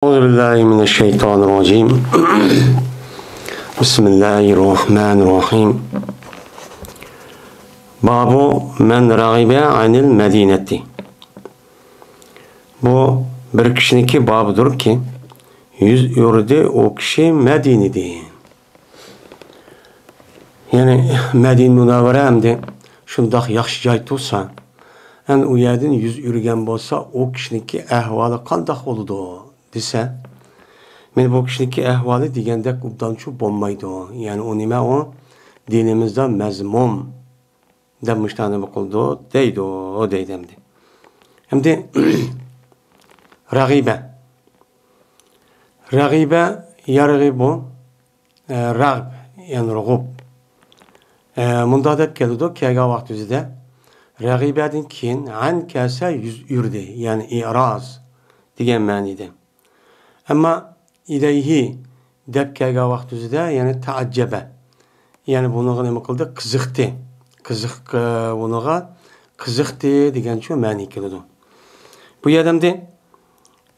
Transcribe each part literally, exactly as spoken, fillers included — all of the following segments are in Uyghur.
أعوذ بالله من الشيطان الرجيم. بسم الله الرحمن الرحيم. باب من رغب عن المدينة. بۇ بىر كىشىنىڭكى بابىدۇركى، يۈز ئۆرۈدى ئۇ كىشى مەدىنىدىن. يەنى مەدىنە مۇنەۋۋەرە ئەمدى شۇنداق ياخشى جاي تۇرسا، ئەنە ئۇ يەردىن يۈز ئۆرۈگەن بولسا، ئۇ كىشىنىڭكى ئەھۋالى قانداق بولىدۇ دېسە، مەن بۇ كىشىنىڭكى ئەھۋالى دېگەندەك ئوبدانچۇ بولمايدۇ. يەنى ئۇ نېمە ئۇ؟ دىنىمىزدا مەزمۇم دەپ مۇشۇنداق نېمە قىلىدۇ دەيدۇ، دەيدۇ ئەمدى. ئەمدى رەغىبە. رەغىبە، يەرغىبۇ، ئە، رەغب، يەنى رۇغۇب. ئە، مۇنداق دەپ كېلىدۇ، كەلگەن ۋاقىت ئۆزىدە. رەغىبەدىن كېيىن ئەن كەلسە يۈز ئۆردى، يەنى ئىراز دېگەن مەنىدە. ئەمما ئىلەيھى دەپ كەلگەن ۋاقىت ئۆزىدە، يەنى تەئەججەبە. يەنى بۇنىڭغا نېمە قىلدى؟ قىزىقتى. قىزىق، ئە، بۇنىڭغا قىزىقتى دېگەنچۇ مەنىگە كېلىدۇ. بۇ يەردە ئەمدى،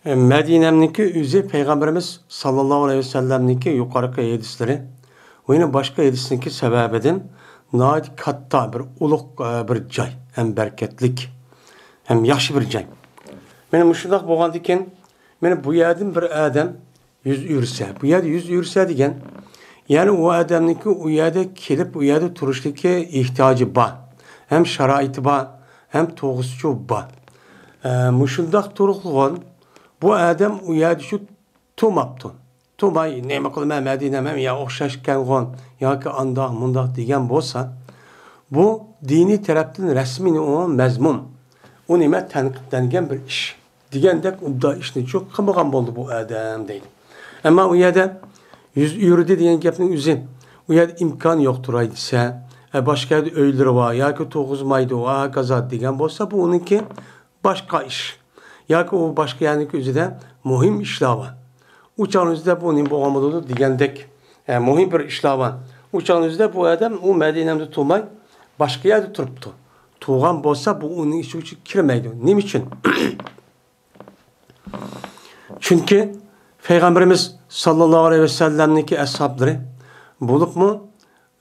ئە، مەدىنەمنىڭكى ئۆزى پەيغەمبىرىمىز ساللاللاھۇ ئەلەيھى ۋەسەللەمنىڭكى يۇقىرىقى ھەدىسلىرى ۋە يەنە باشقا ھەدىسنىڭكى سەۋەبىدىن ناھايىتى كاتتا بىر ئۇلۇغ، ئە، بىر جاي، ھەم بەرىكەتلىك، ھەم ياخشى بىر جاي. مانا مۇشۇنداق بولغاندىكىن، مانا بۇ يەردىن بىر ئادەم يۈز ئۆرسە، بۇ يەردە يۈز ئۆرسە دېگەن، يەنى ئۇ ئادەمنىڭكى ئۇ يەردە كېلىپ، ئۇ يەردە تۇرۇشلۇقى ئېھتىياجى بار، ھەم شارائىتى بار، ھەم تۇغۇسىچۇ بار. ئە، مۇشۇنداق تۇرغۇن، بۇ ئادەم ئۇ يەردە شۇ تۇرماپتۇ. تۇرماي، نېمە قىلىمەن، مەدىنەم ھەم يا ئوخشاش ئىكەنغۇ، ياكى ئانداق، مۇنداق دېگەن بولسا، بۇ دىنىي تەرەپتىن رەسمىي ئۇ مەزمۇم. ئۇ نېمە، تەنقىدلەنگەن بىر ئىش. دېگەندەك ئۇنداق ئىشنىچۇ قىلمىغان بولدى بۇ ئادەم دەيدۇ. ئەمما ئۇ يەردە يۈز ئۆرۈدى دېگەن گەپنىڭ ئۆزى، ئۇ يەردە ئىمكان يوقتۇراي دېسە، ئە، باشقا يەردە ئۆيلىرى بار ياكى تۇرغۇزمايدۇ، ھاكازا دېگەن بولسا، بۇ ئۇنىڭكى باشقا ئىش. ياكى ئۇ باشقا يەرنىڭكى ئۆزىدە مۇھىم ئىشلار بار. ئۇ چاغنىڭ ئۆزىدە بۇ نېمە بولغان بولىدۇ دېگەندەك، ئە، مۇھىم بىر ئىشلار بار. ئۇ چاغنىڭ ئۆزىدە بۇ ئادەم ئۇ مەدىنەمدە تۇرماي، باشقا يەردە تۇرۇپتۇ. تۇرغان بولسا، بۇ ئۇنىڭ ئىچىگە كىرمەيدۇ. نېمە ئۈچۈن؟ چۈنكى پەيغەمبىرىمىز ساللاللاھۇ ئەلەيھى ۋەسەللەمنىڭكى ئەسھابلىرى، بولۇپمۇ،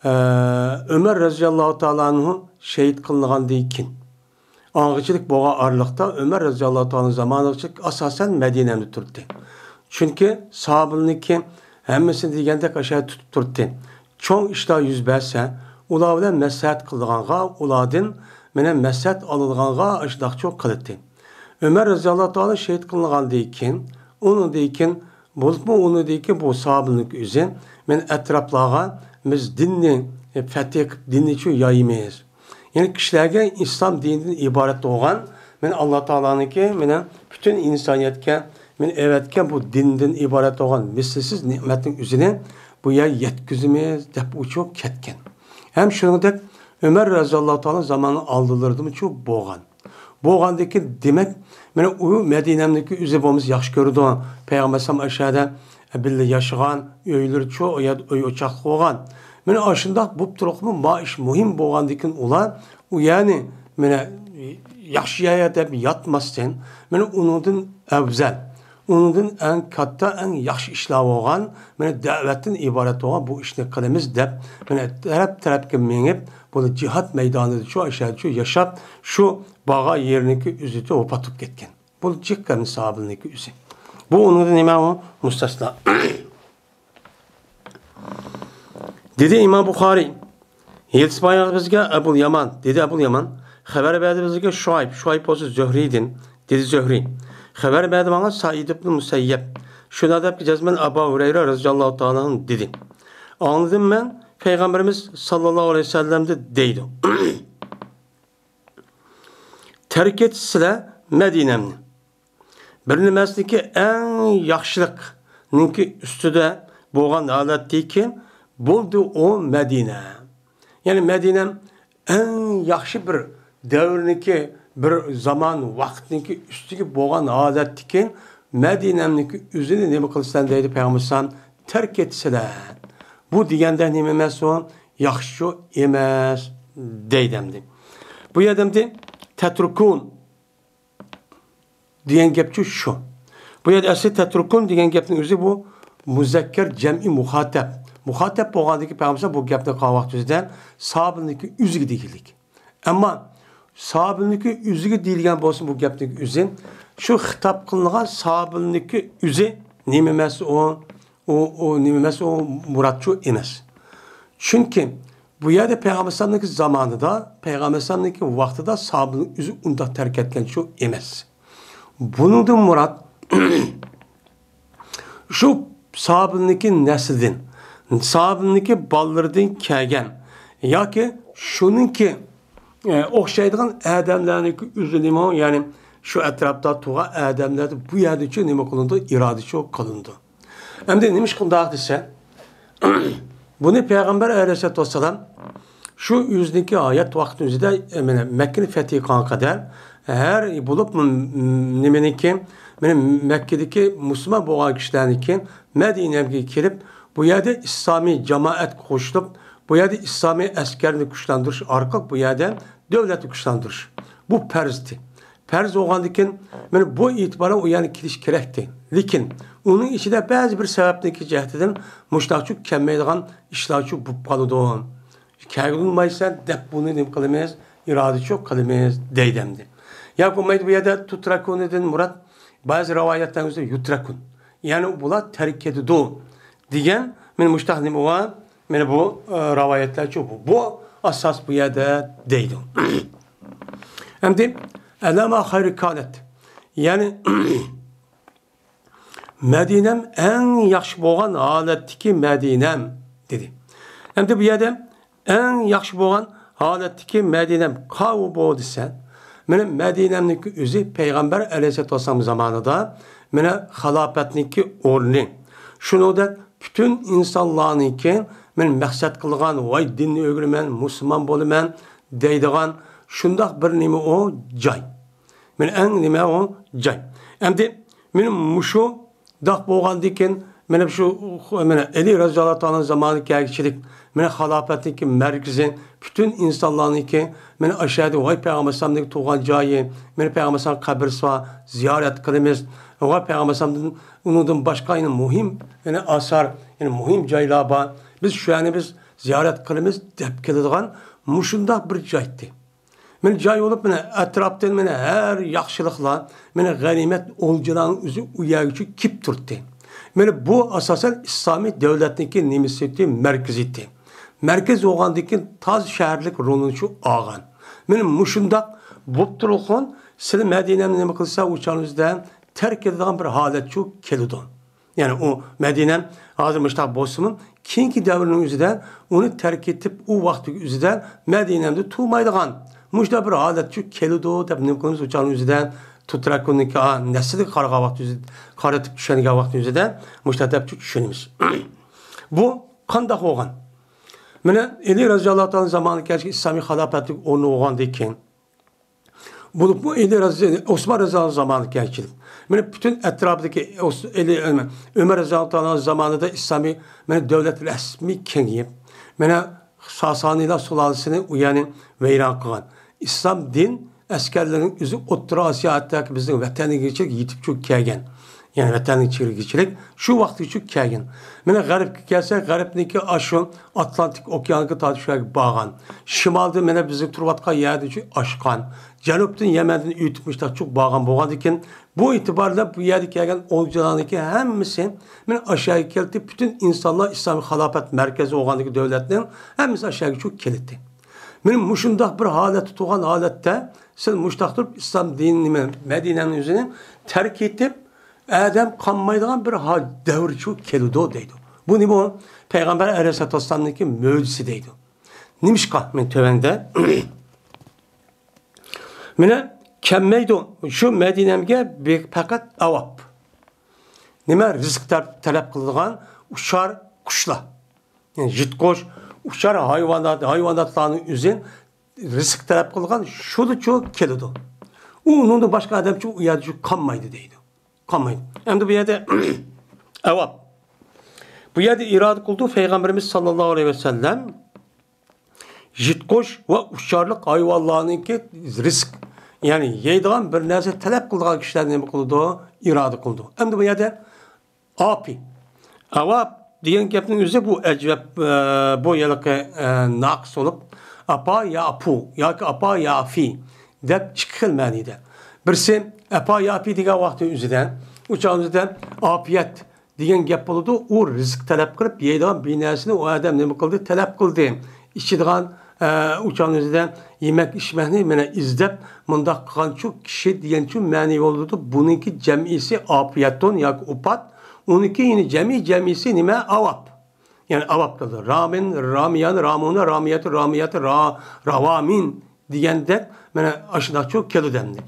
ئە، ئۆمەر رەزىياللاھۇ تائالا ئەنھۇ شېھىت قىلىنغاندىن كېيىن، ئاڭغىچىلىك بولغان ئارىلىقتا ئۆمەر رەزىياللاھۇ تائالا زامانىغىچىلىك ئاساسەن مەدىنەدە تۇردى. چۈنكى ساھابىلىرىنىڭكى ھەممىسىنى دېگەندەك ئاشۇ يەردە تۇتۇپ تۇردى. چوڭ ئىشلار يۈز بەرسە، ئۇلار بىلەن مەسلىھەت قىلىدىغانغا، ئۇلاردىن مانا مەسلىھەت ئالىدىغانغا ئاشۇنداقچۇ قىلاتتى. ئۆمەر رەزىياللاھۇ تائالا شېھىت قىلىنغاندىن كېيىن، ئۇنىڭدىن كېيىن، بولۇپمۇ ئۇنىڭدىن كېيىن بۇ ساھابىنىڭ ئۆزى، مانا ئەتراپلارغا بىز دىننى، ئە، پەتھى قىلىپ، دىننىچۇ يايىمىز. يەنى كىشىلەرگە ئىسلام دىنىدىن ئىبارەت بولغان، مانا ئاللا تائالانىڭكى، مانا پۈتۈن ئىنسانىيەتكە، مانا ئەۋەتكەن بۇ دىندىن ئىبارەت بولغان مىسلىسىز نېمەتنىڭ ئۆزىنى بۇ يەرگە يەتكۈزىمىز، دەپ ئۇچۇپ كەتكەن. ھەم شۇنىڭدەك ئۆمەر رەزىياللاھۇ تائالا زامانىنىڭ ئالدىلىرىدىمۇچۇ بولغان. بولغاندىكىن، دېمەك، مانا ئۇ مەدىنەمنىڭكى ئۆزى بولمىسا ياخشى كۆرىدۇ. پەيغەمبەر ئەلەيھىسسالام ئاشۇ يەردە بىللە ياشىغان، ئۆيلىرىچۇ، ئۇ يەردە ئۆي ئوچاقلىق بولغان. مانا ئاشۇنداق بولۇپ تۇرۇپمۇ، ما ئىش مۇھىم بولغاندىكىن ئۇلار، ئۇ يەرنى، مانا، ياخشى يەر دەپ ياتماستىن، مانا ئۇنىڭدىن ئەۋزەل، ئۇنىڭدىن ئەڭ كاتتا، ئەڭ ياخشى ئىشلار بولغان، مانا دەۋەتتىن ئىبارەت بولغان بۇ ئىشنى قىلىمىز دەپ، مانا تەرەپ-تەرەپكە مېڭىپ، بۇ جىھاد مەيدانىدىچۇ، ئاشۇ يەردىچۇ ياشاپ، شۇ بارغان يېرىنىڭكى ئۆزىچۇ ۋاپات بولۇپ كەتكەن. بۇ جىق ئەمدى ساھابىنىڭكى ئۆزى. بۇ ئۇنىڭدىن نېمە ئۇ؟ مۇستەسنا. دېدى ئىمام بۇخارىي، ھېدىس بايان بىزگە ئەبۇل يامان، دېدى ئەبۇل يامان، خەۋەر بەردى بىزگە شۇئەيب، شۇئەيب بولسا زۆھرىدىن، دېدى زۆھرى، خەۋەر بەردى ماڭا سەئىد ئىبن مۇسەييەب، شۇنداق دەپ جەزمەن ئەبۇ ھۇرەيرە رەزىياللاھۇ تائالا ئەنھۇ دېدى. ئاڭلىدىم مەن پەيغەمبىرىمىز ساللاللاھۇ ئەلەيھى ۋەسەللەمدە دەيدۇ. تەرك ئېتىسىلەر مەدىنەمنى. بىر نېمەسىنىڭكى ئەڭ ياخشىلىقنىڭكى ئۈستىدە بولغان ھالەتتىكى بولدى ئۇ مەدىنە. يەنى مەدىنەم ئەڭ ياخشى بىر دەۋرنىڭكى، بىر زامان ۋاقىتنىڭكى ئۈستىگە بولغان ھالەتتىكى مەدىنەمنىڭكى ئۆزىنى نېمە قىلىسەن دەيدۇ پەيغەمبەر ئەلەيھىسسالام، تەرك ئېتىسىلەر. بۇ دېگەندە نېمە ئەمەس ئۇ؟ ياخشىچۇ ئەمەس دەيدۇ ئەمدى. بۇ يەردە ئەمدى تەترۇكۇن دېگەن گەپچۇ شۇ. بۇ يەردە ئەسلى تەترۇكۇن دېگەن گەپنىڭ ئۆزى بۇ مۇزەككەر جەمئىي مۇخاتەپ. مۇخاتەپ بولغاندىكى پەيغەمبەر بۇ گەپنى قىلغان ۋاقتى ئۆزىدە ساھابىنىڭكى ئۆزىگە دېگىلىك. ئەمما ساھابىنىڭكى ئۆزىگە دېيىلگەن بولسا بۇ گەپنىڭ ئۆزى، شۇ خىتاب قىلىنغان ساھابىنىڭكى ئۆزى نېمە ئەمەس ئۇ، ئۇ، ئۇ نېمە ئەمەس ئۇ، مۇرادچۇ ئەمەس. چۈنكى بۇ يەردە پەيغەمبەر ئەلەيھىسسالامنىڭكى زامانىدا، پەيغەمبەر ئەلەيھىسسالامنىڭكى ۋاقتىدا ساھابىنىڭ ئۆزى ئۇنداق تەرك ئەتكەنچۇ ئەمەس. بۇنىڭدىن مۇراد، شۇ ساھابىنىڭكى نەسلىدىن، ساھابىنىڭكى بالىلىرىدىن كەلگەن ياكى شۇنىڭكى، ئە، ئوخشايدىغان ئادەملەرنىڭكى ئۆزىنىمۇ، يەنى شۇ ئەتراپتا تۇرغان ئادەملەردە بۇ يەردىچۇ نېمە قىلىنىدۇ؟ ئىرادىچۇ قىلىنىدۇ. ئەمدى نېمىشقا ئۇنداق دېسە، بۇنى پەيغەمبەر ئەلەيھىسسالاتۇ ۋەسسالام شۇ ئۆزىنىڭكى ھايات ۋاقتى ئۆزىدە، ئە، مانا مەككىنى فەتھى قىلغانغا قەدەر ھەر بولۇپ، م-، م-، نېمىنىڭكى، مانا مەككىدىكى مۇسۇلمان بولغان كىشىلەرنىڭكى مەدىنەگە كېلىپ، بۇ يەردە ئىسلامىي جامائەتكە قوشۇلۇپ، بۇ يەردە ئىسلامىي ئەسكەرنى كۈچلەندۈرۈش ئارقىلىق بۇ يەردە دۆلەتنى كۈچلەندۈرۈش. بۇ پەرزتى. پەرز بولغاندىكىن، مانا بۇ ئېتىبارەن ئۇ يەرگە كېلىش كېرەكتى. لېكىن ئۇنىڭ ئىچىدە بەزى بىر سەۋەبنىڭكى جەھىتىدىن مۇشۇنداقچۇ كەلمەيدىغان ئىشلارچۇ بولۇپ قالىدۇ. كەلگۈلمەيسەن دەپ بۇنى نېمە قىلىمىز؟ ئىرادىچۇ قىلىمىز دەيدۇ ئەمدى. ياكى بولمايدۇ بۇ يەردە تۇتراكۇنىدىن مۇراد بەزى رىۋايەتلەرنىڭ ئۆزىدە يۇتراكۇن. يەنى بۇلار تەرك كېتىدۇ دېگەن، مانا مۇشۇنداق نېمە بار؟ مانا بۇ، ئە، رىۋايەتلەرچۇ بۇ. بۇ ئاساس بۇ يەردە دەيدۇ. ئەمدى ئەلەما خەيرى كانەت. يەنى مەدىنەم ئەڭ ياخشى بولغان ھالەتتىكى مەدىنەم دېدى. ئەمدى بۇ يەردە ئەڭ ياخشى بولغان ھالەتتىكى مەدىنەم قاۋۇ بۇ دېسە، مانا مەدىنەمنىڭكى ئۆزى پەيغەمبەر ئەلەيھىسسالاتۇ ۋەسسالام زامانىدا مانا خىلاپەتنىڭكى ئورنى. شۇنىڭدەك پۈتۈن ئىنسانلارنىڭكى مانا مەقسەت قىلغان، ۋاي دىننى ئۆگىنىمەن، مۇسۇلمان بولىمەن دەيدىغان شۇنداق بىر نېمە ئۇ جاي. مانا ئەڭ نېمە ئۇ جاي. ئەمدى مانا مۇشۇنداق بولغاندىكىن، مانا شۇ، مانا ئەلى رەزىياللاھۇ تائالا زامانىغا كەلگۈچىلىك، مانا خىلاپەتنىڭكى مەركىزى، پۈتۈن ئىنسانلارنىڭكى، مانا ئاشۇ يەردە ۋاي پەيغەمبەر ئەلەيھىسسالامنىڭ تۇغغان جايى، مانا پەيغەمبەر ئەلەيھىسسالام قەبرىسى بار، زىيارەت قىلىمىز، ۋاي پەيغەمبەر ئەلەيھىسسالامدىن، ئۇنىڭدىن باشقا يەنە مۇھىم، يەنە ئاسار، يەنە مۇھىم جايلار بار، بىز شۇ يەرنى بىز زىيارەت قىلىمىز دەپ كېلىدىغان مۇشۇنداق بىر جايتى. مانا جاي بولۇپ، مانا ئەتراپتىن مانا ھەر ياخشىلىقلار، مانا غەنىيمەت ئولجىلارنىڭ ئۆزى ئۇ يەرگىچۇ كېلىپ تۇرتتى. مانا بۇ ئاساسەن ئىسلامىي دۆلەتنىڭكى نېمىسى، مەركىزىيىتى. مەركەز بولغاندىن كېيىن تاز شەھەرلىك رولىنى شۇ ئالغان. مانا مۇشۇنداق بولۇپ تۇرۇلغان سىلى مەدىنەنى نېمە قىلسا، ئۇ چاغنىڭىزدا تەرك ئېتىدىغان بىر ھالەت شۇ كېلىدۇ. يەنى ئۇ مەدىنە ھازىر مۇشۇنداق بولسىمۇ، كېيىنكى دەۋرنىڭ ئۆزىدە ئۇنى تەرك ئېتىپ، ئۇ ۋاقىتتىكى ئۆزىدە مەدىنەمدە تۇرمايدىغان مۇشۇنداق بىر ھالەت شۇ كېلىدۇ دەپ نېمە قىلىمىز؟ ئۇ چاغنىڭ ئۆزىدە تۇتراكۇننىڭكى، ئا، نەسلىگە قارىغان ۋاقىت ئۆزىدە، قارىتىپ چۈشەنگەن ۋاقىت ئۆزىدە مۇشۇنداق دەپ چۈشىنىمىز. بۇ قانداق بولغان؟ مانا ئەلى رەزىياللاھۇ تائالا زامانىغا كەلگەن ئىسلامىي خىلاپەتلىك ئورنى بولغاندىن كېيىن، بولۇپمۇ ئەلى رەزى-، ئوسمان رەزىياللاھۇ زامانىغا كەلگۈچىلىك. مانا پۈتۈن ئەتراپىدىكى ئوس-، ئەلى، ئۆمەر رەزىياللاھۇ تائالا زامانىدا ئىسلامىي، مانا دۆلەت رەسمىي كېڭىيىپ، مانا ساسانىيلار سۇلالىسىنى ئۇ يەرنى ۋەيران قىلغان. ئىسلام دىن ئەسكەرلىرىنىڭ ئۆزى ئوتتۇرا ئاسىيا، ھەتتاكى بىزنىڭ ۋەتەنگىچىلىك يېتىپچۇ كەلگەن. يەنى ۋەتەننىڭ چېگرىگىچىلىك شۇ ۋاقىتقىچە كەلگەن. مانا غەربكە كەلسەك، غەربنىڭكى ئاشۇ ئاتلانتىك ئوكيانغا تارتىپ شۇ يەرگە بارغان. شىمالدا مانا بىزنىڭ تۇرۇۋاتقان يەردىن شۇ ئاشقان. جەنۇبتىن يەمەندىن ئۆتۈپ مۇشۇنداق چوق بارغان بولغاندىكىن، بۇ ئېتىبار بىلەن بۇ يەرگە كەلگەن ئولجىلارنىڭكى ھەممىسى مانا ئاشۇ يەرگە كەلدى. پۈتۈن ئىنسانلار ئىسلامىي خىلاپەت مەركەزى بولغاندىكى دۆلەتنىڭ ھەممىسى ئاشۇ يەرگە چوق كېلىدى. مانا مۇشۇنداق بىر ھالەتتە تۇرغان ھالەتتە سىز مۇشۇنداق تۇرۇپ ئىسلام دىنىنى، مەدىنەنىڭ ئۆزىنى تەرك ئېتىپ، ئادەم قالمايدىغان بىر ھال دەۋر شۇ كېلىدۇ دەيدۇ. بۇ نېمە؟ پەيغەمبەر ئەلەيھىسسالاتۇ ۋەسسالامنىڭكى مۆجىزىسى دەيدۇ. نېمىشقا؟ مەن تۆۋەندە مانا كەلمەيدۇ شۇ مەدىنەمگە بى-، پەقەت ئەۋاب. نېمە؟ رىزىق تەر-، تەلەپ قىلىدىغان ئۇچار قۇشلار. يەنى يىرتقۇچ، ئۇچار ھايۋانات، ھايۋاناتلارنىڭ ئۆزى رىزىق تەلەپ قىلغان شۇلىچۇ كېلىدۇ. ئۇ ئۇنىڭدىن باشقا ئادەمچۇ ئۇ يەردىچۇ قالمايدۇ دەيدۇ. قالمايدۇ. ئەمدى بۇ يەردە ئەۋاب. بۇ يەردە ئىرادە قىلدى پەيغەمبىرىمىز ساللاللاھۇ ئەلەيھى ۋەسەللەم يىرتقۇچ ۋە ئۇچارلىق ھايۋانلارنىڭكى رىزىق، يەنى يەيدىغان بىر نەرسە تەلەپ قىلىدىغان كىشىلەرنى نېمە قىلىدۇ؟ ئىرادە قىلىدۇ. ئەمدى بۇ يەردە ئاپى، ئاۋاپ دېگەن گەپنىڭ ئۆزى بۇ ئەجەب، ئە، بۇ ھېلىقى، ئە، ناقىس بولۇپ، ئاپا يا ئاپۇ ياكى ئاپا يا ئافى دەپ ئىككى خىل مەنىدە. بىرسى ئاپا يا ئاپى دېگەن ۋاقىتنىڭ ئۆزىدە، ئۇ چاغنىڭ ئۆزىدە ئاپىيەت دېگەن گەپ بولىدۇ. ئۇ رىزىق تەلەپ قىلىپ يەيدىغان بىر نەرسىنى ئۇ ئادەم نېمە قىلدى؟ تەلەپ قىلدى. ئىچىدىغان، ئە، ئۇ چاغنىڭ ئۆزىدە يېمەك ئىچمەكنى مانا ئىزدەپ، مۇنداق قىلغانچۇ كىشى دېگەنچۇ مەنى بولىدۇ. بۇنىڭكى جەمئىسى ئاپىيەتۇن ياكى ئۇپات. ئۇنىڭكى يەنە جەمئىي جەمئىسى نېمە؟ ئاۋاپ. يەنى ئاۋاپ كېلىدۇ. رامىن، رامىيان، رامۇنە، رامىيەتۇ، رامىيەتۇ، را-، راۋامىن دېگەندەك، مانا ئاشۇنداقچۇ كېلىدۇ ئەمدى.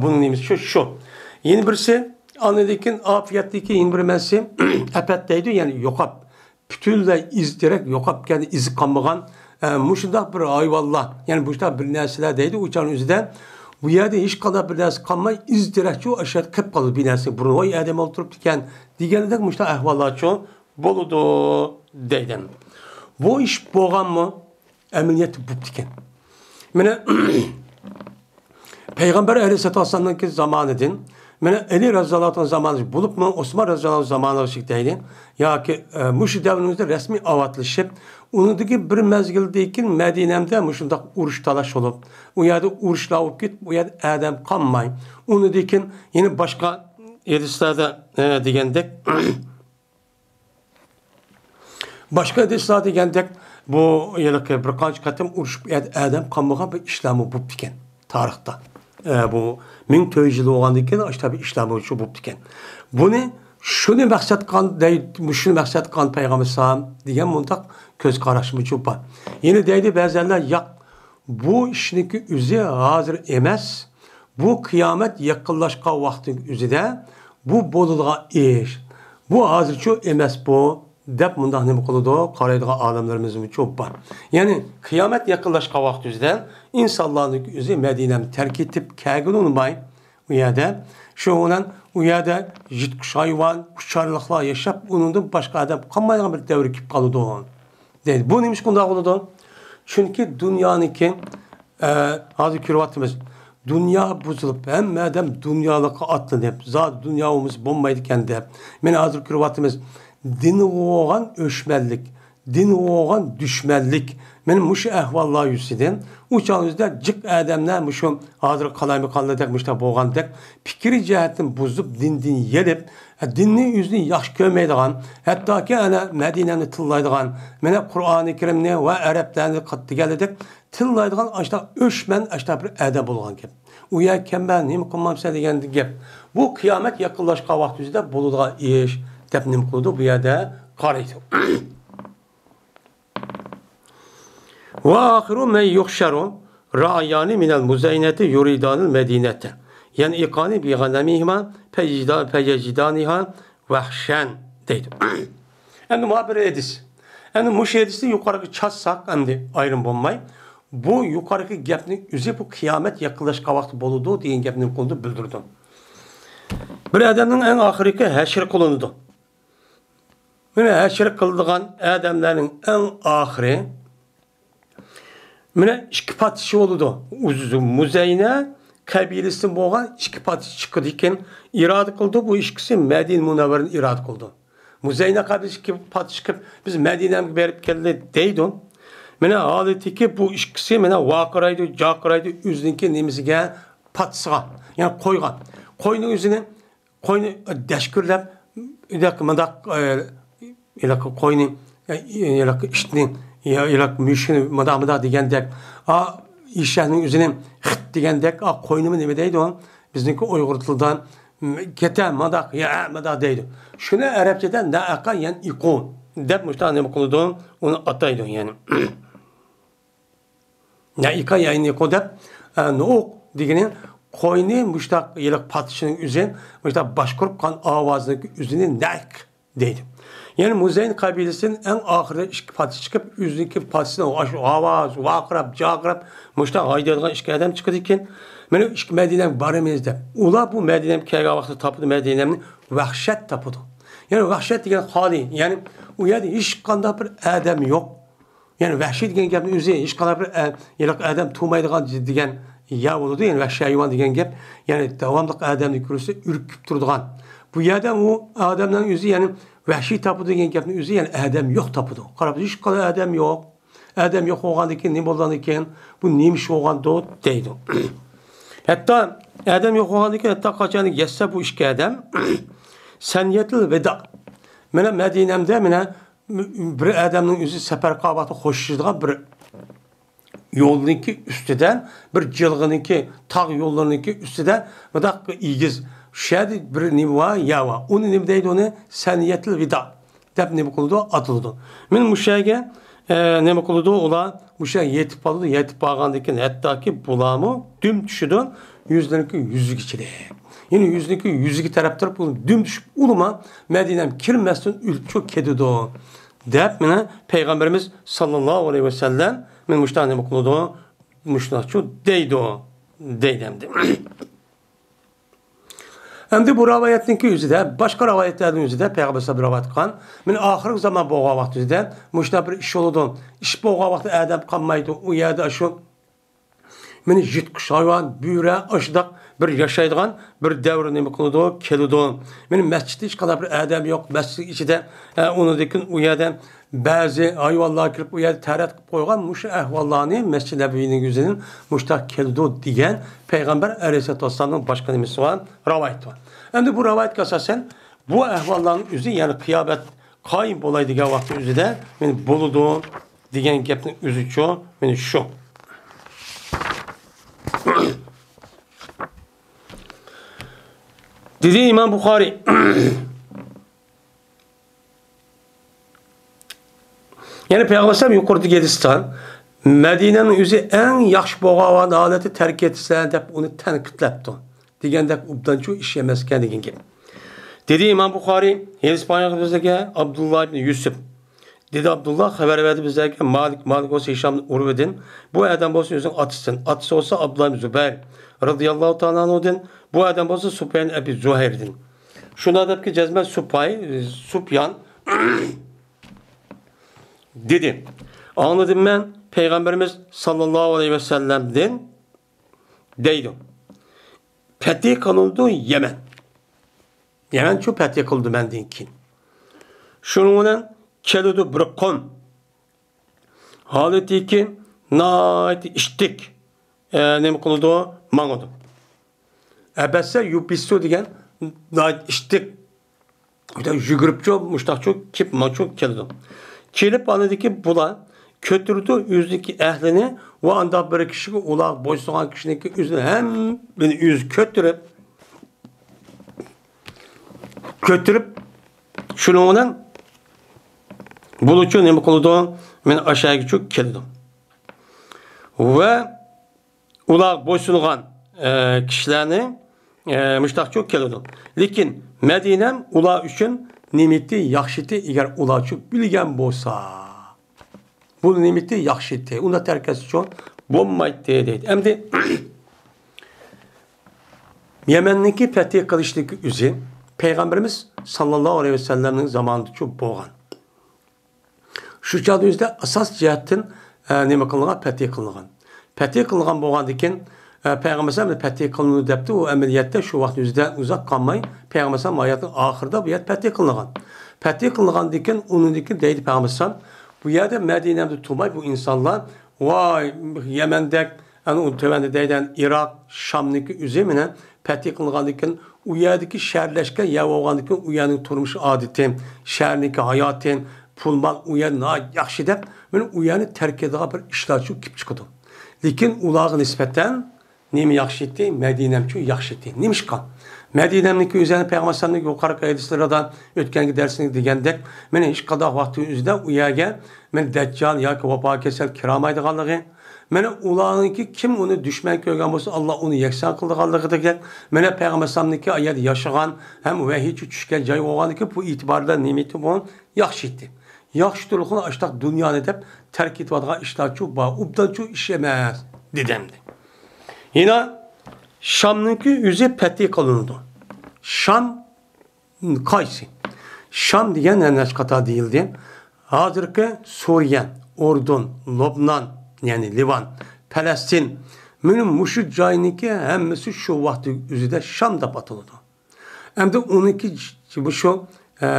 بۇنىڭ نېمىسى شۇ، شۇ. يەنە بىرسى، ئاندىن كېيىن ئاپىيەتتىكى يەنە بىر مەنىسى ئەپەت دەيدۇ، يەنى يوقاپ، پۈتۈنلەي ئىز دېرەك يوقاپ كەتكەن، ئىزى قالمىغان، ئە، مۇشۇنداق بىر ھايۋانلار، يەنى مۇشۇنداق بىر نەرسىلەر دەيدۇ. ئۇ چاغنىڭ ئۆزىدە بۇ يەردە ھېچقانداق بىر نەرسە قالماي، ئىز دېرەكچۇ ئاشۇ يەردە قېلىپ قالىدۇ. بىر نەرسە بۇرۇن ۋاي ئادەم ئولتۇرۇپتىكەن دېگەندەك مۇشۇنداق ئەھۋاللارچۇ بولىدۇ دەيدۇ. بۇ ئىش بولغانمۇ؟ ئەمەلىيەتتە بوپتىكەن. مانا پەيغەمبەر ئەلەيھىسسالاتۇ ۋەسسالامنىڭكى زامانىدىن، مانا ئەلى رەزىياللاھۇ ئەنھۇ زامانى بولۇپمۇ، ئوسمان رەزىياللاھۇ ئەنھۇ زامانىغىچە دەيلى، ياكى، ئە، مۇشۇ دەۋرىمىزدە رەسمىي ئاۋاتلىشىپ، ئۇنىڭدىكى بىر مەزگىلدىن كېيىن مەدىنەمدە مۇشۇنداق ئۇرۇش تالاش بولۇپ، ئۇ يەردە ئۇرۇشلار بولۇپ كېتىپ، ئۇ يەردە ئادەم قالماي، ئۇنىڭدىن كېيىن يەنە باشقا ھەدىسلەردە، ئە، دېگەندەك، باشقا ھەدىسلەر دېگەندەك، بۇ ھېلىقى بىر قانچە قېتىم ئۇرۇشۇپ ئادەم قالمىغان بىر ئىشلارمۇ بوپتىكەن تارىختا. ئە، بۇ مىڭ تۆت يۈز يىل بولغاندىن كېيىن ئاشۇنداق بىر ئىشلارمۇ شۇ بوپتىكەن. بۇنى، شۇنى مەقسەت قىلغان دەي-، شۇنى مەقسەت قىلغان پەيغەمبەر ئەلەيھىسسالام دېگەن مۇنداق كۆز قاراشمۇ بار. يەنە دەيدۇ بەزەنلەر، ياق، بۇ ئىشنىڭكى ئۆزى ھازىر ئەمەس، بۇ قىيامەت يېقىنلاشقان ۋاقىتنىڭ ئۆزىدە بۇ بولىدىغان ئىش. بۇ ھازىرچۇ ئەمەس بۇ، دەپ مۇنداق نېمە قىلىدۇ، قارايدىغان ئالىملىرىمىزمۇچۇ بار. يەنى قىيامەت يېقىنلاشقان ۋاقىت ئۆزىدە ئىنسانلارنىڭ ئۆزى مەدىنەنى تەرك ئېتىپ كەلگىلى ئۇنىماي، ئۇ يەردە، شۇ بىلەن ئۇ يەردە يىرتقۇچ ھايۋان، ئۇچارلىقلار ياشاپ، ئۇنىڭدىن باشقا ئادەم قالمايدىغان بىر دەۋر كېلىپ قالىدۇ. دەيدۇ. بۇ نېمە ئىش شۇنداق بولىدۇ؟ چۈنكى دۇنيانىڭكى، ئە، ھازىر كۆرۈۋاتىمىز. دۇنيا بۇزۇلۇپ، ھەممە ئادەم دۇنيالىققا ئاتلىنىپ، زادى دۇنيا بولمىسا بولمايدىكەن دەپ. مانا ھازىر كۆرۈۋاتىمىز. دىنغا بولغان ئۆچمەنلىك، دىنغا بولغان دۈشمەنلىك. مانا مۇشۇ ئەھۋاللار يۈزىسىدىن ئۇ چاغنىڭ ئۆزىدە جىق ئادەملەر مۇشۇ ھازىر قالايمىقانلاردەك مۇشۇنداق بولغاندەك پىكرىي جەھەتتىن بۇزۇپ، دىندىن يېنىپ، دىننى ئۆزىنى ياخشى كۆرمەيدىغان، ھەتتاكى ئەنە مەدىنەنى تىللايدىغان، مانا قۇرئانى كەرىمنى ۋە ئەرەبلەرنى دېگەنلىكتەك تىللايدىغان ئاشۇنداق ئۆچمەن، ئاشۇنداق بىر ئادەم بولغانكەن. ئۇ يەرگە كەلمە، نېمە قىلمامسەن دېگەن گەپ. بۇ قىيامەت يېقىنلاشقان ۋاقىت يۈزىدە بولىدىغان ئىش دەپ نېمە قىلىدۇ؟ بۇ يەردە قارايدۇ. وآخر من يحشر رأيان من المزينة يريدان المدينة ينعقان بغنمهما فيجدا-، فيجدانها وحشا دەيدۇ. ئەمدى مانا بىر ھەدىس. ئەمدى مۇشۇ ھەدىسنى يۇقىرىغا چاتساق، ئەمدى ئايرىم بولماي، بۇ يۇقىرىقى گەپنىڭ ئۆزى بۇ قىيامەت يېقىنلاشقان ۋاقتى بولىدۇ دېگەن گەپنى قولدا بىلدۈرىدۇ. بىر ئادەمنىڭ ئەڭ ئاخىرقى ھەشر قىلىنىدۇ. مانا ھەشر قىلىدىغان ئادەملەرنىڭ ئەڭ ئاخىرى، مانا ئىككى پادىشى بولىدۇ. ئۇز-، مۇزەينە قەبىلىسىدىن بولغان ئىككى پادىشى چىقىدىكەن، ئىرادە قىلىدۇ. بۇ ئىككىسى مەدىنە مۇنەۋۋەرىنى ئىرادە قىلىدۇ. مۇزەينە قەبىلىسى ئىككى پادىشى چىقىپ، بىز مەدىنەگە بېرىپ كەلدى دەيدۇ. مانا ھالىتىكى بۇ ئىككىسى مانا ۋارقىرايدۇ، جارقىرايدۇ، ئۆزىنىڭكى نېمىسىگە، پادىسىغا، يەنى قويغا. قوينىڭ ئۆزىنى قوينى دەشكۈرلەپ، ھېلىقى مۇنداق، ئە، ھېلىقى قوينى، ئە، ھېلىقى ئىتنى، يا ھېلىقى مۈشۈكنى مۇنداق، مۇنداق دېگەندەك، ئا، ئېشەكنىڭ ئۆزىنى خىت دېگەندەك، ئا، قوينىمۇ نېمە دەيدۇ؟ بىزنىڭكى ئۇيغۇر تىلىدا، م، كېتە مۇنداق، يا مۇنداق دەيدۇ. شۇنى ئەرەبچىدە نەئەقە يەنئىقۇ دەپ مۇشۇنداق نېمە قىلىدۇ؟ ئۇنى ئاتايدۇ، يەنى. نەئىقا يەنئىقۇ دەپ، ئە، نۇئۇق دېگىنى قوينى مۇشتاق ھېلىقى پادىشىنىڭ ئۆزى، مۇشتاق باشقۇرۇپ قىلغان ئاۋازنىڭ ئۆزىنى نەئىق دەيدۇ. يەنى مۇزەينە قەبىلىسىدىن ئەڭ ئاخىرىدا ئىككى پادىشى چىقىپ، ئۆزىنىڭكى پادىشىسىنى ئاشۇ ئاۋاز، ۋارقىراپ، جارقىراپ، مۇشتاق ھايدايدىغان ئىككى ئادەم چىقىدىكەن. مانا ئىككى مەدىنەگە بارىمىز دەپ. ئۇلار بۇ مەدىنەگە كەلگەن ۋاقىتتا تاپىدۇ، مەدىنەنى ۋەھشەت تاپىدۇ. يەنى ۋەھشەت دېگەن خالىي، يەنى ئۇ يەردە ھېچقانداق بىر ئادەم يوق. يەنى ۋەھشىي دېگەن گەپنىڭ ئۆزى ھېچقانداق بىر، ئە، ھېلىقى ئادەم تۇرمايدىغان دېگەن، يا بولىدۇ، يەنى ۋەھشىي ھايۋان دېگەن گەپ، يەنى داۋاملىق ئادەمنى كۆرسە ئۈركۈپ تۇرىدىغان. بۇ يەردە ئۇ ئادەمنىڭ ئۆزى، يەنى ۋەھشىي تاپىدۇ دېگەن گەپنىڭ ئۆزى، يەنى ئادەم يوق تاپىدۇ. قاراپ ھېچقانداق ئادەم يوق. ئادەم يوق بولغاندىن كېيىن نېمە بولغاندىن كېيىن، بۇ نېمە ئىش بولغاندۇ دەيدۇ. ھەتتا ئادەم يوق بولغاندىن كېيىن، ھەتتا قاچان يەتسە بۇ ئىككى ئادەم، سەنىيەتۇل ۋىدا. مانا مەدىنەمدە مانا بىر ئادەمنىڭ ئۆزى سەپەر قىلغان ۋاقتىدا خوشلىشىدىغان بىر يولنىڭكى ئۈستىدە، بىر جىلغىنىڭكى، تاغ يوللىرىنىڭكى ئۈستىدە مۇنداق ئېگىز، شۇ يەردە بىر نېمە بار، يەر بار. ئۇنى نېمە دەيدۇ، ئۇنى سەنىيەتۇل ۋىدا دەپ نېمە قىلىدۇ، ئاتىلىدۇ. مانا مۇشۇ يەرگە، ئە، نېمە قىلىدۇ، ئۇلار مۇشۇ يەرگە يېتىپ قالىدۇ. يېتىپ قالغاندىن كېيىن ھەتتاكى بۇلارمۇ دۈم چۈشىدۇ، يۈزلىرىنىڭكى يۈزىگىچىلىك. يەنى يۈزىنىڭكى يۈزىگە تەرەپ تۇرۇپ، ئۇ دۈم چۈشۈپ، ئۇلىما مەدىنەم كىرمەستىن ئۆلۈپچۇ كېتىدۇ، دەپ، مانا پەيغەمبىرىمىز ساللاللاھۇ ئەلەيھى ۋەسەللەم مانا مۇشۇنداق نېمە قىلىدۇ، مۇشۇنداقچۇ دەيدۇ، دەيدۇ ئەمدى. ئەمدى بۇ رىۋايەتنىڭكى ئۆزىدە، باشقا رىۋايەتلەرنىڭ ئۆزىدە پەيغەمبەر سەللەللاھۇ ئەلەيھى ۋەسەللەم رىۋايەت قىلغان، مانا ئاخىرقى زامان بولغان ۋاقتىدا مۇشۇنداق بىر ئىش بولىدۇ. ئىش بولغان ۋاقىتتا ئادەم قالمايدۇ. ئۇ يەردە شۇ مانا يىرتقۇچ ھايۋان، بۆرە، ئاشۇنداق بىر ياشايدىغان بىر دەۋر نېمە قىلىدۇ، كېلىدۇ. مانا مەسچىتتە ھېچقانداق بىر ئادەم يوق، مەسچىت ئىچىدە، ئە، ئۇنىڭدىن كېيىن ئۇ يەردە بەزى ھايۋانلار كىرىپ، ئۇ يەردە تەرەت قىلىپ قويغان مۇشۇ ئەھۋاللارنى مەسچىت نەبىۋىنىڭ يۈزىدىن مۇشۇنداق كېلىدۇ دېگەن پەيغەمبەر ئەلەيھىسسالاتۇ ۋەسسالامنىڭ باشقا نېمىسى بار؟ رىۋايىتى بار. ئەمدى بۇ رىۋايەتكە ئاساسەن، بۇ ئەھۋاللارنىڭ ئۆزى، يەنى قىيامەت قايىم بولاي دېگەن ۋاقىتنىڭ ئۆزىدە، يەنى بولىدۇ دېگەن گەپنىڭ ئۆزىچۇ، مانا شۇ. دېدى ئىمام بۇخارىي. يەنى پەيغەمبەر ئەلەيھىسسالام يۇقىرىدىكى ھەدىستە مەدىنەنىڭ ئۆزى ئەڭ ياخشى بولغان ھالەتتە تەرك ئېتىسەن دەپ ئۇنى تەنقىدلەپتۇ. دېگەندەك ئوبدانچۇ ئىش ئەمەسكەن دېگەن گەپ. دېدى ئىمام بۇخارىي، ھەدىس بايان قىلغان بىزگە ئابدۇللا ئىبن يۈسۈپ. دېدى ئابدۇللا، خەۋەر بەردى بىزلەرگە مالىك، مالىك بولسا ھىشام ئۇرۋىدىن، بۇ ئادەم بولسا ئۆزىنىڭ ئاتىسىدىن، ئاتىسى بولسا ئابدۇللا ئىبن زۇبەير رازىياللاھۇ تائالا ئەنھۇدىن، بۇ ئادەم بولسا سۇپيان ئەبى زۇھەيردىن. شۇنداق دەپكى جەزمەن سۇپاي، سۇپيان دېدى. ئاڭلىدىم مەن پەيغەمبىرىمىز ساللاللاھۇ ئەلەيھى ۋەسەللەمدىن دەيدۇ. پەتھى قىلىنىدۇ يەمەن. يەمەنچۇ پەتھى قىلىنىدۇ مەندىن كېيىن. شۇنىڭ بىلەن كېلىدۇ بىر قوم. ھالىتىكى ناھايىتى ئىتتىك، ئە، نېمە قىلىدۇ؟ ماڭىدۇ. ئەبەسە يۇبىسۇ دېگەن ناھايىتى ئىتتىك. يۈگۈرۈپچۇ، مۇشتاقچۇ، كېلىپ ماڭچۇ كېلىدۇ. كېلىپ ئاندىكى بۇلار كۆتۈرىدۇ ئۆزىنىڭكى ئەھلىنى ۋە ئانداق بىر كىشىگە ئۇلار بويسۇنغان كىشىنىڭكى ئۆزىنى ھەممىنى ئۆزى كۆتۈرۈپ، كۆتۈرۈپ، شۇنىڭ بىلەن بۇلۇچۇ نېمە قىلىدۇ؟ مېنى ئاشايغىچۇ كېلىدۇ. ۋە ئۇلار بويسۇنغان، ئە، كىشىلەرنى، ئە، مۇشتاقچۇ كېلىدۇ. لېكىن مەدىنەم ئۇلار ئۈچۈن نېمىتى ياخشىتى، ئەگەر ئۇلارچۇ بىلگەن بولسا. بۇ نېمىتى ياخشىتى، ئۇنداق تەركەسچۇ بولمايتتى دەيدۇ. ئەمدى يەمەننىڭكى پەتھى قىلىشلىكى ئۆزى پەيغەمبىرىمىز ساللاللاھۇ ئەلەيھى ۋەسەللەمنىڭ زامانىدىچۇ بولغان. شۇ چاغدا ئۆزىدە ئاساس جەھەتتىن، ئە، نېمە قىلىنغان؟ پەتھى قىلىنغان. پەتھى قىلىنغان بولغاندىكىن، ئە، پەيغەمبەر ئەلەيھىسسالام پەتھى قىلىنىدۇ دەپتۇ. ئۇ ئەمەلىيەتتە شۇ ۋاقىت ئۆزىدە ئۇزاق قالماي، پەيغەمبەر ئەلەيھىسسالام ھاياتىنىڭ ئاخىرىدا بۇ يەر پەتھى قىلىنغان. پەتھى قىلىنغاندىن كېيىن، ئۇنىڭدىن كېيىن دەيدۇ پەيغەمبەر ئەلەيھىسسالام، بۇ يەردە مەدىنەمدە تۇرماي بۇ ئىنسانلار، ۋاي، يەمەندەك، ئەنە ئۇ تۆۋەندە دەيدىغان ئىراق، شامنىڭكى ئۆزى مانا پەتھى قىلىنغاندىن كېيىن، ئۇ يەردىكى شەھەرلەشكەن يەر بولغاندىن كېيىن، ئۇ يەرنىڭ تۇرمۇش ئادىتى، شەھەرنىڭكى ھاياتى، پۇل مال، ئۇ يەر ناھايىتى ياخشى دەپ، مانا ئۇ يەرنى تەرك ئېتىدىغان بىر ئىشلارچۇ كېلىپ چىقىدۇ. لېكىن ئۇلارغا نىسبەتەن نېمە ياخشى ئىدى؟ مەدىنەمچۇ ياخشى ئىدى. نېمىشقا؟ مەدىنەمنىڭكى ئۆزى پەيغەمبەر ئەلەيھىسسالامنىڭ يۇقىرىقى ھەدىسلىرىدا ئۆتكەنكى دەرسىمىزدە دېگەندەك، مانا ھېچقانداق ۋاقىتنىڭ ئۆزىدە ئۇ يەرگە مانا دەججال ياكى ۋابا كېسەل كىرەلمەيدىغانلىقى، مانا ئۇلارنىڭكى كىم ئۇنى دۈشمەن كۆرگەن بولسا، ئاللا ئۇنى يەكسان قىلىدىغانلىقىدەك، مانا پەيغەمبەر ئەلەيھىسسالامنىڭكى ئۇ يەردە ياشىغان ھەم ۋەھىيچۇ چۈشكەن جاي بولغاندىكىن، بۇ ئېتىباردا نېمىتى بۇ ياخشى ئىدى. ياخشى تۇرۇقنى ئاشتاق دۇنيانى دەپ تەرك ئېتىۋاتقان ئىشلارچۇ بار، ئوبدانچۇ ئىش ئەمەس، دېدى ئەمدى. يەنە شامنىڭكى ئۆزى پەتھى قىلىنىدۇ. شام قايسى؟ شام دېگەن ھەر نەچچە قاتار دېيىلدى. ھازىرقى سۈرىيە، ئۇردۇن، لۇبنان، يەنى لىۋان، پەلەستىن، مانا مۇشۇ جاينىڭكى ھەممىسى شۇ ۋاقىت ئۆزىدە شام دەپ ئاتىلىدۇ. ئەمدى ئۇنىڭكى ج-، مۇشۇ، ئە،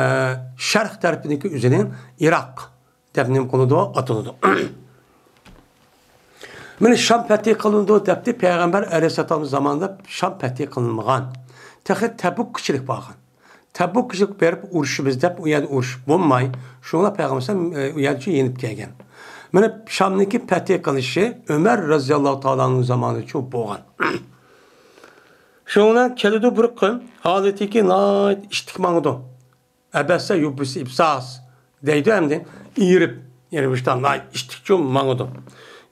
شەرق تەرىپىنىڭكى ئۆزىنى ئىراق دەپ نېمە قىلىدۇ، ئاتىلىدۇ. مانا شام پەتھى قىلىنىدۇ دەپتى، پەيغەمبەر ئەلەيھىسسالام زامانىدا شام پەتھى قىلىنمىغان. تېخى تەبۇككىچىلىك بارغان. تەبۇككىچىلىك بېرىپ ئۇرۇشىمىز دەپ، ئۇ يەردە ئۇرۇش بولماي، شۇڭا پەيغەمبەر ئەلەيھىسسالام، ئە، ئۇ يەرگىچە يېنىپ كەلگەن. مانا شامنىڭكى پەتھى قىلىشى ئۆمەر رەزىياللاھۇ تائالا ئەنھۇ زامانىدىچۇ بولغان. شۇنىڭ بىلەن كېلىدۇ بىر قۇم، ھالىتىكى ناھايىتى ئىتتىك ماڭىدۇ. ئەبەسە يۇببىسى ئىبساس دەيدۇ ئەمدى، ئېرىپ، يەنى مۇشۇنداق ناھايىتى ئىتتىكچۇ ماڭىدۇ.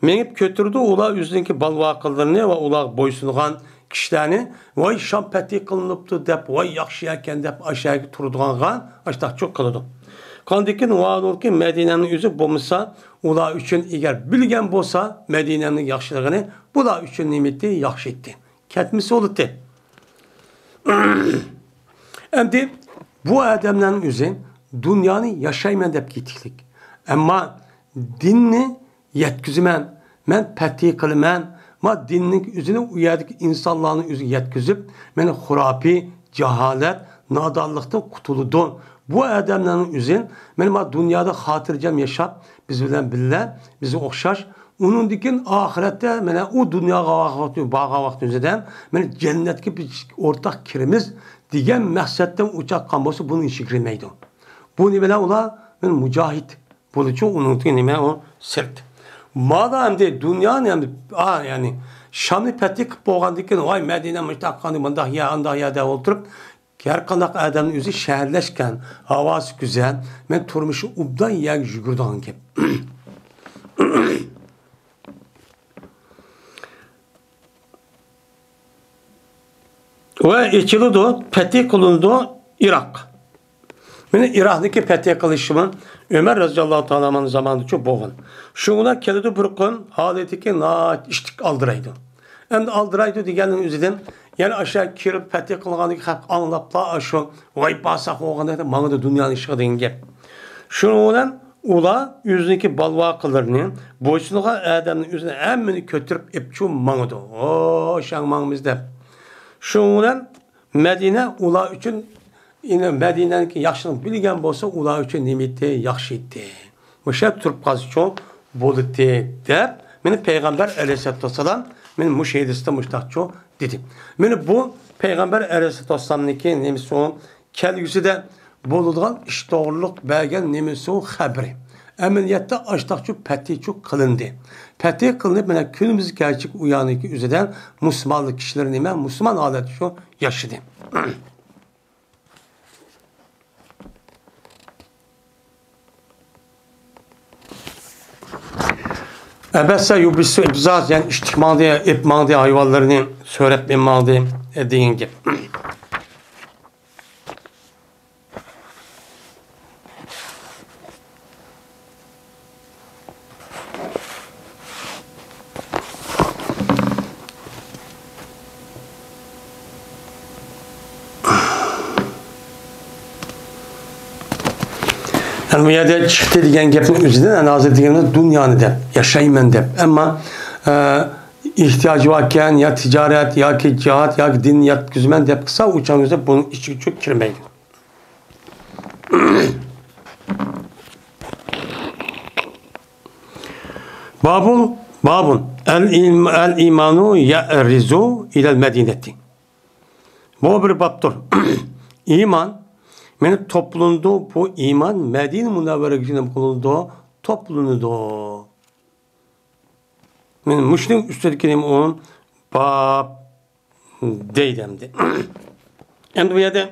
مېڭىپ كۆتۈرىدۇ ئۇلار ئۆزىنىڭكى بالۋاقىلىرىنى ۋە ئۇلارغا بويسۇنغان كىشىلەرنى، ۋاي شام پەتھى قىلىنىپتۇ دەپ، ۋاي ياخشى ئىكەن دەپ ئاشۇ يەرگە تۇرىدىغانغا ئاشتاقچۇ قىلىدۇ. قاندىكىن ۋالىكى مەدىنەنىڭ ئۆزى بولمىسا، ئۇلار ئۈچۈن ئەگەر بىلگەن بولسا مەدىنەنىڭ ياخشىلىقىنى، بۇلار ئۈچۈن نېمە ئىدى؟ ياخشى ئىدى. كەتمىسە بولاتتى. ئەمدى بۇ ئادەملەرنىڭ ئۆزى دۇنيانى ياشايمەن دەپ كېتىكلىك. ئەمما دىننى يەتكۈزىمەن، مەن پەتھى قىلىمەن، ما دىننىڭ ئۆزىنى ئۇ يەردىكى ئىنسانلارنىڭ ئۆزىگە يەتكۈزۈپ، مانا خۇراپىي، جاھالەت، نادانلىقتىن قۇتۇلىدۇ. بۇ ئادەملەرنىڭ ئۆزى مانا ما دۇنيادا خاتىرجەم ياشاپ، بىز بىلەن بىللە، بىزگە ئوخشاش، ئۇنىڭدىن كېيىن ئاخىرەتتە مانا ئۇ دۇنياغا بارغان ۋاقتى، بارغان ۋاقتىمىزدا مانا جەننەتكە بىز ئورتاق كىرىمىز دېگەن مەقسەتتىن ئۇچاققان بولسا، بۇنىڭ ئىچىگە كىرمەيدۇ. بۇ نېمە بىلەن ئۇلار مانا مۇجاھىد بولىدىچۇ، ئۇنىڭدىن نېمە ئۇ سىرت. مانا ئەمدى دۇنيانى ئەمدى، ئا، يەنى شامنى پەتھى قىلىپ بولغاندىن كېيىن، ۋاي مەدىنە مۇشتاق قىلدى، مۇنداق يەر، ئانداق يەر دەپ ئولتۇرۇپ، ھەر قانداق ئادەمنىڭ ئۆزى شەھەرلەشكەن، ھاۋاسى گۈزەل، مەن تۇرمۇشى ئوبدان يەرگە يۈگۈرىدىغان گەپ. ۋە ئېچىلىدۇ، پەتھى قىلىنىدۇ ئىراق. مانا ئىراقنىڭكى پەتھى قىلىشىمۇ ئۆمەر رەزىياللاھۇ تائالا ئەنھۇ زامانىدىچۇ بولغان. شۇنىڭ بىلەن كېلىدۇ بىر قۇم، ھالىتىكى ناھايىتى ئىتتىك ئالدىرايدۇ. ئەمدى ئالدىرايدۇ دېگەننىڭ ئۆزىدىن، يەنى ئاشۇ كىرىپ پەتھى قىلغاندىكى خەق ئاڭلاپلا ئاشۇ ۋاي بارساق بولغاندەك ماڭىدۇ دۇنيانىڭ ئىشىغا دېگەن گەپ. شۇنىڭ بىلەن ئۇلار ئۆزىنىڭكى بالۋاقىلىرىنى، بويسۇنغان ئادەمنى ئۆزىنى ھەممىنى كۆتۈرۈپ ئېپچۇ ماڭىدۇ. ھو، شاڭ ماڭىمىز دەپ. شۇنىڭ بىلەن مەدىنە ئۇلار ئۈچۈن، يەنى مەدىنەنىڭكى ياخشىلىقىنى بىلگەن بولسا، ئۇلار ئۈچۈن نېمە ئىدى؟ ياخشى ئىدى. مۇشۇ يەردە تۇرۇپ قالسىچۇ بولىدۇ دەپ، مانا پەيغەمبەر ئەلەيھىسسالاتۇ ۋەسسالام مانا مۇشۇ ھەدىستە مۇشۇنداقچۇ دېدى. مانا بۇ پەيغەمبەر ئەلەيھىسسالاتۇ ۋەسسالامنىڭكى نېمىسى ئۇ؟ كەلگۈسىدە بولىدىغان ئىش توغرۇلۇق بەرگەن نېمىسى ئۇ؟ خەۋىرى. ئەمەلىيەتتە ئاشتاقچۇ پەتھىچۇ قىلىندى. پەتھى قىلىنىپ، مانا كۈنىمىزگە كەلگۈچە ئۇ يەرنىڭكى ئۆزىدە مۇسۇلمانلىق كىشىلىرى نېمە؟ مۇسۇلمان ھالەتتە شۇ ياشىدى. ئەبەسە يۇبىسۇ ئىبزاز، يەنى ئىتتىك ماڭدى، ئېپ ماڭدى، ھايۋانلىرىنى سۆرەپ ماڭدى، دېگەن گەپ. يەنى بۇ يەردە چىقتى دېگەن گەپنىڭ ئۆزىدىن، يەنى ھازىر دېگەنىمىز دۇنيانى دەپ، ياشايمەن دەپ. ئەمما، ئە، ئېھتىياجى باركەن، يا تىجارەت، ياكى جىھاد، ياكى دىننى يەتكۈزىمەن دەپ قىلسا، ئۇ چاغدا بۇنىڭ ئىچىگە كىرمەيدۇ. بابۇل، بابۇن، ئەل ئىم-، ئەل ئىمانۇ يەرىزۇ ئىلەل مەدىنەتى. بۇ بىر بابتۇر. ئىمان، مانا توپلىنىدۇ، بۇ ئىمان مەدىنە مۇنەۋۋەرىگە نېمە قىلىنىدۇ؟ توپلىنىدۇ. مانا مۇشۇنىڭ ئۈستىدىكى نېمە ئۇ؟ باب دەيدۇ ئەمدى. ئەمدى بۇ يەردە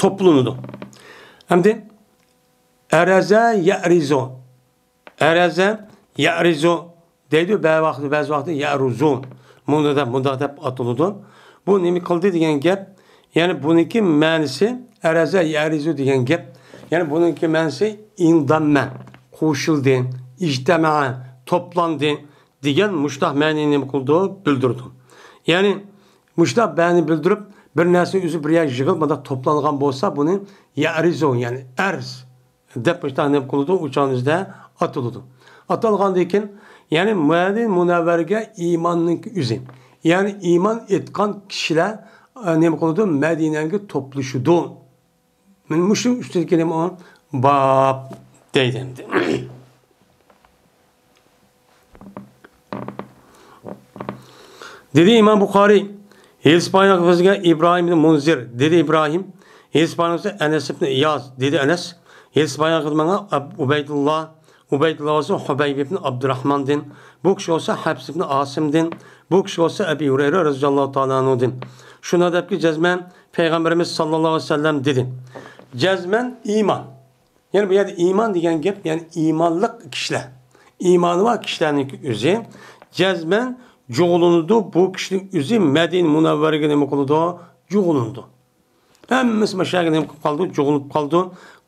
توپلىنىدۇ. ئەمدى ئەرەزە يەرىزۇ. ئەرەزە يەرىزۇ دەيدۇ، بەزى ۋاقىتتا، بەزى ۋاقىتتا يەرۇزۇ. مۇنداق دەپ، مۇنداق دەپ ئاتىلىدۇ. بۇ نېمە قىلدى دېگەن گەپ. يەنى بۇنىڭكى مەنىسى ئەرەزە يەرىزۇ دېگەن گەپ. يەنى بۇنىڭكى مەنىسى ئىندەممە، قوشۇلدى، ئىجتەمەئە، توپلاندى دېگەن مۇشۇنداق مەنىنى نېمە قىلىدۇ؟ بىلدۈرىدۇ. يەنى مۇشۇنداق مەنىنى بىلدۈرۈپ، بىر نەرسە ئۆزى بىر يەرگە يىغىلىپ، مۇنداق توپلانغان بولسا، بۇنى يەرىزۇ، يەنى ئەرز دەپ مۇشۇنداق نېمە قىلىدۇ؟ ئۇ چاغنىڭ ئۆزىدە ئاتىلىدۇ. ئاتالغاندىن كېيىن، يەنى مەدىنە مۇنەۋۋەرىگە ئىماننىڭكى ئۆزى. يەنى ئىمان ئېيتقان كىشىلەر، ئە، نېمە قىلىدۇ؟ مەدىنەگە توپلىشىدۇ. مانا مۇشۇ ئۈستىدىكى نېمە ئۇ؟ باب دەيدۇ ئەمدى. دېدى ئىمام بۇخارىي، ھېلىسى پايان بىزگە ئىبراھىم ئىبن مۇنزىر، دېدى ئىبراھىم، ھېلىسى پايان بىزگە ئەنەس ئىبن ئىياز، دېدى ئەنەس، ھېلىسى پايان ماڭا ئەب-، ئۇبەيدۇللا، ئۇبەيدۇللا بولسا خۇبەيب ئىبن ئابدۇراھماندىن، بۇ كىشى بولسا ھەپس ئىبن ئاسىمدىن، بۇ كىشى بولسا ئەبى ھۇرەيرە رەزىياللاھۇ تائالا ئەنھۇدىن. شۇنداق دەپكى، جەزمەن پەيغەمبىرىمىز ساللاللاھۇ ئەلەيھى ۋەسەللەم دېدى. جەزمەن ئىمان. يەنى بۇ يەردە ئىمان دېگەن گەپ، يەنى ئىمانلىق كىشىلەر. ئىمانى بار كىشىلەرنىڭكى ئۆزى جەزمەن جۇغلىنىدۇ. بۇ كىشىنىڭ ئۆزى مەدىنە مۇنەۋۋەرىگە نېمە قىلىدۇ؟ جۇغلىنىدۇ. ھەممىسى مانا شۇ يەرگە نېمە قىلىپ قالىدۇ؟ جۇغلىنىپ قالىدۇ.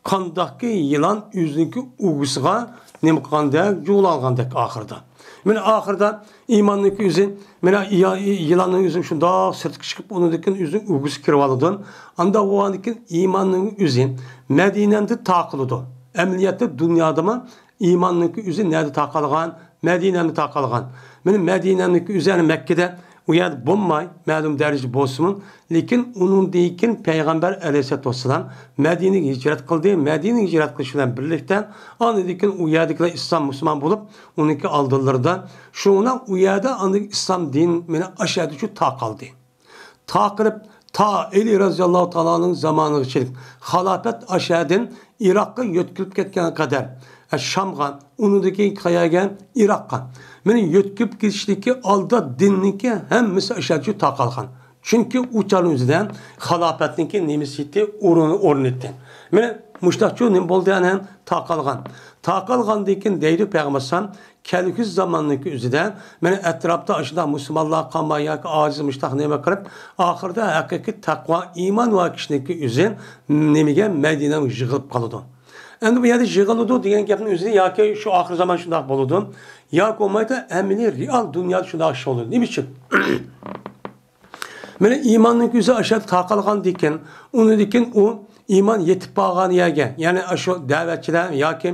قانداقكى يىلان ئۆزىنىڭكى ئۇۋىسىغا نېمە قىلغاندەك، جۇغلانغاندەك ئاخىرىدا. مانا ئاخىرىدا ئىماننىڭكى ئۆزى، مانا يا-، يىلاننىڭ ئۆزى شۇنداق سىرتقا چىقىپ، ئۇنىڭدىن كېيىن ئۆزىنىڭ ئۇۋىسىغا كىرىۋالىدۇ. ئاندىن بولغاندىن كېيىن ئىماننىڭ ئۆزى مەدىنەمدە تارقىلىدۇ. ئەمەلىيەتتە دۇنيادىمۇ ئىماننىڭكى ئۆزى نەدە تارقالغان؟ مەدىنەمدە تارقالغان. مانا مەدىنەمنىڭكى ئۆزى ئەنە مەككىدە ئۇ يەردە بولماي، مەلۇم دەرىجىدە بولسىمۇ، لېكىن ئۇنىڭدىن كېيىن پەيغەمبەر ئەلەيھىسسالاتۇ ۋەسسالام مەدىنىگە ھىجرەت قىلدى. مەدىنىگە ھىجرەت قىلىش بىلەن بىرلىكتە، ئاندىن كېيىن ئۇ يەردىكىلەر ئىسلام مۇسۇلمان بولۇپ، ئۇنىڭكى ئالدىلىرىدا، شۇڭا ئۇ يەردە ئاندىن ئىسلام دىنى مانا ئاشۇ يەردىچۇ تارقالدى. تارقىلىپ، تا ئەلى رەزىياللاھۇ تائالانىڭ زامانىغىچىلىك خىلاپەت ئاشۇ يەردىن ئىراققا يۆتكىلىپ كەتكەنگە قەدەر، ئە، شامغا، ئۇنىڭدىن كېيىن قەيەرگە؟ ئىراققا. مانا يۆتكىلىپ كېتىشتىكى ئالدىدا دىننىڭكى ھەممىسى ئاشۇ يەردىچۇ تارقالغان. چۈنكى ئۇ چاغنىڭ ئۆزىدە خىلاپەتنىڭكى نېمىسى ئىدى؟ ئورنى، ئورنى ئىدى. مانا مۇشۇنداقچۇ نېمە بولدى؟ ئەنە تارقالغان. تارقالغاندىن كېيىن دەيدۇ پەيغەمبەر ئەلەيھىسسالام، كەلگۈسى زاماننىڭكى ئۆزىدە مانا ئەتراپتا ئاشۇنداق مۇسۇلمانلار قالماي ياكى ئاجىز مۇشۇنداق نېمە قىلىپ، ئاخىرىدا ھەقىقىي تەقۋا، ئىمان بار كىشىنىڭكى ئۆزى نېمىگە؟ مەدىنەگە يىغىلىپ قالىدۇ. ئەمدى بۇ يەردە يىغىلىدۇ دېگەن گەپنىڭ ئۆزى ياكى شۇ ئاخىر زامان شۇنداق بولىدۇ، ياكى بولمايدۇ ئەمەلىي رېئال دۇنيادا شۇنداق ئىش بولىدۇ. نېمە ئۈچۈن؟ مانا ئىماننىڭ كۆزى ئاشۇ يەردە تارقالغاندىكىن، ئۇنىڭدىن كېيىن ئۇ ئىمان يېتىپ بارغان يەرگە، يەنى ئاشۇ دەۋەتچىلەر ياكى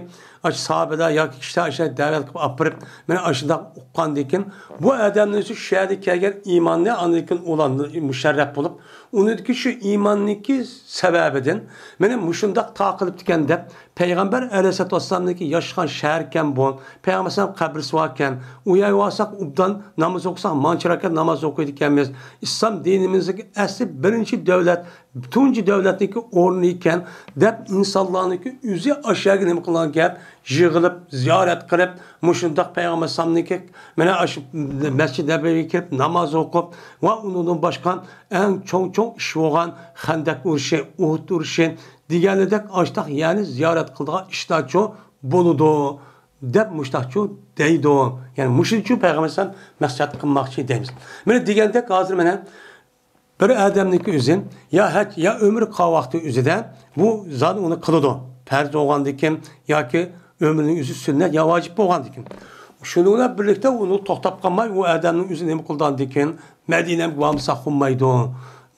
ئاشۇ ساھابىلەر ياكى كىشىلەر ئاشۇ يەردە دەۋەت قىلىپ ئاپىرىپ، مانا ئاشۇنداق ئۇققاندىكىن، بۇ ئادەمنىڭ ئۆزى شۇ يەردە كەلگەن ئىماننى ئاندىن كېيىن ئۇلار مۇشەررەپ بولۇپ، ئۇنىڭدىكى شۇ ئىماننىڭكى سەۋەبىدىن مانا مۇشۇنداق تارقىلىپتىكەن دەپ، پەيغەمبەر ئەلەيھىسسالاتۇ ۋەسسالامنىڭكى ياشىغان شەھىرىكەن بۇ. پەيغەمبەر ئەلەيھىسسالام قەبرىسى باركەن. ئۇ يەرگە بارساق ئوبدان ناماز ئوقۇساق مانچە رەكەت ناماز ئوقۇيدىكەنمىز. ئىسلام دىنىمىزدىكى ئەسلى بىرىنچى دۆلەت، تۇنجى دۆلەتنىڭكى ئورنى ئىكەن دەپ ئىنسانلارنىڭكى ئۆزى ئاشۇ يەرگە نېمە قىلغان گەپ؟ يىغىلىپ، زىيارەت قىلىپ، مۇشۇنداق پەيغەمبەر ئەلەيھىسسالامنىڭكى مانا ئاشۇ مەسچىت نەبەۋىگە كىرىپ ناماز ئوقۇپ ۋە ئۇنىڭدىن باشقا ئەڭ چوڭ-چوڭ ئىش بولغان خەندەق ئۇرۇشى، ئۇھۇد ئۇرۇشى، دېگەنلىدەك ئاشتاق يەرنى زىيارەت قىلىدىغان ئىشلارچۇ بولىدۇ، دەپ مۇشتاقچۇ دەيدۇ. يەنى مۇشۇنچۇ پەيغەمبەر ئەلەيھىسسالام مەقسەت قىلماقچى دەيمىز. مانا دېگەندەك ھازىر مانا بىر ئادەمنىڭكى ئۆزى يا ھەج، يا ئۆمرە قىلغان ۋاقتى ئۆزىدە بۇ زادى ئۇنى قىلىدۇ. پەرز بولغاندىكىن ياكى ئۆمرىنىڭ ئۆزى سۈننەت يا ۋاجىپ بولغاندىكىن. شۇنىڭ بىلەن بىرلىكتە ئۇنى توختاپ قالماي، ئۇ ئادەمنىڭ ئۆزى نېمە قىلىدىغاندىكىن، مەدىنەگە بارمىساق بولمايدۇ،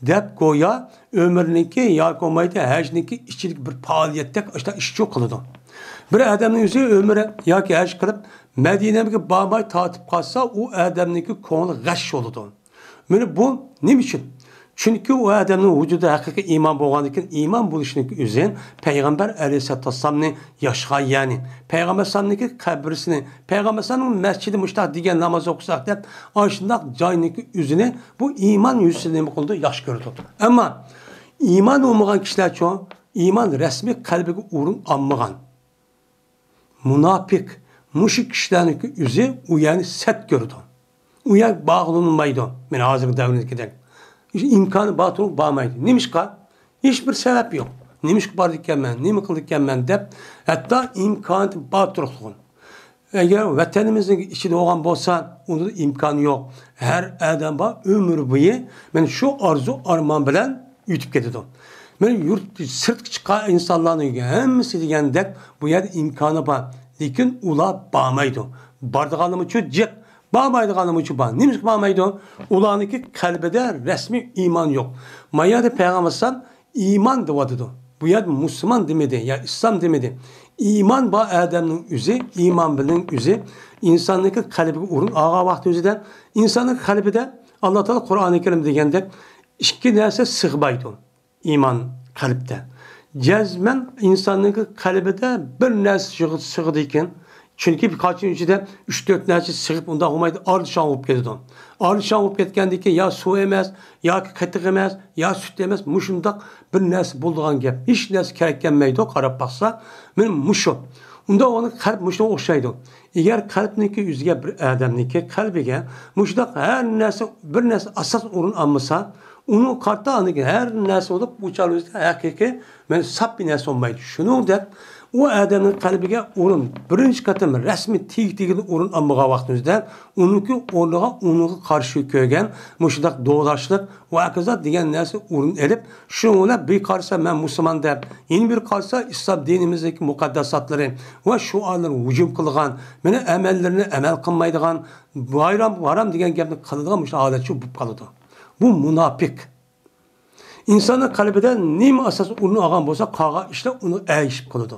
دەپ گويا ئۆمرىنىڭكى ياكى بولمايدۇ ھەجنىڭكى ئىچىدىكى بىر پائالىيەتتەك ئاشۇنداق ئىشچۇ قىلىدۇ. بىر ئادەمنىڭ ئۆزى ئۆمرە ياكى ھەج قىلىپ، مەدىنەگە بارماي تارتىپ قالسا، ئۇ ئادەمنىڭكى كۆڭلى غەش بولىدۇ. مانا بۇ نېمە ئۈچۈن؟ چۈنكى ئۇ ئادەمنىڭ ۋۇجۇدىدا ھەقىقىي ئىمان بولغاندىكىن، ئىمان بولۇشنىڭكى ئۆزى پەيغەمبەر ئەلەيھىسسالاتۇ ۋەسسالامنى ياشىغان يەرنى، پەيغەمبەر ئەلەيھىسسالامنىڭكى قەبرىسىنى، پەيغەمبەر ئەلەيھىسسالامنىڭ مەسچىتى مۇشتاق دېگەن ناماز ئوقۇساق دەپ، ئاشۇنداق جاينىڭكى ئۆزىنى بۇ ئىمان يۈزىسىدىن نېمە قىلىدۇ؟ ياخشى كۆرىدۇ. ئەمما ئىمان بولمىغان كىشىلەرچۇ؟ ئىمان رەسمىي قەلبىگە ئورۇن ئالمىغان. مۇناپىق، مۇشۇ كىشىلەرنىڭكى ئۆزى ئۇ يەرنى سەت كۆرىدۇ. ئۇ يەرگە بارغىلى ئۇنىمايدۇ. مانا ھازىرقى دەۋردىكىدەك. ئىمكانى بار تۇرۇپ بارمايدۇ. نېمىشقا؟ ھېچ بىر سەۋەب يوق. نېمىشقا بارىدىكەنمەن، نېمە قىلىدىكەنمەن دەپ، ھەتتا ئىمكانى بار تۇرۇقلۇغۇن. ئەگەر ۋەتىنىمىزنىڭ ئىچىدە بولغان بولسا، ئۇنىڭ ئىمكانى يوق. ھەر ئادەم بار، ئۆمرى بويى مانا شۇ ئارزۇ ئارمان بىلەن ئۆتۈپ كېتىدۇ. مانا يۇرت سىرتقا چىققان ئىنسانلارنىڭ ھەممىسى دېگەندەك بۇ يەردە ئىمكانى بار، لېكىن ئۇلار بارمايدۇ. بارىدىغانلىرىمۇچۇ جىق، بارمايدىغانلىرىمۇچۇ بار. نېمىشقا بارمايدۇ؟ ئۇلارنىڭكى قەلبىدە رەسمىي ئىمان يوق. ما يەردە پەيغەمبەر ئەلەيھىسسالام ئىمان دەۋاتىدۇ. بۇ يەردە مۇسۇلمان دېمىدى يا ئىسلام دېمىدى. ئىمان بار ئادەمنىڭ ئۆزى، ئىمان بىلەن ئۆزى ئىنساننىڭكى قەلبىگە ئورۇن ئالغان ۋاقتى ئۆزىدە، ئىنساننىڭ قەلبىدە ئاللا تائالا قۇرئانى كەرىم دېگەندەك ئىككى نەرسە سىغمايدۇ. ئىمان قەلبتە. جەزمەن ئىنساننىڭ قەلبىدە بىر نەرسە سىغ-، سىغىدىكەن. چۈنكى بىر قاچىنىڭ ئىچىدە ئۈچ تۆت نەرسە سىغىپ ئۇنداق بولمايدۇ، ئارىلىشاڭ بولۇپ كېتىدۇ. ئارىلىشاڭ بولۇپ كەتكەندىن كېيىن يا سۇ ئەمەس، ياكى قېتىق ئەمەس، يا سۈت ئەمەس، مۇشۇنداق بىر نەرسە بولىدىغان گەپ. ھېچ نەرسە كېرەك كەلمەيدۇ، قاراپ باقسا، مانا مۇشۇ. ئۇنداق ئۇنىڭ قەلب مۇشۇنىڭغا ئوخشايدۇ. ئەگەر قەلبنىڭكى ئۆزىگە بىر ئادەمنىڭكى قەلبىگە مۇشۇنداق ھەر نەرسە، بىر نەرسە ئاساس ئورۇن ئالمىسا، ئۇنىڭغا قارىتا ئاندىن كېيىن ھەر نەرسە بولۇپ، ئۇ چاغدا ئۆزى ھەقىقىي، مانا ساپ بىر نەرسە بولمايدۇ. شۇنىڭدەك ئۇ ئادەمنىڭ قەلبىگە ئورۇن بىرىنچى قېتىم رەسمىي تېگى-تېگىدە ئورۇن ئالمىغان ۋاقتىمىزدا، ئۇنىڭكى ئورنىغا ئۇنىڭغا قارشى كۆرگەن مۇشۇنداق دوداشلىق ۋە ھاكازا دېگەن نەرسە ئورۇن ئېلىپ، شۇنىڭ بىلەن بىر قارىسا مەن مۇسۇلمان دەپ، يەنە بىر قارىسا ئىسلام دىنىمىزدىكى مۇقەدداساتلىرى ۋە شوئارلىرىغا ھۇجۇم قىلغان، مانا ئەمەللىرىنى ئەمەل قىلمايدىغان، ھايرام ھارام دېگەن گەپنى قىلىدىغان مۇشۇ ھالەتچە بولۇپ قالىدۇ. بۇ مۇناپىق. ئىنساننىڭ قەلبىدە نېمە ئاساس ئورۇن ئالغان بولسا، قالغان ئىشلار ئۇنى ئەگىشىپ قالىدۇ.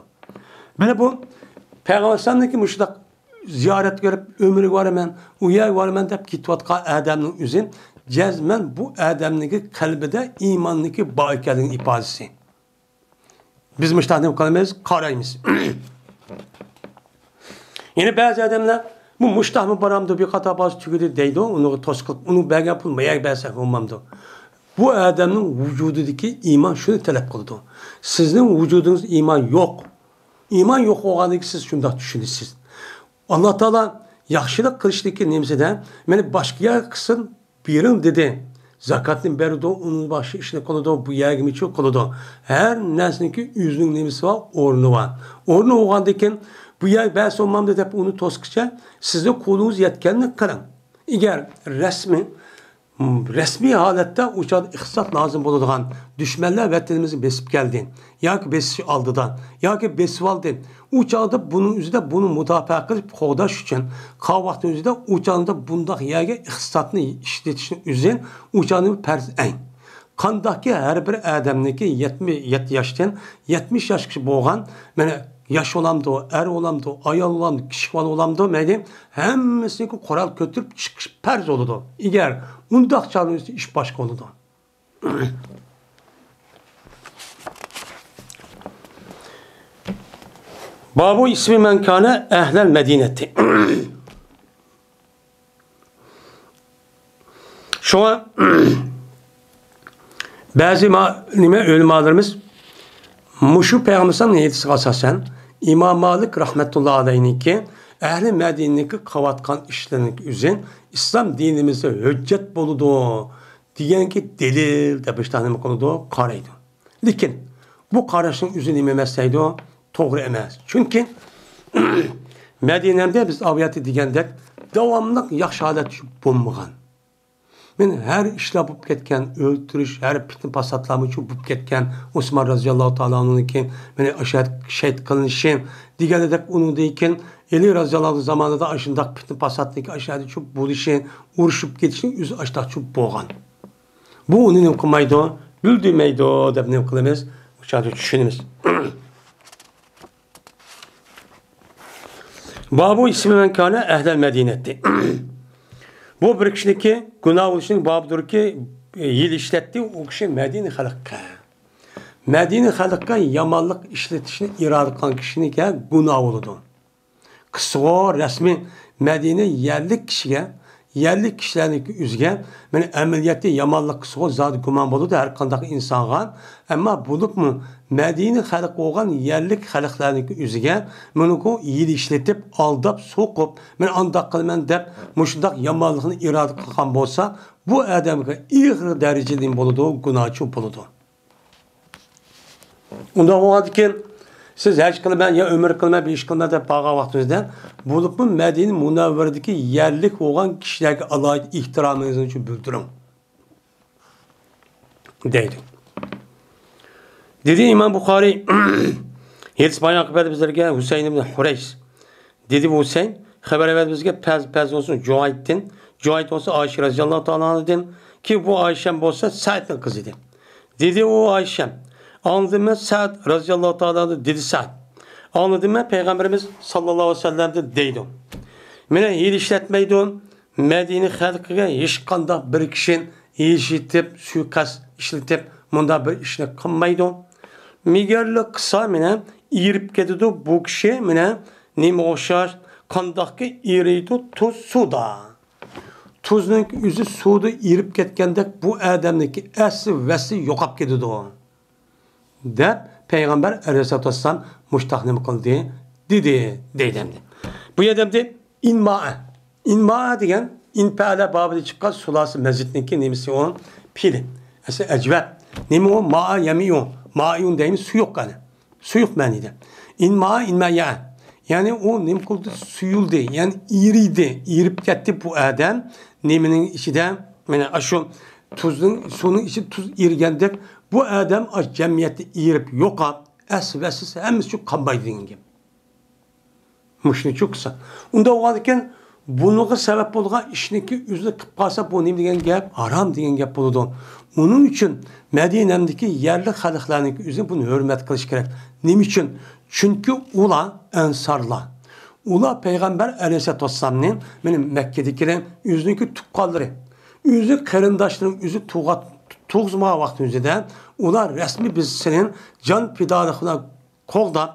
مانا بۇ پەيغەمبەر ئەلەيھىسسالامنىڭكى مۇشۇنداق زىيارەت كۆرۈپ، ئۆمرىگە بارىمەن، ئۇ يەرگە بارىمەن دەپ كېتىۋاتقان ئادەمنىڭ ئۆزى جەزمەن بۇ ئادەمنىڭكى قەلبىدە ئىماننىڭكى بار ئىكەنلىكىنىڭ ئىپادىسى. بىز مۇشۇنداق نېمە قىلىمىز؟ قارايمىز. يەنە بەزى ئادەملەر، «بۇ مۇشۇنداقمۇ بارامدۇ، بىر قاتار بارسا تۈگىدى» دەيدۇ، ئۇنىڭغا توسقۇنلۇق، ئۇنىڭ بەرگەن پۇلى ماياغا بەرسە بولمامدۇ؟ بۇ ئادەمنىڭ ۋۇجۇدىدىكى ئىمان شۇنى تەلەپ قىلىدۇ. سىزنىڭ ۋۇجۇدىڭىزدا ئىمان يوق. ئىمان يوق بولغاندىن كېيىن سىز شۇنداق چۈشىنىسىز. ئاللا تائالا ياخشىلىق قىلىشتىكى نېمىسىدە، مانا باشقا يەرگە قىلسۇن، بېرىڭ دېدى. زاكاتنى بېرىدۇ، ئۇنىڭ باشقا ئىشنى قىلىدۇ، بۇ يەرگىمۇچۇ قىلىدۇ. ھەر نەرسىنىڭكى ئۆزىنىڭ نېمىسى بار، ئورنى بار. ئورنى بولغاندىن كېيىن، بۇ يەرگە بەرسە بولمامدۇ دەپ ئۇنى توسقىچە، سىزنىڭ قولىڭىز يەتكەننى قىلىڭ. ئەگەر رەسمىي، رەسمىي ھالەتتە ئۇ چاغدا ئىقتىساد لازىم بولىدىغان، دۈشمەنلەر ۋەتىنىمىزنى بېسىپ كەلدى ياكى بېسىش ئالدىدا ياكى بېسىۋالدى. ئۇ چاغدا بۇنىڭ ئۆزىدە بۇنى مۇداپىئە قىلىپ قوغداش ئۈچۈن، قالغان ۋاقىتنىڭ ئۆزىدە ئۇ چاغدا بۇنداق يەرگە ئىقتىسادنى ئىشلىتىشنىڭ ئۆزى ئۇ چاغدا پەرز ئەين. قانداقكى ھەر بىر ئادەمنىڭكى يەتمىش يەتتە ياشتىن يەتمىش ياشقىچە بولغان، مانا، ياش بولامدۇ، ئەر بولامدۇ، ئايال بولامدۇ، كىچىك بالا بولامدۇ، مەيلى، ھەممىسىنىڭكى قورال كۆتۈرۈپ چىقىش پەرز بولىدۇ. ئەگەر ئۇنداق چاغدا ئىش باشقا بولىدۇ. بابۇ ئىسمى مەن كانە ئەھلەل مەدىنەتى. شۇڭا بەزى ما-، نېمە، ئۆلىمالىرىمىز مۇشۇ پەيغەمبەرنىڭ ھەدىسىگە ئاساسەن، ئىمام مالىك رەھمەتۇللا ئەلەيھنىڭكى ئەھلى مەدىنىنىڭكى قىلىۋاتقان ئىشلىرىنىڭ ئۆزى ئىسلام دىنىمىزدا ھۆججەت بولىدۇ دېگەنكى دەلىل دەپ مۇشۇنداق نېمە قىلىدۇ، قارايدۇ. لېكىن بۇ قاراشنىڭ ئۆزى نېمە ئەمەس دەيدۇ؟ توغرا ئەمەس. چۈنكى مەدىنەدە بىز ئاۋۇ يەردە دېگەندەك داۋاملىق ياخشى ھالەت بولمىغان. مانا ھەر ئىشلار بولۇپ كەتكەن، ئۆلتۈرۈش، ھەر پىتنە پاساتلارمۇ شۇ بولۇپ كەتكەن. ئوسمان رازىياللاھۇ تائالا ئەنھۇنىڭكى مانا ئاشۇ شەھىت قىلىنىشى دېگەندەك، ئۇنىڭدىن كېيىن ئەلى رازىياللاھۇ زامانىدا ئاشۇنداق پىتنە پاساتنىڭكى ئاشۇ شۇ بولۇشى، ئۇرۇشۇپ كېتىشنىڭ ئۆزى ئاشۇنداق بولغان. بۇ ئۇنى نېمە قىلمايدۇ؟ بىلدۈرمەيدۇ دەپ نېمە قىلىمىز؟ ئۇ چاغدا چۈشىنىمىز. بابۇ ئىسمى مەن كانە ئەھلەل مەدىنەتى. بۇ بىر كىشىنىڭكى گۇناھ بولۇشىنىڭ بابىدۇركى، يىل ئىشلەتتى ئۇ كىشى مەدىنە خەلققە. مەدىنە خەلققە يامانلىق ئىشلىتىشنى ئىرادە قىلغان كىشىنىڭكى گۇناھ بولىدۇ. قىسقىغۇ رەسمىي مەدىنە يەرلىك كىشىگە، يەرلىك كىشىلەرنىڭكى ئۆزىگە، مانا ئەمەلىيەتتە يامانلىق قىسقىغۇ زادى گۇمان بولىدۇ ھەر قانداق ئىنسانغا. ئەمما بولۇپمۇ مەدىنە خەلقى بولغان يەرلىك خەلقلەرنىڭكى ئۆزىگە مۇنۇكۇ ھىيلە ئىشلىتىپ، ئالداپ، سوقۇپ، مەن ئانداق قىلىمەن دەپ مۇشۇنداق يامانلىقنى ئىرادە قىلغان بولسا، بۇ ئادەمگە ئېغىر دەرىجىدە نېمە بولىدۇ؟ گۇناھچى بولىدۇ. ئۇنداق بولغاندىكىن، سىز ھەج قىلىمەن يا ئۆمرە قىلىمەن، بىر ئىش قىلىمەن دەپ بارغان ۋاقتىڭىزدا، بولۇپمۇ مەدىنە مۇنەۋۋەرىدىكى يەرلىك بولغان كىشىلەرگە ئالاھىدە ئېھتىرامىڭىزنى بىلدۈرۈڭ، دەيدۇ. دېدى ئىمام بۇخارىي، ھەدىس بايان قىلىپ بەردى بىزلەرگە ھۈسەيىن ئىبن ھۇرەيس. دېدى بۇ ھۈسەيىن، خەۋەر ئەۋەتتى بىزگە پەز، پەز بولسۇن جۇھايتتىن، جۇھايت بولسا ئائىشە رەزىياللاھۇ تائالا ئانھادىن، كېيىن بۇ ئائىشەم بولسا سەئدنىڭ قىزى ئىدى. دېدى ئۇ ئائىشەم، ئاڭلىدىم مەن سەئد رەزىياللاھۇ تائالا ئەنھۇ دېدى سەئد. ئاڭلىدىم مەن پەيغەمبىرىمىز ساللاللاھۇ ئەلەيھى ۋەسەللەمدىن دەيدۇ. مېنى ھىيلە ئىشلەتمەيدۇ. مەدىنە خەلقىگە ھېچقانداق بىر كىشى ھىيلە ئىشلىتىپ، سۇيىقەست ئىشلىتىپ، مۇنداق بىر ئىشنى قىلمايدۇ. مىگەرلىك قىلسا مېنى ئېرىپ كېتىدۇ. بۇ كىشى مېنى نېمىگە ئوخشاش، قانداقكى ئېرىيدۇ تۇز سۇدا. تۇزنىڭ ئۆزى سۇدا ئېرىپ كەتكەندەك بۇ ئادەمنىڭكى ئەسلى ۋەسلى يوقاپ كېتىدۇ. دەپ پەيغەمبەر ئەلەيھىسسالاتۇ ۋەسسالام مۇشتاق نېمە قىلدى؟ دېدى، دەيدۇ ئەمدى. بۇ يەردە ئەمدى ئىنمائە. ئىنمائە دېگەن ئىنپەئەلە بابىدىن چىققان سۇلاسە مەزىدنىڭكى نېمىسى ئۇ؟ پېئىلى. ئەسلى ئەجۋەب. نېمە ئۇ؟ مائە يەمىئۇ. مائىئۇن دەيمىز، سۇيۇق قەنى. سۇيۇق مەنىدە. ئىنمائە، ئىنمەيە. يەنى ئۇ نېمە قىلدى؟ سۇيۇلدى. يەنى ئېرىدى. ئېرىپ كەتتى بۇ ئادەم. نېمىنىڭ ئىچىدە؟ مانا ئاشۇ تۇزنىڭ، سۇنىڭ ئىچىدە تۇز ئېرىگەندەك بۇ ئادەم ئاشۇ جەمئىيەتتە ئېرىپ يوقاپ، ئەس ۋەسلىسى ھەممىسى شۇ قالمايدۇ دېگەن گەپ. مۇشۇنى چۈشىنىسەن. ئۇنداق بولغاندىكىن بۇنىڭغا سەۋەب بولغان ئىشنىكى ئۆزىنى قىلىپ قالسا، بۇ نېمە دېگەن گەپ؟ ھارام دېگەن گەپ بولىدۇ. ئۇنىڭ ئۈچۈن مەدىنەمدىكى يەرلىك خەلقلەرنىڭكى ئۆزى بۇنى ھۆرمەت قىلىشى كېرەك. نېمە ئۈچۈن؟ چۈنكى ئۇلار ئەنسارلار. ئۇلار پەيغەمبەر ئەلەيھىسسالاتۇ ۋەسسالامنى، مېنىڭ مەككىدىكىلەر، ئۆزىنىڭكى تۇغقانلىرى، ئۆزى قېرىنداشلىرىنى ئۆزى تۇغا-، تۇغۇزمىغان ۋاقتىمىزدا ئۇلار رەسمىي بىز سېنىڭ جان پىدالىق بىلەن قوغداپ،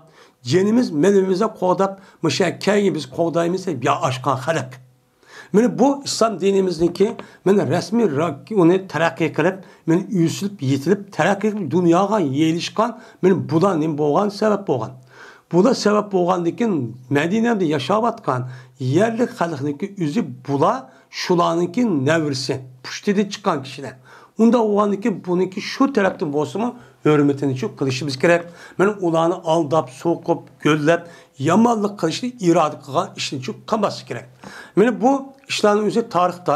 جېنىمىز، مېلىمىزنى قوغداپ، مۇشۇ كەينى بىز قوغدايمىز دەپ يا ئاشقان خەلق. مانا بۇ ئىسلام دىنىمىزنىڭكى، مانا رەسمىي را-، ئۇنى تەرەققىي قىلىپ، مانا ئۆسۈلۈپ، يېتىلىپ، تەرەققىي قىلىپ، دۇنياغا يېيىلىشقان، مانا بۇلار نېمە بولغان، سەۋەب بولغان. بۇلار سەۋەب بولغاندىكىن مەدىنەدە ياشاۋاتقان يەرلىك خەلقنىڭكى ئۆزى بۇلار شۇلارنىڭكى نەۋرىسى، پۇشتىدىن چىققان كىشىلەر. ئۇنداق بولغاندىكىن بۇنىڭكى شۇ تەرەپتىن بولسىمۇ ھۆرمىتىنى شۇ قىلىشىمىز كېرەك. مانا ئۇلارنى ئالداپ، سوقۇپ، گۆللەپ، يامانلىق قىلىشنى ئىرادە قىلغان ئىشنى چۈ قىلماسلىق كېرەك. مانا بۇ ئىشلارنىڭ ئۆزى تارىختا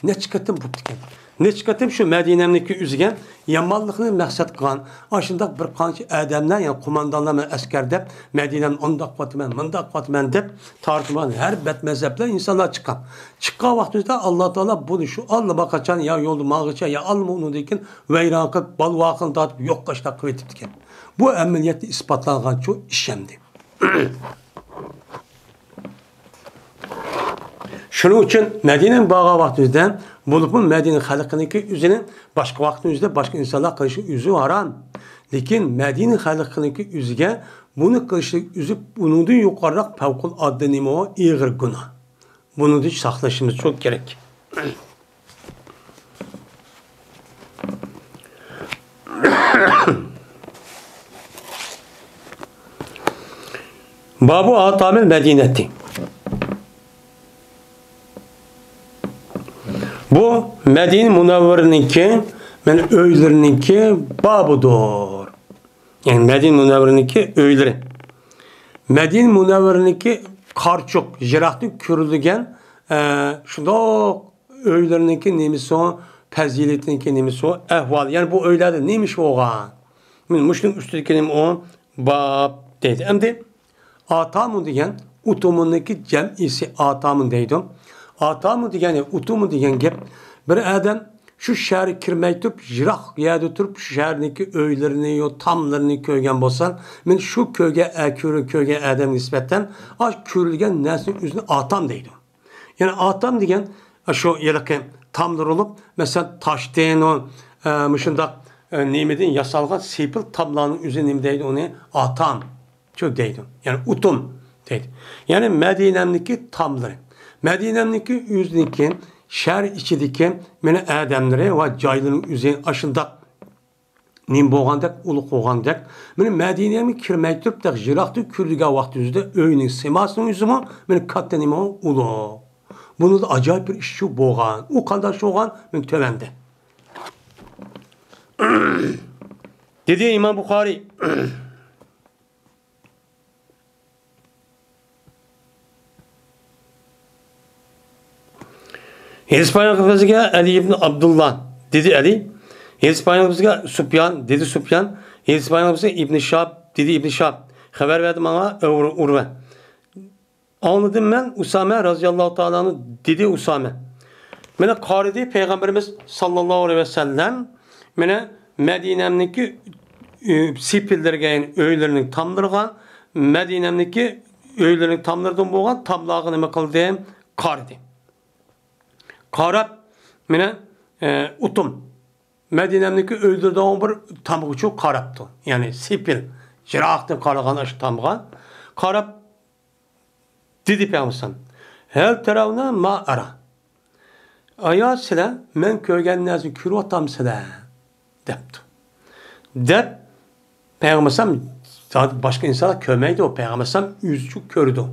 نەچچە قېتىم بوپتىكەن. نەچچە قېتىم شۇ مەدىنەمنىڭكى ئۆزىگە يامانلىقنى مەقسەت قىلغان، ئاشۇنداق بىر قانچە ئادەملەر، يەنى قوماندانلار بىلەن ئەسكەر دەپ، مەدىنەمنى ئۇنداق قىلىۋاتىمەن، مۇنداق قىلىۋاتىمەن دەپ، تارتىنغان ھەر بەت مەزھەپلەر ئىنسانلار چىققان. چىققان ۋاقتىمىزدا ئاللا تائالا بۇنى شۇ ئاللىماقاچان يا يولدا ماڭغىچە يا ئاللىمۇ ئۇنىڭدىن كېيىن ۋەيران قىلىپ، بالۋاقىنى تارتىپ يوققا ئىشلار قىلىۋېتىپتىكەن. بۇ ئەمەلىيەتتە ئىسپاتلانغان شۇ ئىش ئەمدى. شۇنىڭ ئۈچۈن مەدىنىگە بارغان ۋاقتىمىزدا، بولۇپمۇ مەدىنە خەلقىنىڭكى ئۆزىنى باشقا ۋاقىتنىڭ ئۆزىدە باشقا ئىنسانلار قىلىشى ئۆزى ھارام. لېكىن مەدىنە خەلقىنىڭكى ئۆزىگە بۇنى قىلىشى ئۆزى ئۇنىڭدىن يۇقىرىراق پەۋقۇلئاددە نېمە ئۇ؟ ئېغىر گۇناھ. بۇنىڭدىن ساقلىنىشىمىز چوڭ كېرەك. بابۇ ئاتامىل مەدىنەتى. بۇ مەدىنە مۇنەۋۋەرىنىڭكى، مەن ئۆيلىرىنىڭكى بابىدۇر. يەنى مەدىنە مۇنەۋۋەرىنىڭكى ئۆيلىرى. مەدىنە مۇنەۋۋەرىنىڭكى قارچۇق، يىراقتىن كۆرۈلگەن، ئە، شۇنداق ئۆيلىرىنىڭكى نېمىسى، پەزىلىتىنىڭكى نېمىسى، ئەھۋالى. يەنى بۇ ئۆيلەردە نېمە ئىش بولغان؟ مانا مۇشۇنىڭ ئۈستىدىكى نېمە ئۇ؟ باب دەيدۇ. ئەمدى ئاتامۇ دېگەن ئۇتۇمۇنىڭكى جەمئىسى ئاتامۇ دەيدۇ. ئاتامۇ دېگەن، ئۇتۇمۇ دېگەن گەپ، بىر ئادەم شۇ شەھەرگە كىرمەي تۇرۇپ، يىراق يەردە تۇرۇپ، شۇ شەھەرنىڭكى ئۆيلىرىنى، يو، تاملىرىنى كۆرگەن بولسا، مانا شۇ كۆرگەن، ئە، كۆر-، كۆرگەن ئادەمگە نىسبەتەن، ئاش كۆرۈلگەن نەرسىنى ئۆزىنى ئاتام دەيدۇ. يەنى ئاتام دېگەن شۇ ھېلىقى تاملىرى بولۇپ، مەسىلەن، تاشتىن، ئۇ، ئە، مۇشۇنداق، ئە، نېمىدىن ياسالغان سېپىل تاملارنىڭ ئۆزى نېمە دەيدۇ ئۇنى؟ ئاتام شۇ دەيدۇ. يەنى ئۇتۇم دەيدۇ. يەنى مەدىنەمنىڭكى تاملىرى. مەدىنەمنىڭكى ئۆزىنىڭكى شەھەر ئىچىدىكى مانا ئادەملىرى ۋە جايلىرىنىڭ ئۆزى ئاشۇنداق نېمە بولغاندەك، ئۇلۇغ بولغاندەك، مانا مەدىنەگە كىرمەي تۇرۇپ، تېخى يىراقتىن كۆرۈلگەن ۋاقتىمىزدا ئۆينىڭ سىيماسىنىڭ ئۆزىمۇ مانا كاتتا نېمە ئۇلۇغ. بۇنىڭدا ئاجايىپ بىر ئىش شۇ بولغان. ئۇ قانداق ئىش بولغان؟ مانا تۆۋەندە. دېدى ئىمام بۇخارىي. ھېلىسى پايان قىلىپ بىزگە ئەلى ئىبن ئابدۇللا، دېدى ئەلى. ھېلىسى پايان قىلىپ بىزگە سۇپيان، دېدى سۇپيان. ھېلىسى پايان قىلىپ بىزگە ئىبن شىھاب، دېدى ئىبن شىھاب. خەۋەر بەردى ماڭا ئۇر-، ئۇرۋە. ئاڭلىدىم مەن ئۇسامە رازىياللاھۇ تائالا ئەنھۇ، دېدى ئۇسامە. مانا قارىدى پەيغەمبىرىمىز ساللاللاھۇ ئەلەيھى ۋەسەللەم، مانا مەدىنەمنىڭكى ئۆ-، سېپىللىرىگە، يەنى ئۆيلىرىنىڭ تاملىرىغا، مەدىنەمدىكى ئۆيلىرىنىڭ تاملىرىدىن بولغان تاملارغا نېمە قىلدىم؟ قارىدى. قاراپ، مانا، ئە، ئۇتۇم. مەدىنەمدىكى ئۆيلىرىدىن بىر تامغىچۇ قاراپتۇ. يەنى سېپىل، يىراقتىن قارىغان ئاشۇ تامغا قاراپ، دېدى پەيغەمبەر ئەلەيھىسسالام، «ھەل تەرەۋنە ما ئەرا؟» «ئايا، سىلەر مەن كۆرگەن نەرسىنى كۆرۈۋاتامسىلەر؟» دەپتۇ. دەپ پەيغەمبەر ئەلەيھىسسالام، زادى باشقا ئىنسانلار كۆرمەيدۇ، پەيغەمبەر ئەلەيھىسسالام ئۆزىچۇ كۆرىدۇ.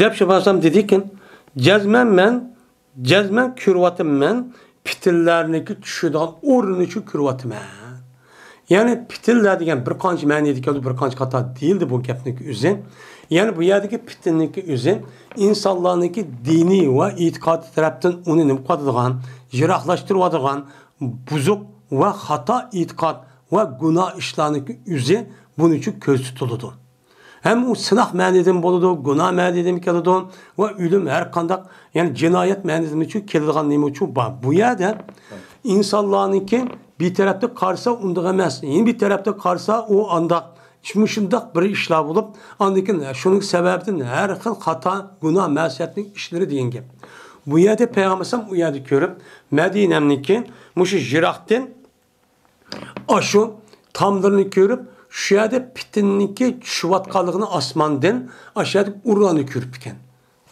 دەپ شۇ پەيغەمبەر ئەلەيھىسسالام دېدىكىن، جەزمەن مەن، جەزمەن كۆرۈۋاتىمەن، پىتىنلەرنىڭكى چۈشىدىغان ئورنىنىچۇ كۆرۈۋاتىمەن. يەنى پىتىنلەر دېگەن بىر قانچە مەنىدە كېلىدۇ، بىر قانچە قاتا دېيىلدى بۇ گەپنىڭكى ئۆزى. يەنى بۇ يەردىكى پىتىننىڭكى ئۆزى ئىنسانلارنىڭكى دىنىي ۋە ئېتىقادىي تەرەپتىن ئۇنى نېمە قىلىۋاتىدىغان، يىراقلاشتۇرۇۋاتىدىغان، بۇزۇق ۋە خاتا ئېتىقاد ۋە گۇناھ ئىشلارنىڭكى ئۆزى بۇنىڭچۇ كۆزدە تۇتۇلىدۇ. ھەم ئۇ سىناق مەنىدىن بولىدۇ، گۇناھ مەنىدىن كېلىدۇ ۋە ئۆلۈم ھەر قانداق، يەنى جىنايەت مەنىدىنچۇ كېلىدىغان نېمە ئۈچۈن بار؟ بۇ يەردە ئىنسانلارنىڭكى بىر تەرەپتىن قارىسا ئۇنداق ئەمەس، يەنە بىر تەرەپتىن قارىسا ئۇ ئانداق، مۇشۇنداق بىر ئىشلار بولۇپ، ئاندىن كېيىن شۇنىڭ سەۋەبىدىن ھەر خىل خاتا، گۇناھ، مەسىيەتنىڭ ئىشلىرى دېگەن گەپ. بۇ يەردە پەيغەمبەر ئەلەيھىسسالام ئۇ يەردە كۆرۈپ، مەدىنەمنىڭكى مۇشۇ يىراقتىن ئاشۇ تاملىرىنى كۆرۈپ، شۇ يەردە پىتىننىڭكى چۈشۈۋاتقانلىقىنى ئاسماندىن، ئاشۇ يەردە ئۇرلارنى كۆرۈپتىكەن.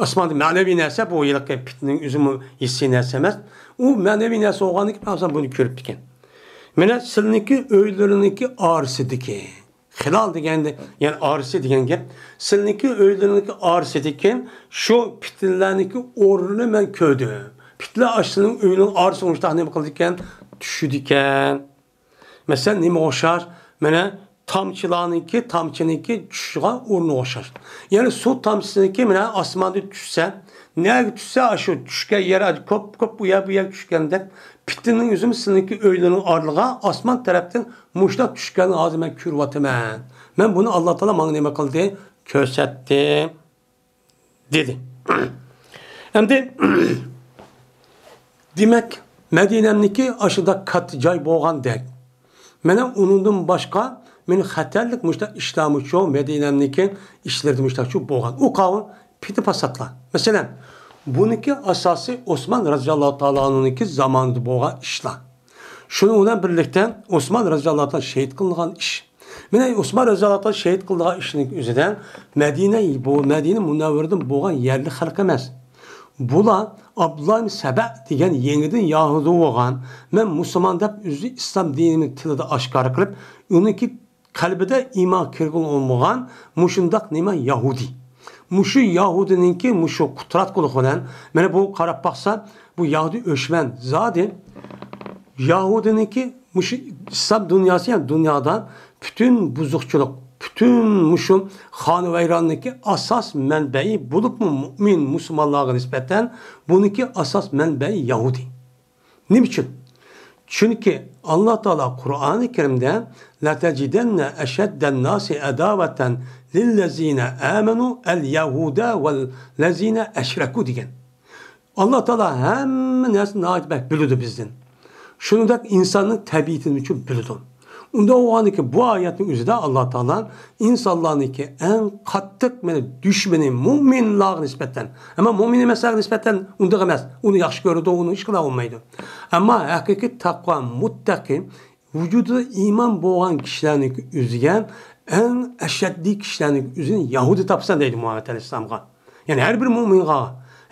ئاسماندا مەنىۋى نەرسە، بۇ ھېلىقى پىتىننىڭ ئۆزىمۇ ھېسسىي نەرسە ئەمەس. ئۇ مەنىۋى نەرسە بولغاندىن كېيىن، ئاسمان بۇنى كۆرۈپتىكەن. مانا سىلىنىڭكى ئۆيلىرىنىڭكى ئارىسىدىكى، خىلال دېگەندە، يەنى ئارىسى دېگەن گەپ. سىلىنىڭكى ئۆيلىرىنىڭكى ئارىسىدىكى شۇ پىتىنلەرنىڭكى ئورنىنى مەن كۆردۈم. پىتىنلەر ئاشۇ سىلىنىڭ ئۆينىڭ ئارىسىغا مۇشۇنداق نېمە قىلىدىكەن؟ چۈشىدىكەن. مەسىلەن، نېمىگە ئوخشاش؟ مانا تامچىلارنىڭكى، تامچىنىڭكى چۈشىدىغان ئورنىغا ئوخشاش. يەنى سۇ تامچىسىنىڭكى مانا ئاسماندىن چۈشسە، نەگە چۈشسە، ئاشۇ چۈشكەن يەر كوپ-كوپ ئۇ يەر بۇ يەرگە چۈشكەندەك، پىتىننىڭ ئۆزىمۇ سىلىنىڭكى ئۆيلىرىنىڭ ئارىلىغا ئاسمان تەرەپتىن مۇشۇنداق چۈشكەننى ھازىر مەن كۆرۈۋاتىمەن. مەن بۇنى ئاللا تائالا ماڭا نېمە قىلدى؟ كۆرسەتتى. دېدى. ئەمدى، دېمەك، مەدىنەمنىكى ئاشۇنداق كاتتا جاي بولغاندەك، مانا ئۇنىڭدىن باشقا مېنى خەتەرلىك مۇشۇنداق ئىشلارمۇچۇ، مەدىنەمنىكى ئىشلىرىدا مۇشۇنداقچۇ بولغان. ئۇ قاۋۇل پىتنە پاساتلار. مەسىلەن، بۇنىڭكى ئاساسى ئوسمان رەزىياللاھۇ تائالا ئەنھۇنىڭكى زامانىدا بولغان ئىشلار. شۇنىڭ بىلەن بىرلىكتە ئوسمان رەزىياللاھۇ تائالا شېھىت قىلىنغان ئىش. مانا ئوسمان رەزىياللاھۇ تائالا شېھىت قىلىدىغان ئىشنىڭ ئۆزىدە مەدىنە، بۇ مەدىنە مۇنەۋۋەرىدىن بولغان يەرلىك خەلق ئەمەس. بۇلار ئابدۇللا ئىبن سەبە دېگەن يېڭىدىن يەھۇدىي بولغان، مەن مۇسۇلمان دەپ ئۆزى ئىسلام دىنىنى تىلىدا ئاشكارا قىلىپ، ئۇنىڭكى قەلبىدە ئىمان كىرگىلى بولمىغان مۇشۇنداق نېمە يەھۇدىي. مۇشۇ يەھۇدىينىڭكى مۇشۇ قۇتراتقۇلۇقى بىلەن، مانا بۇ قاراپ باقسا، بۇ يەھۇدىي ئۆچمەن زادى. يەھۇدىينىڭكى مۇشۇ ئىسلام دۇنياسى، يەنى دۇنيادا پۈتۈن بۇزۇقچىلىق، پۈتۈن مۇشۇ خانىۋەيراننىڭكى ئاساس مەنبەئى بولۇپمۇ مۇئمىن مۇسۇلمانلارغا نىسبەتەن بۇنىڭكى ئاساس مەنبەئى يەھۇدىي. نېمە ئۈچۈن؟ چۈنكى ئاللا تائالا قۇرئانى كەرىمدە، لەتەجىدەننە ئەشەددەنناسى ئەداۋەتەن لىللەزىنە ئامەنۇ ئەل يەھۇدە ۋەللەزىنە ئەشرەكۇ دېگەن. ئاللا تائالا ھەممە نەرسىنى ناھايىتى بەك بىلىدۇ بىزدىن. شۇنىڭدەك ئىنساننىڭ تەبىئىتىنى چۇ بىلىدۇ. ئۇنداق بولغاندىكىن بۇ ئايەتنىڭ ئۆزىدە ئاللا تائالا ئىنسانلارنىڭكى ئەڭ قاتتىق مېنى دۈشمىنى مۇئمىنلارغا نىسبەتەن. ئەمما مۇئمىن ئەمەسلەرگە نىسبەتەن ئۇنداق ئەمەس. ئۇنى ياخشى كۆرىدۇ، ئۇنى ھېچ قىلالمايدۇ. ئەمما ھەقىقىي تەقۋا مۇتتەقى ۋۇجۇدىدا ئىمان بولغان كىشىلەرنىڭكى ئۆزىگە ئەڭ ئەشەددىي كىشىلەرنىڭكى ئۆزىنى يەھۇدىي تاپىسەن دەيدۇ مۇھەممەد ئەلەيھىسسالامغا. يەنى ھەر بىر مۇئمىنغا،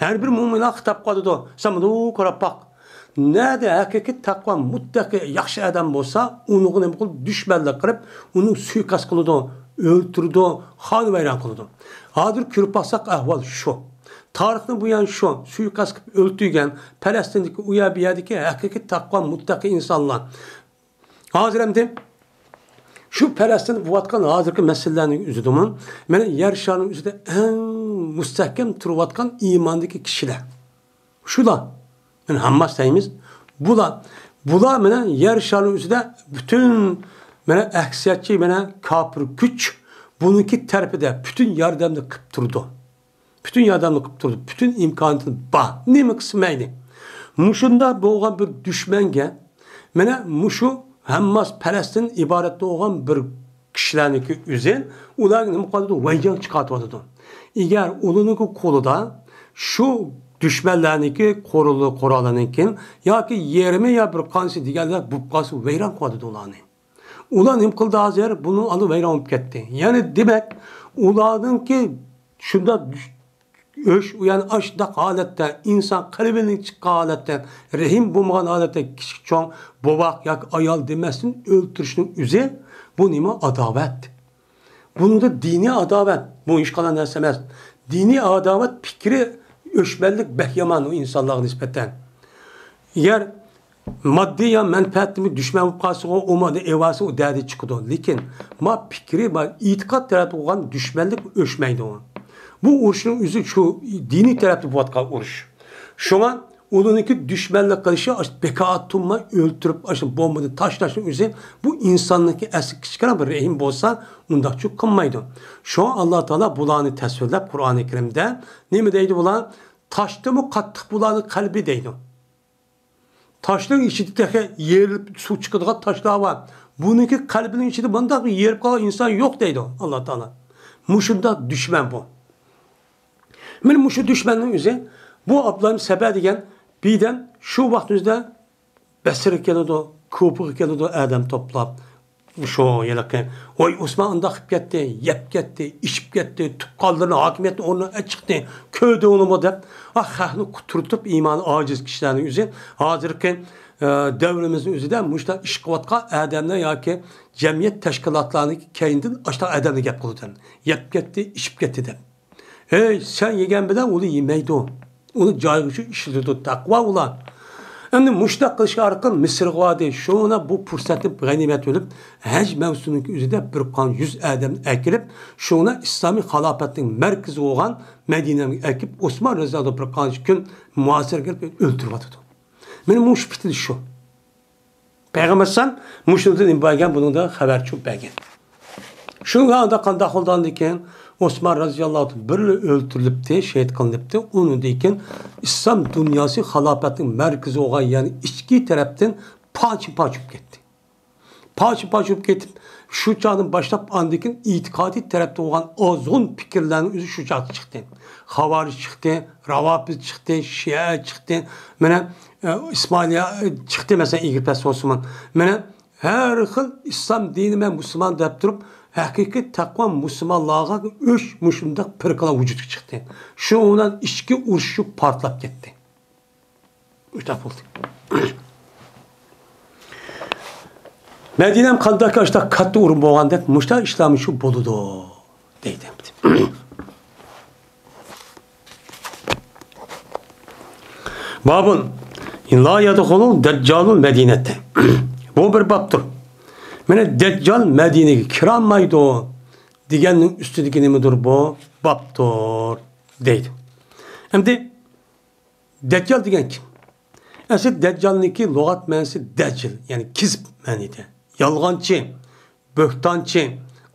ھەر بىر مۇئمىنغا خىتاب قىلىدۇ. سەن بۇنى قاراپ باق. نەدە ھەقىقىي تەقۋا مۇتتەقى ياخشى ئادەم بولسا، ئۇنىڭغا نېمە قىلىدۇ؟ دۈشمەنلىك قىلىپ، ئۇنى سۇيىقەست قىلىدۇ، ئۆلتۈرىدۇ، خانىۋەيران قىلىدۇ. ھازىر كۆرۈپ باقساق ئەھۋال شۇ. تارىخنى بۇيان شۇ، سۇيىقەست قىلىپ ئۆلتۈرگەن، پەلەستىندىكى ئۇ يەر بۇ يەردىكى ھەقىقىي تەقۋا مۇتتەقى ئىنسانلار. ھازىر ئەمدى شۇ پەلەستىندە بولۇۋاتقان ھازىرقى مەسىلىلەرنىڭ ئۆزىدىمۇ، مانا يەر شارىنىڭ ئۆزىدە ئەڭ مۇستەھكەم تۇرۇۋاتقان ئىماندىكى كىشىلەر. شۇلار. مانا ھامماس دەيمىز. بۇلار، بۇلار مانا يەر شارىنىڭ ئۆزىدە پۈتۈن مانا ئەكسىيەتچى مانا كاپىر كۈچ بۇنىڭكى تەرىپىدە پۈتۈن ياردەمنى قىلىپ تۇرىدۇ. پۈتۈن ياردەمنى قىلىپ تۇرىدۇ. پۈتۈن ئىمكانىيىتى بار. نېمە قىلسا مەيلى. مۇشۇنداق بولغان بىر دۈشمەنگە مانا مۇشۇ ھەمماس پەرەستىن ئىبارەت بولغان بىر كىشىلەرنىڭكى ئۆزى ئۇلارغا نېمە قىلىۋاتىدۇ؟ ۋەيرانچىلىق چىقىرىۋاتىدۇ. ئەگەر ئۇلارنىڭكى قولىدا شۇ دۈشمەنلەرنىڭكى قورالى، قورالىنىڭكى ياكى يېرىمى يا بىر قانچىسى دېگەنلەر بولۇپ قالسا، ۋەيران قىلىۋاتىدۇ ئۇلارنى. ئۇلار نېمە قىلدى ھازىر؟ بۇنىڭ ئالدى ۋەيران بولۇپ كەتتى. يەنى دېمەك، ئۇلارنىڭكى شۇنداق ئۆچ، يەنى ئاشۇنداق ھالەتتە، ئىنسان قەلبىدىن چىققان ھالەتتە، رەھىم بولمىغان ھالەتتە كىچىك چوڭ، بوۋاق ياكى ئايال دېمەستىن ئۆلتۈرۈشنىڭ ئۆزى، بۇ نېمە؟ ئاداۋەت. بۇنىڭدا دىنىي ئاداۋەت، بۇ ھېچقانداق نەرسە ئەمەس. دىنىي ئاداۋەت، پىكرى ئۆچمەنلىك بەك يامان ئۇ ئىنسانلارغا نىسبەتەن. ئەگەر ماددىي يا مەنپەئەتتىمۇ دۈشمەن بولۇپ قالسىغۇ، ئۇ مادا ئېۋاسى ئۇ دەردى چىقىدۇ. لېكىن ما پىكرى بار، ئېتىقاد تەرەپتە بولغان دۈشمەنلىك ئۆچمەيدۇ. بۇ ئۇرۇشنىڭ ئۆزى شۇ دىنىي تەرەپتە بولۇۋاتقان ئۇرۇش. شۇڭا ئۇلارنىڭكى دۈشمەنلىك قىلىشى ئاشۇ بىكار تۇرماي ئۆلتۈرۈپ، ئاشۇ بومبىنى تاشلاشنىڭ ئۆزى، بۇ ئىنساننىڭكى ئەسلى كىچىككىنە بىر رەھىم بولسا، ئۇنداقچۇ قىلمايدۇ. شۇڭا ئاللا تائالا بۇلارنى تەسۋىرلەپ قۇرئانى كەرىمدە نېمە دەيدۇ بۇلار؟ تاشتىنمۇ قاتتىق بۇلارنىڭ قەلبى دەيدۇ. تاشنىڭ ئىچىدە تېخى يېرىلىپ سۇ چىقىدىغان تاشلار بار. بۇنىڭكى قەلبىنىڭ ئىچىدە بۇنداق يېرىپ قالغان ئىنسان يوق دەيدۇ ئاللا تائالا. مۇشۇنداق دۈشمەن بۇ. مانا مۇشۇ دۈشمەننىڭ ئۆزى، بۇ ئابدۇللا ئىبن سەبە دېگەن بىدەم شۇ ۋاقىتنىڭ ئۆزىدە بەسرىگە كېلىدۇ، كۇفىغا كېلىدۇ ئادەم توپلاپ. شۇ ھېلىقى، ۋاي، ئوسمان ئۇنداق قىلىپ كەتتى، يەپ كەتتى، ئىچىپ كەتتى، تۇغقانلىرىنى ھاكىمىيەتنى ئورنىدىن چىقتى، كۆردۈڭلىمۇ دەپ، ئا، خەقنى قۇترىتىپ، ئىمانى ئاجىز كىشىلەرنىڭ ئۆزى، ھازىرقى، ئە، دەۋرىمىزنىڭ ئۆزىدە مۇشۇنداق ئىش قىلىۋاتقان ئادەملەر ياكى جەمئىيەت تەشكىلاتلارنىڭ كەينىدىن ئاشۇنداق ئادەمنى گەپ قىلىدۇ. يەپ كەتتى، ئىچىپ كەتتى دەپ. ھەي، سەن يېگەن بىلەن ئۇلار يېمەيدۇ. ئۇنى جايىغا شۇ ئىشلىتىدۇ، تەقۋا ئۇلار. ئەمدى مۇشۇنداق قىلىشقا ئارقىلىق مىسىرغا باردى. شۇڭا بۇ پۇرسەتنى غەنىيمەت بىلىپ، ھەج مەۋسۇمىنىڭ ئۆزىدە بىر قانچە يۈز ئادەمنى ئەكىرىپ، شۇڭا ئىسلامىي خىلاپەتنىڭ مەركىزى بولغان مەدىنەگە ئەكىپ، ئوسمان رەزىياللاھۇ بىر قانچە كۈن مۇھاسىرە قىلىپ ئۆلتۈرۈۋاتىدۇ. مانا مۇشۇ پىتنە شۇ. پەيغەمبەر ئەلەيھىسسالام مۇشۇنى نېمە بەرگەن، بۇنىڭدا خەۋەرچۇ بەرگەن. شۇنىڭغا ئاندا قانداق بولدى ئاندىن كېيىن؟ ئوسمان رەزىياللاھۇ ئەنھۇ بىرلا ئۆلتۈرۈلۈپتى، شېھىت قىلىنىپتى. ئۇنىڭدىن كېيىن ئىسلام دۇنياسى خىلاپەتنىڭ مەركىزى بولغان، يەنى ئىچكى تەرەپتىن پارچە-پارچە بولۇپ كەتتى. پارچە-پارچە بولۇپ كېتىپ، شۇ چاغدىن باشلاپ ئاندىن كېيىن ئېتىقادىي تەرەپتە بولغان ئازغۇن پىكىرلەرنىڭ ئۆزى شۇ چاغدا چىقتى. خاۋارىج چىقتى، راۋاپىز چىقتى، شىئە چىقتى، مانا، ئە، ئىسمائىلىيە چىقتى، مەسىلەن، ئىگىر پەس بولسىمۇ. مانا، ھەر خىل ئىسلام دىنى مەن مۇسۇلمان دەپ تۇرۇپ، ھەقىقىي تەقۋا مۇسۇلمانلارغا ئۆچ مۇشۇنداق پىرقىلار ۋۇجۇدقا چىقتى. شۇنىڭ بىلەن ئىچكى ئۇرۇشۇپ پارتلاپ كەتتى. مۇشۇنداق بولدى. مەدىنەم قانداق ئاشۇنداق كاتتا ئورۇن بولغاندەك، مۇشۇنداق ئىشلارمۇ شۇ بولىدۇ، دەيدۇ. بابۇن لا يدخل الدجال المدينة. بۇ بىر بابتۇر. مانا دەججال مەدىنىگە كىرالمايدۇ دېگەننىڭ ئۈستىدىكى نېمىدۇر بۇ؟ بابتۇر، دەيدۇ. ئەمدى دەججال دېگەن كىم؟ ئەسلى دەججالنىڭكى لۇغەت مەنىسى دەجىل، يەنى كېزىپ مەنىدە. يالغانچى، بۆھتانچى،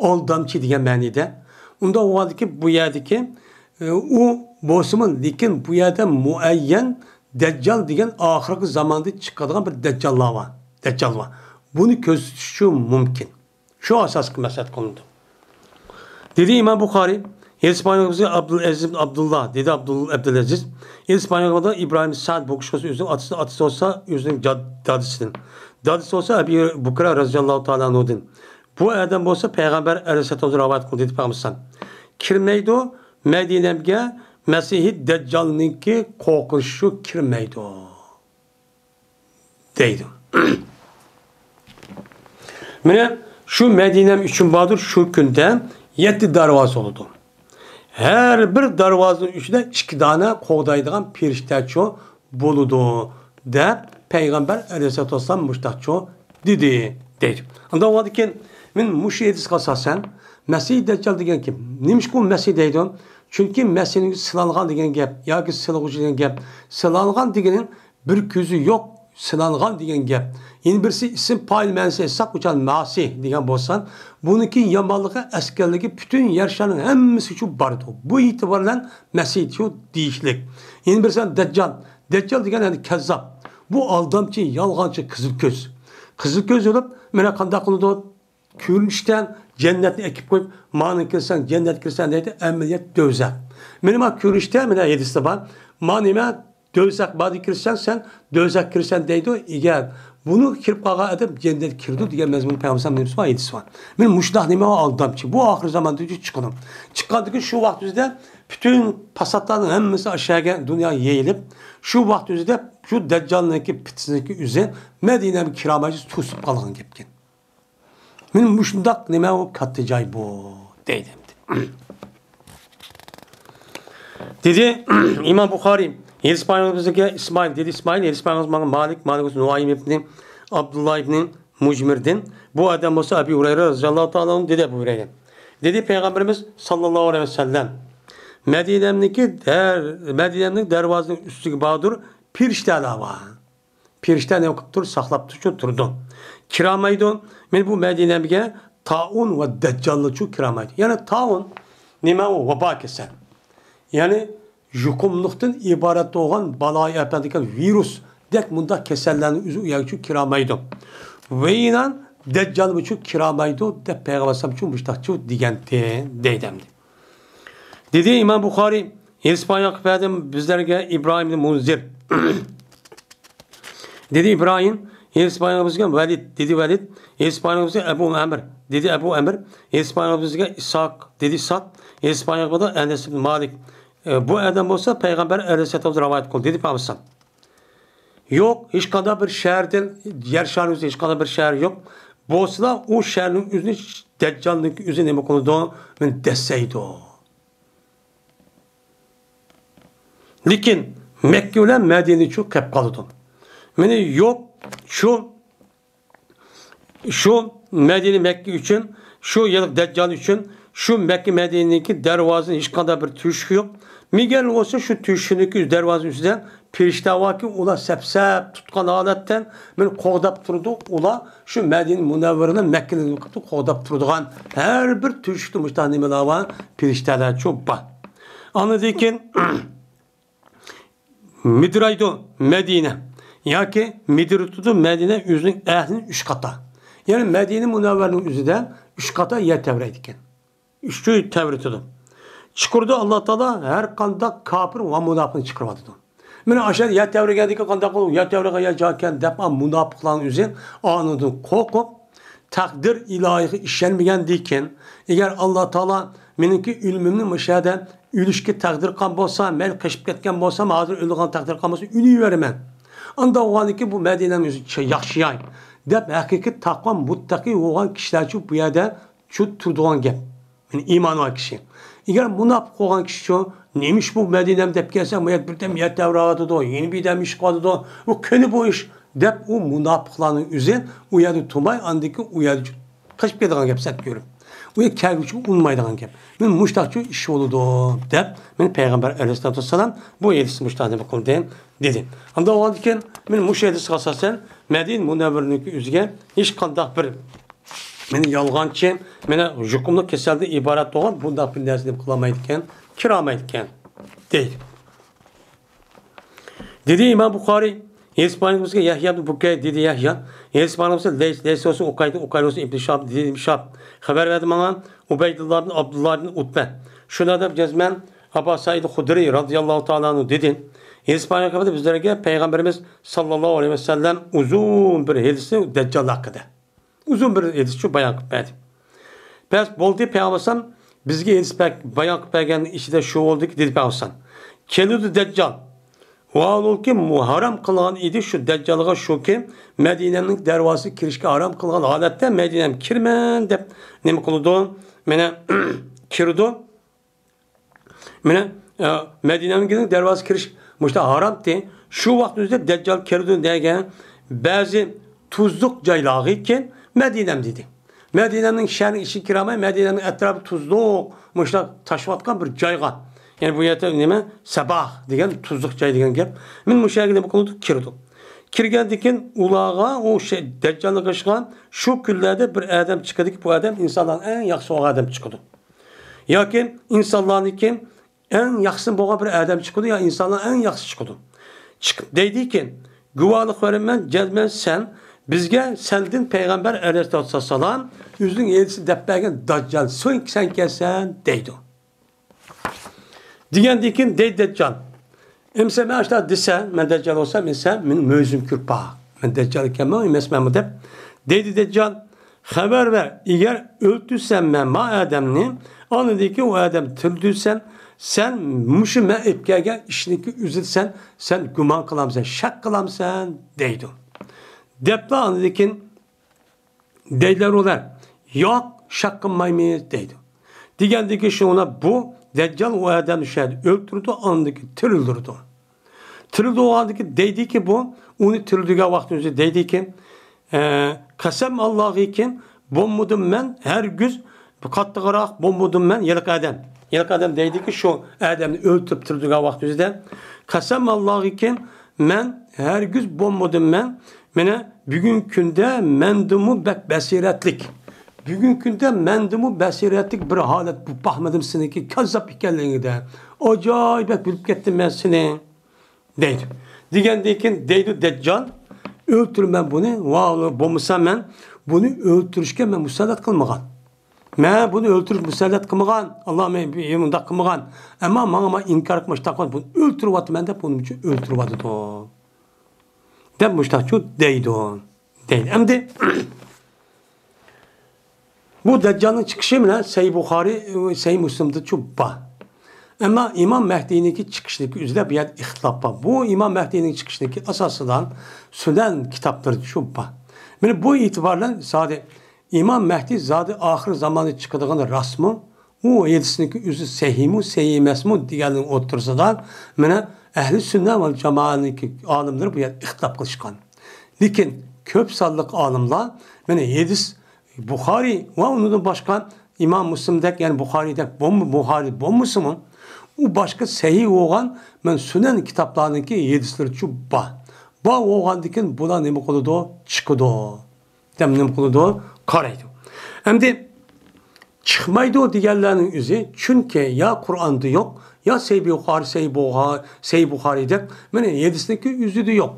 ئالدامچى دېگەن مەنىدە. ئۇنداق بولغاندىكىن بۇ يەردىكى، ئى، ئۇ بولسىمۇ، لېكىن بۇ يەردە مۇئەييەن دەججال دېگەن ئاخىرقى زاماندا چىقىدىغان بىر دەججاللار بار. دەججال بار. بۇنى كۆرسىتىش ئۈچۈن مۇمكىن. شۇ ئاساسقا مەسلىھەت قىلىنىدۇ. دېدى ئىمام بۇخارىي، ئىسپانىيەلىك ئابدۇلئەزىز ئىبن ئابدۇللا، دېدى ئابدۇل-، ئابدۇلئەزىز، ئىسپانىيەلىك ئىبراھىم سەئد بۇ كىشى بولسا ئۆزىنىڭ ئاتىسى، ئاتىسى بولسا ئۆزىنىڭ جاد-، دادىسىدىن. دادىسى بولسا ئەبى بۇكرە رەزىياللاھۇ تائالا ئەنھۇدىن. بۇ ئادەم بولسا پەيغەمبەر ئەلەيھىسسالام رىۋايەت قىلدى دېدى پەيغەمبەر. كىرمەيدۇ، مەدىنەمگە مەسىھى دەججالنىڭكى قورقۇنچى شۇ، كىرمەيدۇ. دەيدۇ. مانا شۇ مەدىنەم ئۈچۈن باردۇر، شۇ كۈندە يەتتە دەرۋازا بولىدۇ. ھەر بىر دەرۋازىنىڭ ئىچىدە ئىككى دانە قوغدايدىغان پېرىشتەچۇ بولىدۇ، دەپ پەيغەمبەر ئەلەيھىسسالاتۇ ۋەسسالام مۇشتاقچۇ دېدى، دەيدۇ. ئۇنداق بولغاندىكىن، مەن مۇشۇ ھەدىسكە ئاساسەن، مەسىھ دەججال دېگەن كىم؟ نېمىشقا ئۇ مەسىھ دەيدۇ؟ چۈنكى مەسىھنىڭ سىلانغان دېگەن گەپ ياكى سىلىغۇچى دېگەن گەپ. سىلانغان دېگىنى بىر كۆزى يوق، سىلانغان دېگەن گەپ. يەنە بىرسى ئىسىم پائىل مەنىسى ئېيتساق، ئۇچان ماسىھ دېگەن بولسا، بۇنىڭكى يامانلىقى، ئەسكەرلىكى پۈتۈن يەر شارىنىڭ ھەممىسى ئۈچۈن بارىدۇ. بۇ ئېتىبار بىلەن مەسىھ شۇ دېيىشلىك. يەنە بىرسى دەججال. دەججال دېگەن يەنى كەززاپ. بۇ ئالدامچى، يالغانچى، قىزىل كۆز. قىزىل كۆز بولۇپ، مانا قانداق قىلىدۇ؟ كۆرۈنۈشتە جەننەتنى ئەكىپ قويۇپ، مانا كىرسەڭ، جەننەتكە كىرسەن دەيدۇ، ئەمەلىيەت دوزاخ. مانا ما كۆرۈنۈشتە، مانا ھەدىستە بار. ما نېمە؟ دوزاخ باردا كىرسەڭ، سەن دوزاخ كىرسەن دەيدۇ. ئەگەر بۇنى كىرىپ قالغان ئادەم جەننەتكە كىرىدۇ دېگەن مەزمۇن پەيغەمبەر نېمىسى بار؟ ھەدىسى بار. مانا مۇشۇنداق نېمە ئالدامچى. بۇ ئاخىر زاماندا چىقىدۇ. چىققاندىن كېيىن شۇ ۋاقىت ئۆزىدە پۈتۈن پاساتلارنىڭ ھەممىسى ئاشۇ يەرگە، دۇنياغا يېيىلىپ، شۇ ۋاقىت ئۆزىدە شۇ دەججالنىڭكى پىتنىسىنىڭكى ئۆزى مەدىنەگە كىرەلمەي توسۇپ قالغان گەپكەن. مانا مۇشۇنداق نېمە ئۇ كاتتا جاي بۇ دەيدۇ ئەمدى. دېدى ئىمام بۇخارىي، ھېدىس پايغىمبىرىمىزگە ئىسمائىل، دېدى ئىسمائىل، ھېدىس پايغىمبىرىمىز ماڭا مالىك، مالىك بولسا نۇئايم ئىبنى ئابدۇللا ئىبنى مۇجمىردىن، بۇ ئادەم بولسا ئەبۇ ھۇرەيرە رەزىياللاھۇ تائالا ئەنھۇ دېدى ئەبۇ ھۇرەيرە. دېدى پەيغەمبىرىمىز ساللاللاھۇ ئەلەيھى ۋەسەللەم، مەدىنەمنىڭكى دەر-، مەدىنەمنىڭ دەرۋازىنىڭ ئۈستىگە باردۇر، پېرىشتەلەر بار. پېرىشتە نېمە قىلىپ تۇر؟ ساقلاپ تۇرۇپ تۇرىدۇ. كىرەلمەيدۇ. مانا بۇ مەدىنەمگە تائۇن ۋە دەججاللارچۇ كىرەلمەيدۇ. يەنى تائۇن نېمە ئۇ؟ ۋابا كېسەل. يەنى يۇقۇملۇقتىن ئىبارەت بولغان بالايى ئەپەندىكەن ۋىرۇسدەك مۇنداق كېسەللەرنىڭ ئۆزى ئۇ يەرگىچۇ كىرەلمەيدۇ. ۋە ئىنان دەججالمۇچۇ كىرەلمەيدۇ دەپ پەيغەمبەر ئەلەيھىسسالامچۇ مۇشتاقچۇ دېگەنتى دەيدۇ ئەمدى. دېدى ئىمام بۇخارىي، ھېدىس بايان قىلىپ بەردى بىزلەرگە ئىبراھىم ئىبن مۇنزىر. دېدى ئىبراھىم، ھېدىس بايان قىلىپ بىزگە ۋەلىد، دېدى ۋەلىد، ھېدىس بايان قىلىپ بىزگە ئەبۇ ئەمر، دېدى ئەبۇ ئەمر، ھېدىس بايان قىلىپ بىزگە ئىسھاق، دېدى ئىسھاق، ھېدىس بايان قىلىپ ئەنەس ئىبن مالىك. ئە، بۇ ئادەم بولسا پەيغەمبەر ئەلەيھىسسالام رىۋايەت قىلدى، دېدى پەيغەمبەر. يوق، ھېچقانداق بىر شەھەردىن، يەر شارىنىڭ ئۆزىدە ھېچقانداق بىر شەھەر يوق. بولسىلا ئۇ شەھەرنىڭ ئۆزىنى دەججالنىڭكى ئۆزى نېمە قىلىدۇ؟ مېنى دەسسەيدۇ. لېكىن مەككە بىلەن مەدىنىچۇ قېلىپ قالىدۇ. مېنى يوق، شۇ، شۇ مەدىنە مەككە ئۈچۈن، شۇ يىللىق دەججال ئۈچۈن، شۇ مەككە مەدىنىنىڭكى دەرۋازىسىنىڭ ھېچقانداق بىر تۆشۈكى يوق. مېگەر بولسا شۇ تۆشۈكنىڭكى دەرۋازىسى ئۈستىدە پېرىشتە باركى، ئۇلار سەپ-سەپ تۇتقان ھالەتتە مېنى قوغداپ تۇرىدۇ. ئۇلار شۇ مەدىنە مۇنەۋۋەرىنى مەككىنى قوغداپ تۇرىدىغان ھەر بىر تۆشۈكتە مۇشۇنداق نېمىلەر بار، پېرىشتەلەرچۇ بار. ئاندىن كېيىن مىدىرايدۇ مەدىنە ياكى مىدىرىتىدۇ مەدىنە ئۆزىنىڭ ئەھلىنى ئۈچ قاتا. يەنى مەدىنە مۇنەۋۋەرىنىڭ ئۆزىدە ئۈچ قاتا يەر تەۋرەيدىكەن. ئۈچ تەۋرىتىدۇ. چىقىرىدۇ ئاللا تائالا ھەر قانداق كاپىر ۋە مۇناپىقنى چىقىرىۋاتىدۇ. مانا ئاشۇ يەر تەۋرىگەندىكىن قانداق قىلىدۇ؟ يەر تەۋرىگەن يەر جاكەن دەپ مۇناپىقلارنىڭ ئۆزى ئانىدىن قورقۇپ، تەقدىر ئىلاھىغا ئىشەنمىگەندىكىن، ئەگەر ئاللا تائالا مېنىڭكى ئۆلۈمۈمنى مۇشۇ يەردە ئۆلۈشكە تەقدىر قىلغان بولسا، مەيلى قېچىپ كەتكەن بولسام، ھازىر ئۆلىدىغان تەقدىر قىلغان بولسا، ئۆلۈۋېرىمەن. ئانداق بولغاندىكىن بۇ مەدىنەم ئۆزى چ-، ياخشى ياي، دەپ ھەقىقىي تەقۋا مۇتتەقى بولغان كىشىلەرچۇ بۇ يەردە چۇ تۇرىدىغان گەپ. يەنى ئىمانى بار كىشى. ئەگەر مۇناپىق بولغان كىشىچۇ، نېمىش بۇ مەدىنەم دەپ كەلسە، بۇ يەردە بىردەم يەر تەۋرەۋاتىدۇ، يەنە بىردەم ئىش قىلىۋاتىدۇ، بۇ قېنى بۇ ئىش، دەپ ئۇ مۇناپىقلارنىڭ ئۆزى ئۇ يەردە تۇرماي، ئاندىن كېيىن ئۇ يەردە قېچىپ كېتىدىغان گەپ سەت كۆرۈپ. ئۇ يەرگە كەلگۈچى ئۇنىمايدىغان گەپ. مانا مۇشۇنداقچۇ ئىش بولىدۇ، دەپ، مانا پەيغەمبەر ئەلەيھىسسالاتۇ ۋەسسالام بۇ ھەدىسنى مۇشۇنداق نېمە قىلدى، دېدى. ئاندىن ئۇنىڭدىن كېيىن مانا مۇشۇ ھەدىسكە ئاساسەن، مەدىنە مۇنەۋۋەرىنىڭكى ئۆزىگە ھېچقانداق بىر، مانا يالغانچى، مانا يۇقۇملۇق كېسەلدىن ئىبارەت بولغان بۇنداق بىر نەرسىنى قىلالمايدىكەن، كىرەلمەيدىكەن، دەيدۇ. دېدى ئىمام بۇخارىي، ھېدىس بايان قىلىپ بىزگە يەھيا ئىبن بۇكەي، دېدى يەھيا. ھېدىس بايان قىلىپ بىزگە لەيس، لەيس بولسا ئۇقايدىن، ئۇقاي بولسا ئىبن شىھاب، دېدى ئىبن شىھاب. خەۋەر بەردى ماڭا ئۇبەيدۇللا ئىبن ئابدۇللا ئىبن ئۇتبە. شۇنداق دەپ جەزمەن ئابا سەئىد خۇدرىي رازىياللاھۇ تائالا ئەنھۇ دېدى. ھېدىس بايان قىلىپ بىزلەرگە پەيغەمبىرىمىز ساللاللاھۇ ئەلەيھى ۋەسەللەم ئۇزۇن بىر ھېدىسى دەججال ھەققىدە. ئۇزۇن بىر ھەدىسچۇ بايان قىلىپ بەردى. بەس بولدى، پەيغەمبەر ئەلەيھىسسالام بىزگە ھەدىس بە-، بايان قىلىپ بەرگەننىڭ ئىچىدە شۇ بولدىكى، دېدى پەيغەمبەر ئەلەيھىسسالام. كېلىدۇ دەججال. ۋاھالۇكى، مۇ-، ھارام قىلغان ئىدى شۇ دەججالغا شۇكى، مەدىنەمنىڭ دەرۋازىسىغا كىرىشكە ھارام قىلغان ھالەتتە مەدىنەمگە كىرىمەن دەپ نېمە قىلىدۇ؟ مانا كىرىدۇ. مانا، ئە، مەدىنەنىڭ دەرۋازىسىغا كىرىش مۇشۇنداق ھارامتى. شۇ ۋاقىت ئۆزىدە دەججال كىرىدۇ دېگەن بەزى تۇزلۇق جايلارغىكى مەدىنەم دېدى. مەدىنەنىڭ شەھىرىنىڭ ئىچىگە كىرەلمەي، مەدىنەنىڭ ئەتراپى تۇزلۇق، مۇشۇنداق تاشىۋاتقان بىر جايغا. يەنى بۇ يەردە نېمە؟ سەباھ دېگەن تۇزلۇق جاي دېگەن گەپ. مانا مۇشۇ يەرگە نېمە قىلىدۇ؟ كىرىدۇ. كىرگەندىن كېيىن ئۇلارغا ئۇ شەي-، دەججالنىڭ قېشىغا شۇ كۈنلەردە بىر ئادەم چىقىدىكى، بۇ ئادەم ئىنسانلارنىڭ ئەڭ ياخشى بولغان ئادەم چىقىدۇ. ياكى ئىنسانلارنىڭكى ئەڭ ياخشىسى بولغان بىر ئادەم چىقىدۇ، يا ئىنسانلار ئەڭ ياخشىسى چىقىدۇ. چىقىپ دەيدىكى، گۇۋاھلىق بېرىمەن، جەزمەن سەن بىزگە سەندىن پەيغەمبەر ئەلەيھىسسالام ئۆزىنىڭ ئېلچىسى دەپ بەرگەن دەججال سەن، سەنكەنسەن دەيدۇ. دېگەندىن كېيىن دەيدۇ دەججال، ئەمسە مەن ئاشۇنداق دېسە، مەن دەججال بولسام، ئەمسە مېنىڭ مۆجىزەم كۆرۈپ باق، مەن دەججال ئىكەنمۇ ئەمەسمەنمۇ دەپ دەيدۇ دەججال. خەۋەر بەر، ئەگەر ئۆلتۈرسەم مەن ما ئادەمنى، ئاندىن كېيىن ئۇ ئادەم تىرىلدۈرسەم، سەن مۇشۇ مەن ئېلىپ كەلگەن ئىشنىڭكى ئۆزىدە سەن، سەن گۇمان قىلامسەن، شەك قىلامسەن دەيدۇ. دەپلا ئاندىن كېيىن دەيدىلەر ئۇلار، ياق، شەك قىلمايمىز دەيدۇ. دېگەندىن كېيىن شۇڭا بۇ دەججال ئۇ ئادەمنى شۇ يەردە ئۆلتۈرىدۇ، ئاندىن كېيىن تىرىلدۈرىدۇ. تىرىلدۈرگەندىن كېيىن دەيدىكى بۇ، ئۇنى تىرىلدۈرگەن ۋاقتىمىزدا دەيدىكى، ئە، قەسەم ئاللاغىكىن، بولمىدىم مەن ھەرگىز، بۇ قاتتىقراق بولمىدىم مەن ھېلىقى ئادەم. ھېلىقى ئادەم دەيدىكى، شۇ ئادەمنى ئۆلتۈرۈپ تىرىلدۈرگەن ۋاقتىمىزدا، قەسەم ئاللاغىكىن، مەن ھەرگىز بولمىدىم مەن، مانا بۈگۈنكى كۈندە مەندىنمۇ بەك بەسىرەتلىك. بۈگۈنكى كۈندە مەندىنمۇ بەسىرەتلىك بىر ھالەت بولۇپ باقمىدىم سېنىڭكى كاززاپ ئىكەنلىكىڭدە. ئاجايىپ بەك بىلىپ كەتتىم مەن سېنى. دەيدۇ. دېگەندىن كېيىن دەيدۇ دەججال، ئۆلتۈرىمەن بۇنى، ۋە بولمىسا مەن بۇنى ئۆلتۈرۈشكە مەن مۇسەللەت قىلمىغان. مەن بۇنى ئۆلتۈرۈش مۇسەللەت قىلمىغان. ئاللا مەن بۇنداق قىلمىغان. ئەمما ماڭا، ماڭا ئىنكار قىلماشتاق قىلىپ بۇنى ئۆلتۈرۈۋاتىمەن دەپ بۇنىڭ ئۈچۈن ئۆلتۈرۈۋاتىدۇ. دەپ مۇشتاقچۇ دەيدۇ. دەيدۇ. ئەمدى بۇ دەججالنىڭ چىقىشى بىلەن سەھىھ بۇخارىي، سەھىھ مۇسلىمدىچۇ بار. ئەمما ئىمام مەھدىينىڭكى چىقىشىدىكى ئۆزىدە بۇ يەردە ئىختىلاپ بار. بۇ ئىمام مەھدىينىڭ چىقىشىدىكى ئاساسىدا سۈنەن كىتابلىرىچۇ بار. مانا بۇ ئېتىبار بىلەن زادى ئىمام مەھدى زادى ئاخىر زاماندا چىقىدىغىنى راستمۇ؟ ئۇ ھەدىسنىڭكى ئۆزى سەھىھمۇ، سەھىھ ئەمەسمۇ دېگەننىڭ ئوتتۇرىسىدا مانا ئەھلى سۈننە ۋەل جامائەنىڭكى ئالىملىرى بۇ يەردە ئىختىلاپ قىلىشقان. لېكىن كۆپ سانلىق ئالىملار مانا ھەدىس بۇخارىي ۋە ئۇنىڭدىن باشقا ئىمام مۇسلىمدەك، يەنى بۇخارىيدەك بولما-، بۇخارىي بولمىسىمۇ، ئۇ باشقا سەھىھ بولغان، مانا سۈنەن كىتابلارنىڭكى ھەدىسلىرىچۇ بار. بار بولغاندىكىن بۇلار نېمە قىلىدۇ؟ چىقىدۇ. دەپ نېمە قىلىدۇ؟ قارايدۇ. ئەمدى چىقمايدۇ دېگەنلەرنىڭ ئۆزى، چۈنكى يا قۇرئاندا يوق، يا سەھىھ بۇخارىي، سەھىھ بۇخا-، سەھىھ بۇخارىيدەك مانا ھەدىسنىڭكى ئۆزىدە يوق.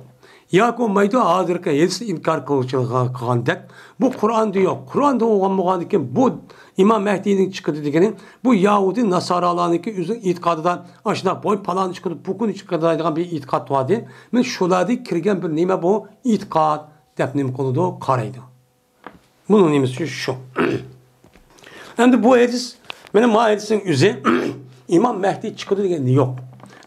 ياكى بولمايدۇ، ھازىرقى ھەدىسنى ئىنكار قىلغۇچىلار قىلغاندەك، بۇ قۇرئاندا يوق. قۇرئاندا بولغان بولغاندىكىن بۇ ئىمام مەھدىينىڭ چىقىدۇ دېگىنى، بۇ يەھۇدىي ناسارالارنىڭكى ئۆزىنىڭ ئېتىقادىدا ئاشۇنداق بوي پالان چىقىدۇ، بۇ كۈنى چىقىدۇ دەيدىغان بىر ئېتىقاد بار ئىدى. مانا شۇلاردىن كىرگەن بىر نېمە بۇ ئېتىقاد دەپ نېمە قىلىدۇ؟ قارايدۇ. بۇنىڭ نېمىسى شۇ. ئەمدى بۇ ھەدىس، مانا ما ھەدىسنىڭ ئۆزى ئىمام مەھدى چىقىدۇ دېگەن يوق.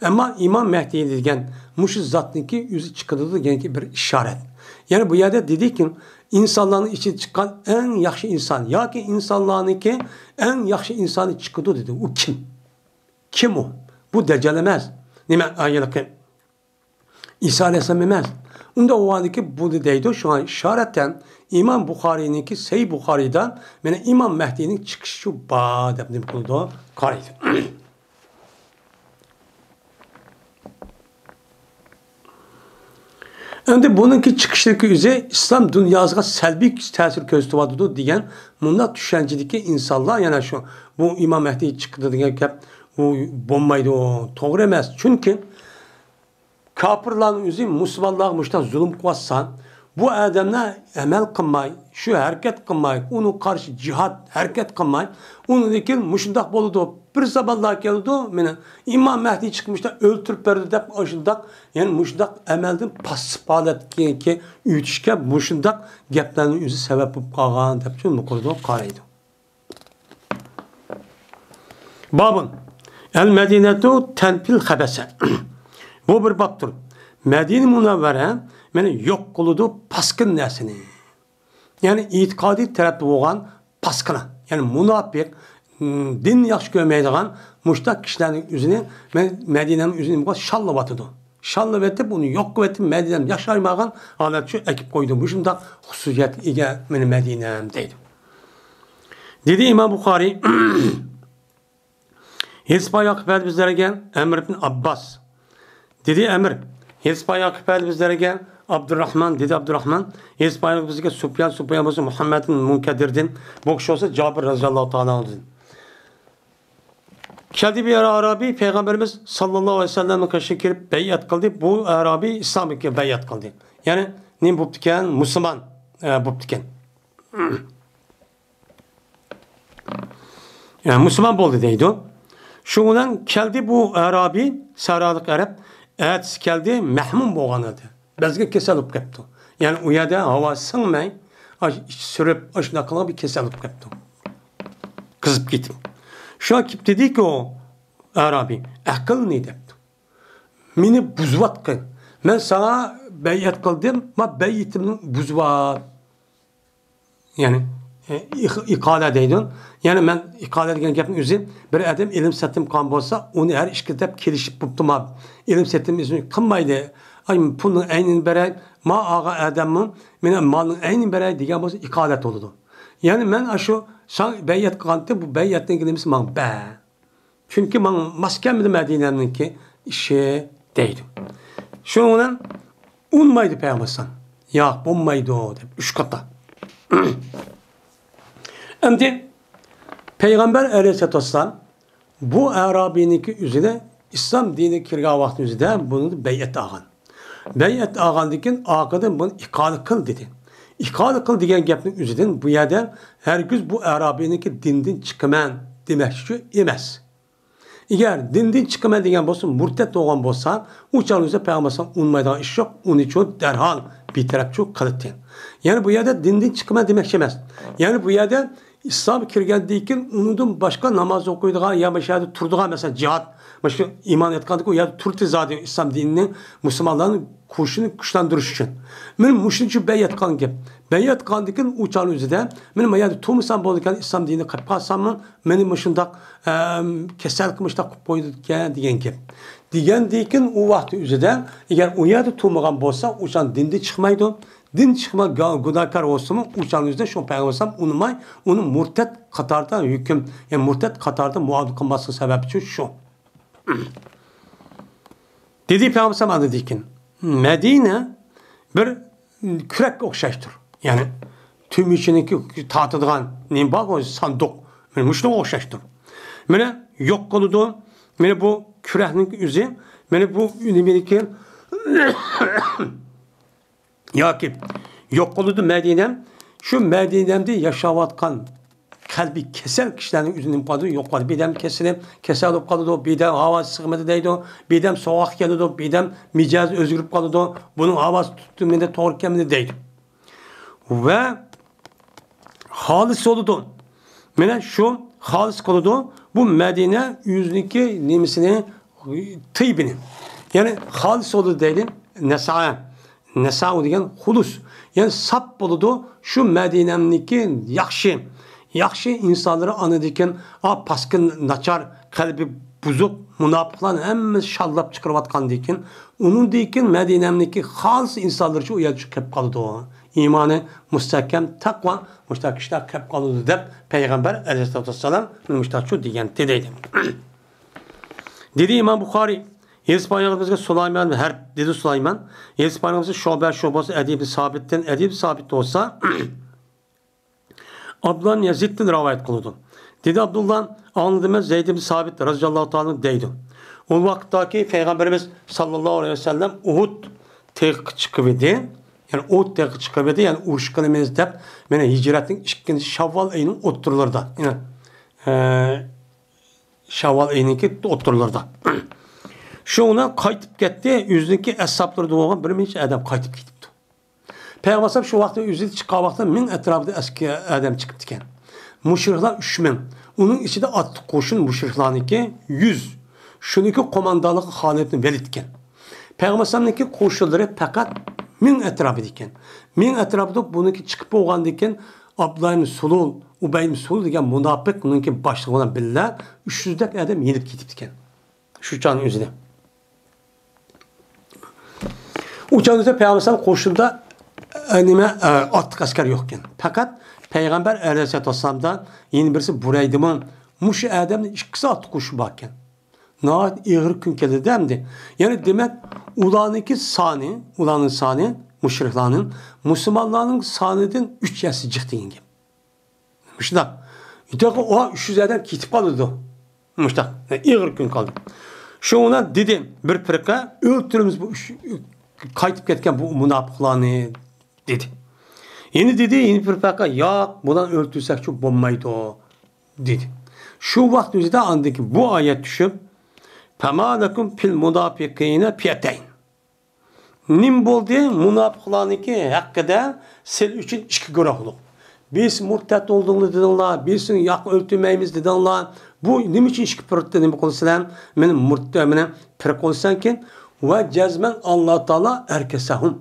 ئەمما ئىمام مەھدى دېگەن مۇشۇ زاتنىڭكى ئۆزى چىقىدۇ دېگەنكى بىر ئىشارەت. يەنى بۇ يەردە دېدىكى، ئىنسانلارنىڭ ئىچىدە چىققان ئەڭ ياخشى ئىنسان ياكى ئىنسانلارنىڭكى ئەڭ ياخشى ئىنسانى چىقىدۇ دېدى. ئۇ كىم؟ كىم ئۇ؟ بۇ دەججال ئەمەس. نېمە، ھېلىقى ئىسا ئەلەيھىسسالام ئەمەس. ئۇنداق بولغاندىكىن بۇنى دەيدۇ، شۇڭا ئىشارەتەن ئىمام بۇخارىينىڭكى سەھىھ بۇخارىيدا مانا ئىمام مەھدىنىڭ چىقىشى بار دەپ نېمە قىلىدۇ؟ قارايدۇ. ئەمدى بۇنىڭكى چىقىشلىكى ئۆزى ئىسلام دۇنياسىغا سەلبىي تەسىر كۆرسىتىۋاتىدۇ دېگەن مۇنداق چۈشەنچىدىكى ئىنسانلار يەنە شۇ، بۇ ئىمام مەھدى چىقىدۇ دېگەن گەپ، ئۇ بولمايدۇ، توغرا ئەمەس. چۈنكى كاپىرلارنىڭ ئۆزى مۇسۇلمانلارغا مۇشۇنداق زۇلۇم قىلىۋاتسا، بۇ ئادەملەر ئەمەل قىلماي، شۇ ھەرىكەت قىلماي، ئۇنىڭغا قارشى جىھاد ھەرىكەت قىلماي، ئۇنىڭدىن كېيىن مۇشۇنداق بولىدۇ. بىر زامانلار كېلىدۇ، مېنى ئىمام مەھدى چىقىپ مۇشۇنداق ئۆلتۈرۈپ بەردى دەپ، ئاشۇنداق، يەنى مۇشۇنداق ئەمەلدىن پاسسىپ ھالەتكە ئۆتۈشكە مۇشۇنداق گەپلەرنىڭ ئۆزى سەۋەب بولۇپ قالغان دەپ شۇنداق قىلىدۇ، قارايدۇ. بابۇن. ئەل مەدىنەتۇ تەنفىل خەبەسە. بۇ بىر بابتۇر. مەدىنە مۇنەۋۋەرە، مانا، يوق قىلىدۇ پاسكىنا نەرسىنى. يەنى ئېتىقادىي تەرەپتە بولغان پاسكىنا، يەنى مۇناپىق، م، دىننى ياخشى كۆرمەيدىغان مۇشۇنداق كىشىلەرنىڭ ئۆزىنى، مە-، مەدىنەنىڭ ئۆزىنى شاللىۋاتىدۇ. شاللىۋېتىپ، ئۇنى يوق قىلىۋېتىپ، مەدىنەم ياشايمىغان ھالەتچۇ ئەكىپ قويدى. مۇشۇنداق خۇسۇسىيەتكە ئىگە مېنى مەدىنەم دەيدۇ. دېدى ئىمام بۇخارىي، ھېدىس بايان قىلىپ بەردى بىزلەرگە ئەمر ئىبن ئابباس. دېدى ئەمر، ھېدىس بايان قىلىپ بەردى بىزلەرگە ئابدۇرراھمان، دېدى ئابدۇرراھمان. ھېدىس بايان بىزگە سۇپيان، سۇپيان بولسا مۇھەممەدتىن مۇنكەدىردىن، بۇ كىشى بولسا جابىر رەزىياللاھۇ تائالا ئەنھۇدىن. كەلدى بىر ئەرابىي پەيغەمبىرىمىز ساللاللاھۇ ئەلەيھى ۋەسەللەمنىڭ قېشىغا كىرىپ بەيئەت قىلدى. بۇ ئەرابىي ئىسلامغا بەيئەت قىلدى. يەنى نېمە بوپتىكەن؟ مۇسۇلمان، ئە، بوپتىكەن. ئە، مۇسۇلمان بولدى دەيدۇ. شۇنىڭ بىلەن كەلدى بۇ ئەرابىي، سەھرالىق ئەرەب، ئەتىسى كەلدى، مەھمۇم بولغان ئىدى. بەزگە كېسەل بولۇپ كەپتۇ. يەنى ئۇ يەردە ھاۋا سىڭمەي، ئاش ئىچ سۈرۈپ، ئاشۇنداق قىلغان بىر كېسەل بولۇپ كەپتۇ. قىزىپ كېتىپ. شۇڭا كېلىپ دېدىكى ئۇ ئەرابىي، «ئەقىلنى» دەپتۇ. «مېنى بۇزۇۋاتقىن. مەن ساڭا بەيئەت قىلدىم، ما بەيئىتىمنى بۇزۇۋات.» يەنى، ئى-، ئىق-، ئىقالە دەيدۇ. يەنى مەن ئىقالە دېگەن گەپنىڭ ئۆزى، بىر ئادەم ئېلىم سېتىم قىلغان بولسا، ئۇنى ھەر ئىككى تەرەپ كېلىشىپ بوپتۇ، ما ئېلىم سېتىم ئىزنى قىلمايدۇ. «ئاي، پۇلنىڭ ئەينىنى بېرەي، ما ئاغا ئادەممۇ، مېنىڭ مالنىڭ ئەينىنى بېرەي» دېگەن بولسا، ئىقالە بولىدۇ. يەنى مەن ئاشۇ ساڭا بەيئەت قىلغانتى، بۇ بەيئەتنىڭ نېمىسى ماڭا بەر. چۈنكى ماڭا ماس كەلمىدى مەدىنەمنىڭكى ئىشى دەيدۇ. شۇنىڭ بىلەن ئۇنىمايدۇ پەيغەمبەر ئەلەيھىسسالام. «ياق، بولمايدۇ» دەپ ئۈچ قېتىم. ئەمدى پەيغەمبەر ئەلەيھىسسالاتۇ ۋەسسالام بۇ ئەرابىينىڭكى ئۆزىنى ئىسلام دىنىگە كىرگەن ۋاقتى ئۆزىدە بۇنى بەيئەت ئالغان. بەيئەت ئالغاندىن كېيىن ئارقىدىن بۇنى ئىقالە قىل دېدى. ئىقالە قىل دېگەن گەپنىڭ ئۆزىدىن بۇ يەردە ھەرگىز بۇ ئەرابىينىڭكى دىندىن چىقىمەن دېمەكچى ئەمەس. ئەگەر دىندىن چىقىمەن دېگەن بولسا، مۇرتەت بولغان بولسا، ئۇ چاغدا ئۆزى پەيغەمبەر ئۇنىمايدىغان ئىش يوق، ئۇنى چۇ دەرھال بىتەرەپ چۇ قىلىتتى. يەنى بۇ يەردە دىندىن چىقىمەن دېمەكچى ئەمەس. يەنى بۇ يەردە ئىسلامغا كىرگەندىن كېيىن ئۇنىڭدىن باشقا ناماز ئوقۇيدىغان يا مۇشۇ يەردە تۇرىدىغان، مەسىلەن، جىھاد، مۇشۇ ئىمان ئېيتقاندىكى ئۇ يەردە تۇرىدۇ زادى ئىسلام دىنىنى، مۇسۇلمانلارنىڭ كۈچىنى كۈچلەندۈرۈش ئۈچۈن. مانا مۇشۇنچە بەيئەت قىلغان گەپ. بەيئەت قىلغاندىن كېيىن ئۇ چاغنىڭ ئۆزىدە، مانا ما يەردە تۇرمىسام بولىدىكەن، ئىسلام دىنىنى قىلىپ قالساممۇ، مېنى مۇشۇنداق، ئەم، كېسەلگە مۇشۇنداق قىلىپ قويىدىكەن دېگەن گەپ. دېگەندىن كېيىن ئۇ ۋاقىت ئۆزىدە، ئەگەر ئۇ يەردە تۇرمىغان بولسا، ئۇ چاغ دىندىن چىقمايدۇ. دىن چىقما گا-، گۇناھكار بولسىمۇ، ئۇ چاغنىڭ ئۆزىدە شۇ پەيغەمبەر ئۇنىماي، ئۇنى مۇرتەت قاتاردا ھۆكۈم، يەنى مۇرتەت قاتاردا مۇئامىلە قىلماسلىق سەۋەبى شۇ. دېدى پەيغەمبەر ئاندىن كېيىن، مەدىنە بىر كۈرەككە ئوخشاشتۇر. يەنى تۈمۈچىنىڭكى تارتىدىغان نېمە بارغۇ، ساندۇق. مانا مۇشۇنىڭغا ئوخشاشتۇر. مانا يوق قىلىدۇ. مانا بۇ كۈرەكنىڭ ئۆزى، مانا بۇ نېمىنىڭكى ياكى يوق قىلىدۇ مەدىنەم. شۇ مەدىنەمدە ياشاۋاتقان قەلبى كېسەل كىشىلەرنىڭ ئۆزىنى نېمە قىلىدۇ؟ يوق قىلىدۇ. بىردەم كېسىلى، كېسەل بولۇپ قالىدۇ. بىردەم ھاۋاسى سىغمىدى دەيدۇ. بىردەم سوغۇق كېلىدۇ. بىردەم مىجەزى ئۆزگىرىپ قالىدۇ. بۇنىڭ ھاۋاسى تۇتۇلمىدى، توغرا كەلمىدى دەيدۇ. ۋە خالىس بولىدۇ. مانا شۇ خالىس قىلىدۇ. بۇ مەدىنە ئۆزىنىڭكى نېمىسىنى، تىيبىنى. يەنى خالىس بولىدۇ دەيلى. نەسا. نەساۋ دېگەن خۇلۇس. يەنى ساپ بولىدۇ. شۇ مەدىنەمنىڭكى ياخشى، ياخشى ئىنسانلىرى ئاندىن كېيىن، ئا، پاسكىنا، ناچار، قەلبى بۇزۇق، مۇناپىقلارنى ھەممىسى شاللاپ چىقىرىۋاتقاندىن كېيىن، ئۇنىڭدىن كېيىن مەدىنەمنىڭكى خالىس ئىنسانلىرىچۇ ئۇ يەرگە چىقىپ قالىدۇ. ئىمانى مۇستەھكەم، تەقۋا، مۇشۇنداق كىشىلەر كەپ قالىدۇ دەپ پەيغەمبەر ئەلەيھىسسالاتۇ ۋەسسالام مۇشۇنداقچۇ دېگەنتى دەيدۇ. دېدى ئىمام بۇخارىي، ھەدىس بايانىمىزغا سۇلايمان ھەر، دېدى سۇلايمان، ھەدىس بايانىمىزغا شۇبە، شۇ بولسا ئەدى ئىبن سابىتتىن، ئەدى ئىبن سابىت بولسا ئابدۇللا ئىبن يەزىدتىن رىۋايەت قىلىدۇ. دېدى ئابدۇللا، ئاڭلىدىم مەن زەيد ئىبن سابىت رەزىياللاھۇ تائالا دەيدۇ. ئۇ ۋاقىتتاكى پەيغەمبىرىمىز ساللاللاھۇ ئەلەيھى ۋەسەللەم ئۇھۇد تېغىغا چىقىپ ئىدى. يەنى ئۇھۇد تېغىغا چىقىپ ئىدى، يەنى ئۇرۇش قىلىمىز دەپ، مانا ھىجرەتنىڭ ئىككىنچى شاۋۋال ئېيىنىڭ ئوتتۇرىلىرىدا. يەنى، ئە، شاۋۋال ئېيىنىڭكى ئوتتۇرىلىرىدا. شۇنىڭ بىلەن قايتىپ كەتتى، ئۆزىنىڭكى ئەسھابلىرىدا بولغان بىر نەچچە ئادەم قايتىپ كېتىپتۇ. پەيغەمبەر ئەلەيھىسسالام شۇ ۋاقىتتا ئۆزى چىققان ۋاقىتتا مىڭ ئەتراپىدا ئەسكەر ئادەم چىقىپتىكەن. مۇشرىكلار ئۈچ مىڭ. ئۇنىڭ ئىچىدە ئاتلىق قوشۇن مۇشرىكلارنىڭكى يۈز. شۇنىڭكى قوماندانلىقى خالىد ئىبن ۋەلىد ئىكەن. پەيغەمبەر ئەلەيھىسسالامنىڭكى قوشۇنلىرى پەقەت مىڭ ئەتراپىدا ئىكەن. مىڭ ئەتراپىدا بۇنىڭكى چىقىپ بولغاندىن كېيىن ئابدۇللا ئىبن سۇلۇل، ئۇبەي ئىبن سۇلۇل دېگەن مۇناپىق ئۇنىڭكى باشلىقى بىلەن بىللە ئۈچ يۈزدەك ئادەم يېنىپ كېتىپتىكەن. شۇ چاغنىڭ ئۆزىدە. ئۇ چاغدا پەيغەمبەر ئەلەيھىسسالام قوشۇندا، ئە، نېمە، ئە، ئاتلىق ئەسكەر يوق ئىكەن. پەقەت پەيغەمبەر ئەلەيھىسسالاتۇ ۋەسسالامدا يەنە بىرسى بۇرەيدىمۇ، مۇشۇ ئادەمنىڭ ئىككىسى ئاتلىق قوشۇن بار ئىكەن. ناھايىتى ئېغىر كۈن كەلدى ئەمدى. يەنى دېمەك، ئۇلارنىڭكى سانى، ئۇلارنىڭ سانى، مۇشرىكلارنىڭ، مۇسۇلمانلارنىڭ سانىدىن ئۈچ ھەسسە جىق دېگەن گەپ. مۇشۇنداق. يېتەرغۇ، ئۇ ئۈچ يۈز ئادەم كېتىپ قالىدۇ. مۇشۇنداق. ئېغىر كۈن قالدى. شۇنىڭ بىلەن دېدى، بىر پىرقە، ئۆلتۈرىمىز بۇ ئۈچ، قايتىپ كەتكەن بۇ مۇناپىقلارنى، دېدى. يەنە دېدى، يەنە بىر پەقە، ياق، بۇلارنى ئۆلتۈرسەكچۇ بولمايدۇ، دېدى. شۇ ۋاقىت ئۆزىدە ئاندىن كېيىن بۇ ئايەت چۈشۈپ، فما لكم في المنافقين فئتين. نېمە بولدى؟ مۇناپىقلارنىڭكى ھەققىدە سىلەر ئۈچۈن ئىككى گۇرۇھلۇق. بىرسى مۇرتەت بولدۇڭلار دېدىڭلار، بىرسىنى ياق ئۆلتۈرمەيمىز دېدىڭلار. بۇ نېمە ئۈچۈن ئىككى پىرقە نېمە قىلىسىلەر؟ مېنى مۇرت-، مېنى پىرقە قىلىسەنكىن. ۋە جەزمەن ئاللا تائالا ئەركەسەھۇم.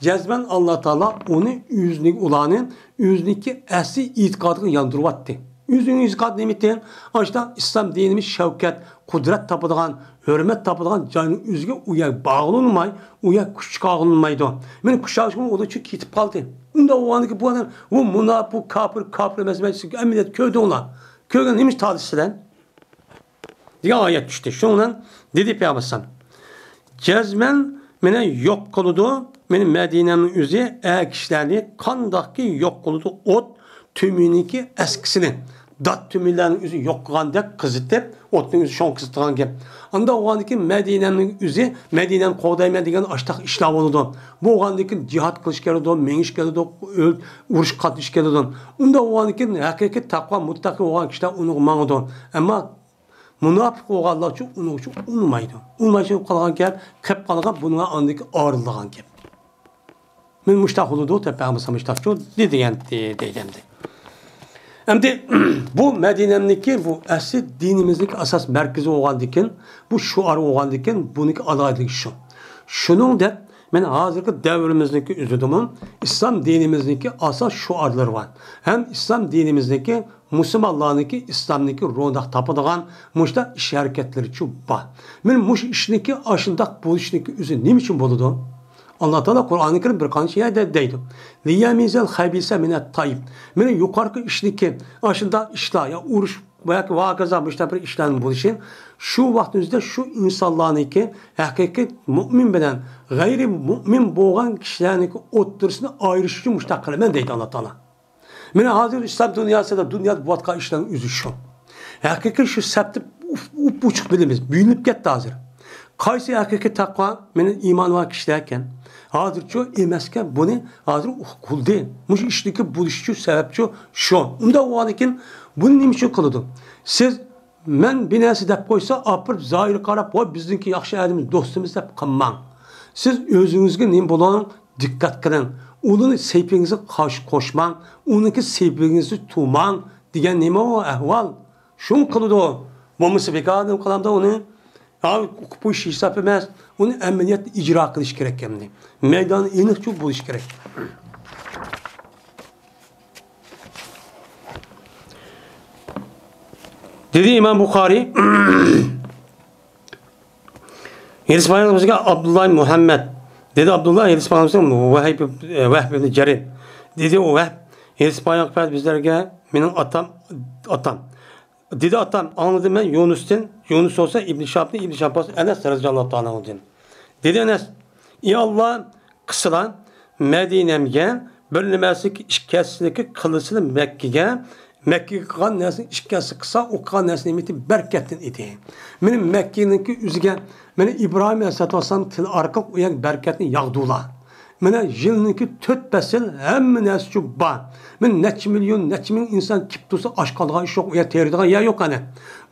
جەزمەن ئاللا تائالا ئۇنى ئۆزىنىڭ، ئۇلارنى ئۆزىنىڭكى ئەسلى ئېتىقادىغا ياندۇرۇۋەتتى. ئۆزىنىڭ ئېتىقادى نېمە ئىكەن؟ ئاشۇنداق ئىسلام دىنىمىز شەۋكەت، قۇدرەت تاپىدىغان، ھۆرمەت تاپىدىغان جاينىڭ ئۆزىگە ئۇ يەر باغلىنىلماي، ئۇ يەر كۈچ چىقارغىلىمايدۇ. مېنى كۈچ چىقارغىلىمايدۇ، ئۇنىڭ ئۈچۈن كېتىپ قالدى. ئۇنداق بولغاندىكىن بۇ ئادەم، ئۇ مۇناپىق، كاپىر، كاپىر ئەمەس، ئەمەس، ئەمەلىيەت كۆردۈڭلار. كۆرگەن نېمە تالىشىسىلەر؟ دېگەن ئايەت چۈشتى. شۇنىڭ بىلەن دېدى پەيغەمبەر ئەلەيھىسسالام، جەزمەن مېنى يوق قىلىدۇ، مېنى مەدىنەمنىڭ ئۆزى ئەر كىشىلەرنى قانداقكى يوق قىلىدۇ، ئوت تۈمىنىڭكى ئەسكىسىنى، دات تۈمىلەرنىڭ ئۆزى يوق قىلغاندەك قىزىتىپ، ئوتنىڭ ئۆزى شۇڭا قىزىتىدىغان گەپ. ئانداق بولغاندىكىن مەدىنەمنىڭ ئۆزى، مەدىنەمنى قوغدايمەن دېگەن ئاشتاق ئىشلار بولىدۇ. بولغاندىكىن جىھاد قىلىش كېلىدۇ، مېڭىش كېلىدۇ، ئۆل-، ئۇرۇش قاتنىشىش كېلىدۇ. ئۇنداق بولغاندىكىن ھەقىقىي تەقۋا مۇتتەقى بولغان كىشىلەر ئۇنىڭغا ماڭىدۇ. ئەمما مۇناپىق بولغانلارچۇ ئۇنىڭغىچۇ ئۇنىمايدۇ. ئۇنىمايدۇ قالغان گەپ، قېلىپ قالغان بۇنىڭغا ئاندىكى ئايرىلىدىغان گەپ. مېنى مۇشتاق قىلىدۇ دەپ، ھەممىسى مۇشتاقچۇ دېگەن دەيدۇ ئەمدى. ئەمدى بۇ مەدىنەمنىكى بۇ ئەسلى دىنىمىزنىڭ ئاساس مەركىزى بولغاندىكىن، بۇ شوئار بولغاندىكىن، بۇنىڭكى ئالاھىدىلىكى شۇ. شۇنىڭ دەپ، مەن ھازىرقى دەۋرىمىزنىڭكى ئۆزىدىمۇ ئىسلام دىنىمىزنىڭكى ئاساس شوئارلىرى بار. ھەم ئىسلام دىنىمىزنىڭكى مۇسۇلمانلارنىڭكى ئىسلامنىڭكى روناق تاپىدىغان مۇشۇنداق ئىش ھەرىكەتلىرىچۇ بار. مېنىڭ مۇشۇ ئىشنىڭكى ئاشۇنداق بولۇشنىڭكى ئۆزى نېمە ئۈچۈن بولىدۇ؟ ئاللا تائالا قۇرئانى كەرىم بىر قانچە يەردە دەيدۇ، لىيەمىزەل خەبىسە مىنەت تايىب. مېنىڭ يۇقىرىقى ئىشنىڭكى ئاشۇنداق ئىشلار يا ئۇرۇش ياكى ۋاكازا مۇشۇنداق بىر ئىشلارنىڭ بولۇشى شۇ ۋاقىتنىڭ ئۆزىدە شۇ ئىنسانلارنىڭكى ھەقىقىي مۇئمىن بىلەن غەيرىي مۇئمىن بولغان كىشىلەرنىڭكى ئوتتۇرىسىنى ئايرىش ئۈچۈن مۇشۇنداق قىلىمەن دەيدۇ ئاللا تائالا. مانا ھازىر ئىسلام دۇنياسىدا، دۇنيادا بولۇۋاتقان ئىشلارنىڭ ئۆزى شۇ. ھەقىقىي شۇ سەپتە ئۇپ-، ئوچۇق بىلىمىز، بۆلۈنۈپ كەتتى ھازىر. قايسى ھەقىقىي تەقۋا، مېنىڭ ئىمانىم بار كىشىلەركەن؟ ھازىرچۇ ئەمەسكەن، بۇنى ھازىر ئۇقۇلدى. مۇشۇ ئىشتىكى بولۇشىچۇ سەۋەبچۇ شۇ. ئۇنداق بولغاندىكىن بۇنى نېمە ئۈچۈن قىلىدۇ؟ سىز مەن بىر نەرسە دەپ قويسا، ئاپىرىپ زاھىرغا قاراپ، ۋاي، بىزنىڭكى ياخشى ئادەم، دوستىمىز دەپ قىلماڭ. سىز ئۆزىڭىزگە نېمە بولۇڭ؟ دىققەت قىلىڭ. ئۇنىڭ سېپىگىڭىزگە قارشى قوشماڭ. ئۇنىڭكى سېپىگىڭىزنى تۇماڭ دېگەن نېمە ئۇ ئەھۋال؟ شۇنى قىلىدۇ. بولمىسا بىكاردىن قىلامدا ئۇنى. ھا، بۇ ئىش ھېساب ئەمەس. ئۇنى ئەمەلىيەتتە ئىجرا قىلىش كېرەك ئەمدى. مەيدانى ئېنىقچۇ بولۇش كېرەك. دېدى ئىمام بۇخارىي. ھېدىس بايان قىلغان بىزگە ئابدۇللا مۇھەممەد. دېدى ئابدۇللا، ھېدىس بايان قىلغان ۋەھىب، ۋەھب ئىبن جەرىر. دېدى ئۇ ۋەھب، ھېدىس بايان قىلغان بىزلەرگە مېنىڭ ئاتام، ئاتام. دېدى ئاتام، ئاڭلىدىم مەن يۇنۇستىن، يۇنۇس بولسا ئىبن شىھابتىن، ئىبن شىھاب بولسا ئەنەس رەزىياللاھۇ تائالا ئەنھۇدىن. دېدى ئەنەس، ئى ئاللا، قىلسىلا، مەدىنەمگە بىر نېمەسىنىڭكى ئىككى ھەسسىسىنىڭكى قىلسىلا مەككىگە، مەككىگە قىلغان نەرسىنىڭ ئىككى ھەسسە قىلسا، ئۇ قىلغان نەرسە نېمىتى بەرىكەتتىن ئىدى. مېنىڭ مەككىنىڭكى ئۆزىگە، مېنىڭ ئىبراھىم ئەلەيھىسسالاتۇ ۋەسسالام تىلى ئارقىلىق ئۇ يەرگە بەرىكەتنى ياغدۇلا. مانا يىلنىڭكى تۆت پەسىل ھەممە نەرسىچۇ بار. مانا نەچچە مىليون، نەچچە مىڭ ئىنسان كېلىپ تۇرسا ئاچ قالىدىغان ئىش يوق، ئۇ يەر تېرىيدىغان يەر يوق ئەنە.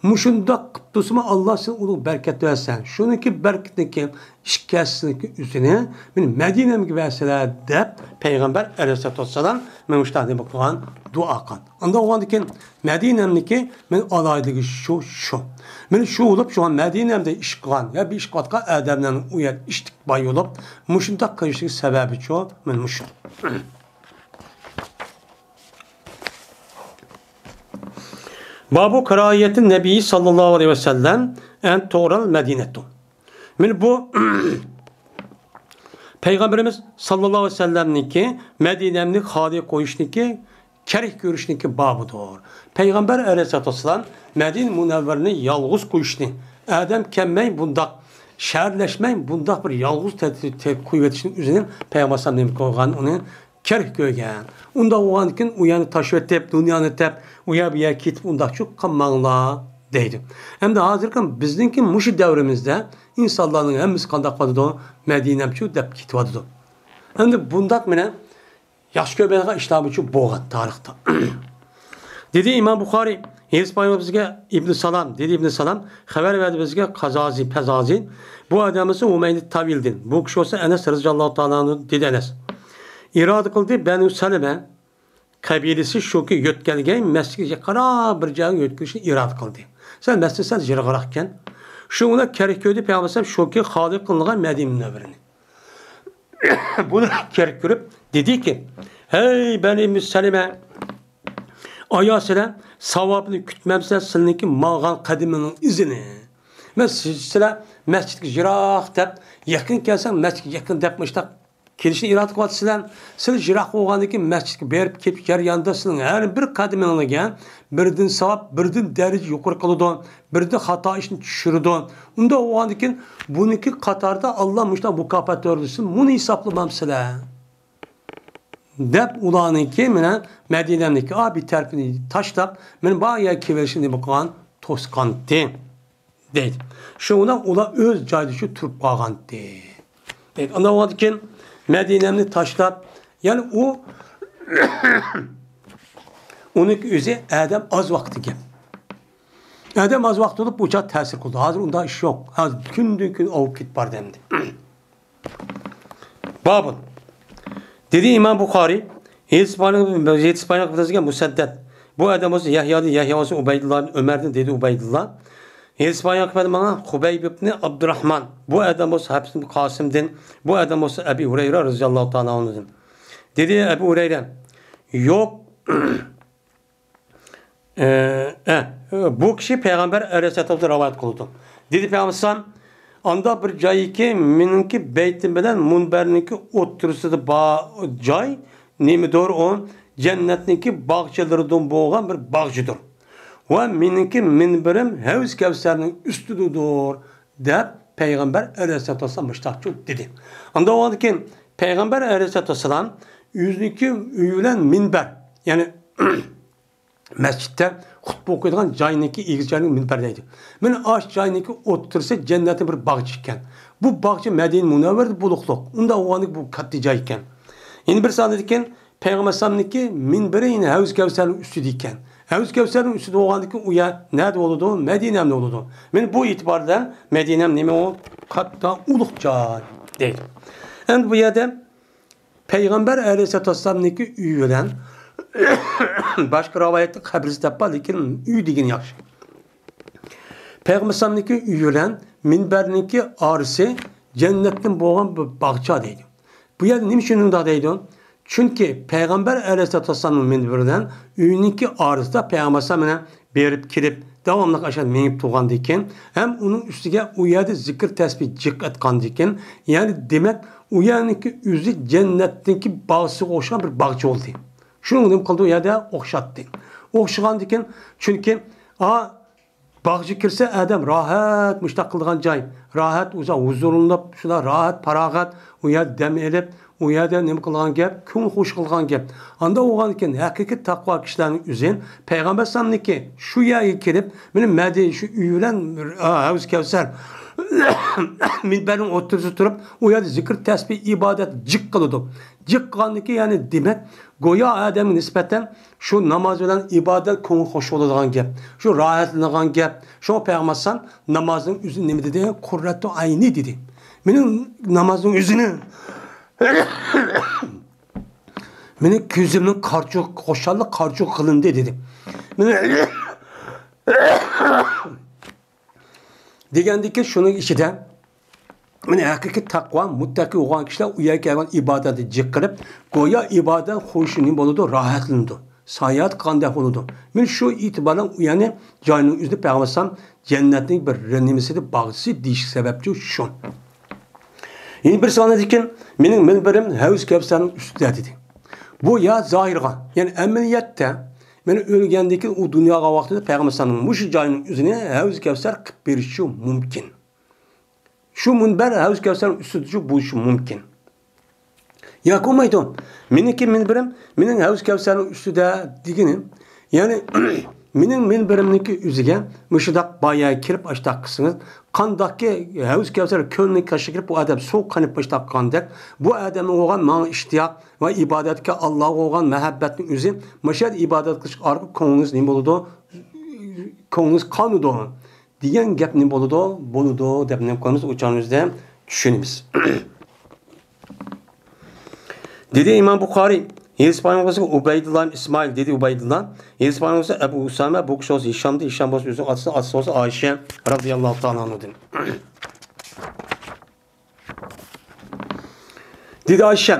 مۇشۇنداق قىلىپ تۇرسىمۇ ئاللا سېنى ئۇلۇغ بەرىكەت بەرسە، شۇنىڭكى بەرىكىتىنىڭكى ئىككى ھەسسىنىڭكى ئۆزىنى مېنى مەدىنەمگە بەرسىلە دەپ پەيغەمبەر ئەلەيھىسسالاتۇ ۋەسسالام مانا مۇشۇنداق نېمە قىلغان، دۇئا قىلغان. ئانداق بولغاندىكىن مەدىنەمنىكى مېنىڭ ئالاھىدىلىكى شۇ، شۇ. مېنى شۇ بولۇپ شۇڭا مەدىنەمدە ئىش قىلغان يا بىر ئىش قىلىۋاتقان ئادەملەرنىڭ ئۇ يەردە ئىشتىك باي بولۇپ مۇشۇنداق قىلىشلىق سەۋەبىچۇ مانا مۇشۇ. بابۇ كاراھىيەتى نەبىي ساللاللاھۇ ئەلەيھى ۋەسەللەم ئەن تۇغرال مەدىنەتۇ. مانا بۇ پەيغەمبىرىمىز ساللاللاھۇ ئەلەيھى ۋەسەللەمنىڭكى مەدىنەمنى خالىي قويۇشنىڭكى، كەرك كۆرۈشنىڭكى بابىدۇر. پەيغەمبەر ئەلەيھىسسالاتۇ ۋەسسالام مەدىنە مۇنەۋۋەرىنى يالغۇز قويۇشنى، ئادەم كەلمەي بۇنداق شەھەرلەشمەي بۇنداق بىر يالغۇز تە-، تە-، قويۇۋېتىشنىڭ ئۆزىنى پەيغەمبەر ئەلەيھىسسالام نېمە قىلغان، ئۇنى كەرك كۆرگەن. ئۇنداق بولغاندىكىن ئۇ يەرنى تاشلىۋېتىپ، دۇنيانى تەپ، ئۇ يەر بۇ يەرگە كېتىپ ئۇنداقچۇ قىلماڭلار دەيدۇ. ئەمدى ھازىرقى بىزنىڭكى مۇشۇ دەۋرىمىزدە ئىنسانلارنىڭ ھەممىسى قانداق قىلىدۇ؟ مەدىنەمچۇ دەپ كېتىۋاتىدۇ. ئەمدى بۇنداق مانا ياخشى كۆرمەيدىغان ئىشلار ئۈچۈن بولغان تارىختا. دېدى ئىمام بۇخارىي، ھەدىس بايان بىزگە ئىبن سالام، دېدى ئىبن سالام، خەۋەر بەردى بىزگە قازازى، پەزازى، بۇ ئادەم بولسا ھۇمەيدى تاۋىلدىن، بۇ كىشى بولسا ئەنەس رەزىياللاھۇ تائالا ئەنھۇ، دېدى ئەنەس. ئىرادە قىلدى، بەنۇ سەلەمە قەبىلىسى شۇكى يۆتكەلگەن مەسچىتكە يېقىنراق بىر جايغا يۆتكىلىشنى ئىرادە قىلدى. سەن مەسچىت سەل يىراقراقكەن. شۇ ئۇلار كەرك كۆردى، پەيغەمبەر ئەلەيھىسسالام شۇكى خالى قىلىنغان مەدىنە مۇنەۋۋەرىنى. بۇنى كەرك كۆرۈپ دېدىكى، ھەي بەنى سەلىمە، ئايا سىلەر ساۋابنى كۈتمەمسىلەر سىلىنىڭكى ماڭغان قەدىمىنىڭ ئىزىنى. مەن سىز-، سىلەر مەسچىتكە يىراق دەپ، يېقىن كەلسەڭ مەسچىتكە يېقىن دەپ مۇشتاق كېلىشنى ئىرادە قىلىۋاتىسىلەر. سىلەر يىراق بولغاندىن كېيىن مەسچىتكە بېرىپ كېلىپ جەرياندا سىلىنىڭ ھەر بىر قەدىمىڭلارغا بىردىن ساۋاب، بىردىن دەرىجە يۇقىرى قىلىدۇ، بىردىن خاتا ئىشنى چۈشۈرىدۇ. ئۇنداق بولغاندىن كېيىن بۇنىڭكى قاتارىدا ئاللا مۇشۇنداق مۇكاپات بەردى، سىز بۇنى ھېسابلىمامسىلەر؟ دەپ ئۇلارنىڭكى مانا مەدىنەمنىڭكى ئا بىر تەرىپىنى تاشلاپ، مانا بۇ يەرگە كېلىۋېلىشنى نېمە قىلغان؟ توسقانتى. دەيدۇ. شۇڭا ئۇلار ئۆز جايىدا شۇ تۇرۇپ قالغانتى. دەيدۇ. ئاندىن كېيىن مەدىنەمنى تاشلاپ، يەنى ئۇ، ئۇنىڭ ئۆزى ئادەم ئاز ۋاقىت ئىكەن. ئادەم ئاز ۋاقىت بولۇپ، بۇ چاغ تەسىر قىلدى. ھازىر ئۇنداق ئىش يوق. ھازىر كۈندىن كۈن ئاۋۇپ كېتىپ باردى ئەمدى. بابۇن. دېدى ئىمام بۇخارىي، ھەدىس بايان، ھەدىس بايان قىلىپ بىلدۈرگەن مۇسەددەد. بۇ ئادەم بولسا يەھيادىن، يەھيا بولسا ئۇبەيدۇللا ئۆمەردىن، دېدى ئۇبەيدۇللا. ھەدىس بايان قىلىپ ماڭا خۇبەيب ئىبنى ئابدۇراھمان. بۇ ئادەم بولسا ھەپىس ئىبنى قاسىمدىن. بۇ ئادەم بولسا ئەبى ھۇرەيرە رەزىياللاھۇ تائالا ئەنھۇدىن. دېدى ئەبۇ ھۇرەيرە، يوق. ئە، ئە، بۇ كىشى پەيغەمبەر ئەلەيھىسسالام رىۋايەت قىلىدۇ. دېدى پەيغەمبەر ئەلەيھىسسالام، ئانداق بىر جايكى، مېنىڭكى بەيتىم بىلەن مۇنبەرنىڭكى ئوتتۇرىسىدا بار جاي، نېمىدۇر ئۇ؟ جەننەتنىڭكى باغچىلىرىدىن بولغان بىر باغچىدۇر. ۋە مېنىڭكى مىنبىرىم ھەۋز كەۋسەرنىڭ ئۈستىدىدۇر، دەپ پەيغەمبەر ئەلەيھىسسالاتۇ ۋەسسالام مۇشتاق دېدى. ئاندىن ئۇنىڭدىن كېيىن پەيغەمبەر ئەلەيھىسسالاتۇ ۋەسسالام ئۆزىنىڭكى ئۆيى بىلەن مىنبەر، يەنى مەسچىتتە خۇتبە ئوقۇيدىغان جاينىڭكى ئېگىز جاينى مىنبەر دەيدۇ. مانا ئاشۇ جاينىڭكى ئوتتۇرىسى جەننەتنىڭ بىر باغچە ئىكەن. بۇ باغچە مەدىنە مۇنەۋۋەردە بولۇقلۇق. ئۇنداق بولغاندىكىن بۇ كاتتا جاي ئىكەن. يەنە بىر سانىدىن كېيىن پەيغەمبەر ئەلەيھىسسالامنىڭكى مىنبىرى يەنە ھەۋز كەۋسەرنىڭ ئۈستىدە ئىكەن. ھەۋز كەۋسەرنىڭ ئۈستىدە بولغاندىكىن ئۇ يەر نەدە بولىدۇ؟ مەدىنەمدە بولىدۇ. مانا بۇ ئېتىبار بىلەن مەدىنەم نېمە ئۇ؟ كاتتا ئۇلۇغ جاي دەيدۇ. ئەمدى بۇ يەردە پەيغەمبەر ئەلەيھىسسالاتۇ ۋەسسالامنىڭكى ئۆيى بىلەن باشقا رىۋايەتتە قەبرىسى دەپ بار، لېكىن ئۆي دېگىنى ياخشى. پەيغەمبەر ئەلەيھىسسالامنىڭكى ئۆيى بىلەن مىنبەرنىڭكى ئارىسى جەننەتتىن بولغان بىر باغچە دەيدۇ. بۇ يەردە نېمە ئۈچۈن مۇنداق دەيدۇ؟ چۈنكى پەيغەمبەر ئەلەيھىسسالاتۇ ۋەسسالامنىڭ مىنبىرى بىلەن ئۆينىڭكى ئارىسىدا پەيغەمبەر ئەلەيھىسسالام مانا بېرىپ كېلىپ داۋاملىق ئاشۇ مېڭىپ تۇرغاندىكىن ھەم ئۇنىڭ ئۈستىگە ئۇ يەردە زىكىر تەسبىھ جىق ئېيتقاندىكىن، يەنى دېمەك ئۇ يەرنىڭكى ئۆزى جەننەتنىڭكى باغچىسىغا ئوخشىغان بىر باغچە بولدى. شۇنىڭغا نېمە قىلدى؟ ئۇ يەردە ئوخشاتتى. ئوخشىغاندىكىن، چۈنكى ئا باغچە كىرسە ئادەم راھەت مۇشتاق قىلىدىغان جاي، راھەت ئۇزاق ھۇزۇرلىنىپ، شۇنداق راھەت، پاراغەت، ئۇ يەردە دەم ئېلىپ، ئۇ يەردە نېمە قىلغان گەپ، كۆڭۈل خۇش قىلغان گەپ. ئانداق بولغاندىكىن ھەقىقىي تەقۋا كىشىلەرنىڭ ئۆزى پەيغەمبەر ئەلەيھىسسالامنىڭكى شۇ يەرگە كېلىپ، مانا مەدىنە شۇ ئۆيى بىلەن، ئا، ھەۋز كەۋسەر مىنبەرنىڭ ئوتتۇرىسىدا تۇرۇپ، ئۇ يەردە زىكىر، تەسبىھ، ئىبادەت جىق قىلىدۇ. جىق قىلغاندىكىن، يەنى دېمەك، گويا ئادەمگە نىسبەتەن شۇ ناماز بىلەن ئىبادەت كۆڭۈل خۇش بولىدىغان گەپ، شۇ راھەتلىنىدىغان گەپ. شۇڭا پەيغەمبەر ئەلەيھىسسالام نامازنىڭ ئۆزىنى نېمە دېدى؟ قۇررەتۇ ئەينى دېدى. مېنىڭ نامازنىڭ ئۆزىنى، مېنىڭ كۆزۈمنىڭ قارىچۇقى، خۇشاللىق قارىچۇقى قىلىندى دېدى. مېنىڭ دېگەندىكىن شۇنىڭ ئىچىدە مانا ھەقىقىي تەقۋا، مۇتتەقى بولغان كىشىلەر ئۇ يەرگە كەلگەن ئىبادەتنى جىق قىلىپ، گويا ئىبادەت خۇشۇ نېمە بولىدۇ؟ راھەتلىنىدۇ. ساياھەت قىلغاندەك بولىدۇ. مانا شۇ ئېتىبار بىلەن ئۇ يەرنى، جاينىڭ ئۆزىنى پەيغەمبەر ئەلەيھىسسالام جەننەتنىڭ بىر نېمىسى دەپ باغچىسى دېيىش سەۋەبچى شۇ. يەنە بىر سانىدىكىن، مېنىڭ مىنبىرىم ھەۋز كەۋسەرنىڭ ئۈستىدە دېدى. بۇ يا زاھىرغا، يەنى ئەمەلىيەتتە مانا ئۆلگەندىن كېيىن ئۇ دۇنياغا ۋاقتىدا پەيغەمبەر ئەلەيھىسسالامنىڭ مۇشۇ جاينىڭ ئۆزىنى ھەۋز كەۋسەر قىلىپ بېرىشى مۇمكىن. شۇ مۇنبەر ھەۋز كەۋسەرنىڭ ئۈستىدىچۇ بولۇشى مۇمكىن. ياكى بولمايدۇ. مېنىڭكى مىنبىرىم مېنىڭ ھەۋز كەۋسەرنىڭ ئۈستىدە دېگىنى، يەنى مېنىڭ مىنبىرىمنىڭكى ئۆزىگە مۇشۇنداق بايا كىرىپ ئاشتاق قىلسىڭىز، قانداقكى ھەۋز كەۋسەر كۆلنىڭ قېشىغا كىرىپ، بۇ ئادەم سۇ قانىپ ئاشتاق قىلغاندەك، بۇ ئادەمنىڭ بولغان ماڭا ئىشتىياق ۋە ئىبادەتكە، ئاللاغا بولغان مەھەببەتنىڭ ئۆزى مۇشۇ يەردە ئىبادەت قىلىش ئارقىلىق كۆڭلىڭىز نېمە بولىدۇ؟ كۆڭلىڭىز قانىدۇ دېگەن گەپ نېمە بولىدۇ؟ بولىدۇ دەپ نېمە قىلىمىز؟ ئۇ چاغنىڭ ئۆزىدە چۈشىنىمىز. دېدى ئىمام بۇخارىي، ھېدىس بايان قىلغۇچى ئۇبەيدۇللا ئىسمائىل، دېدى ئۇبەيدۇللا، ھېدىس بايان قىلغۇچى ئەبۇ ئۇسامە، بۇ كىشى بولسا ھىشامدىن، ھىشام بولسا ئۆزىنىڭ ئاتىسى، ئاتىسى بولسا ئائىشە رەزىياللاھۇ تائالا ئەنھۇدىن. دېدى ئائىشە،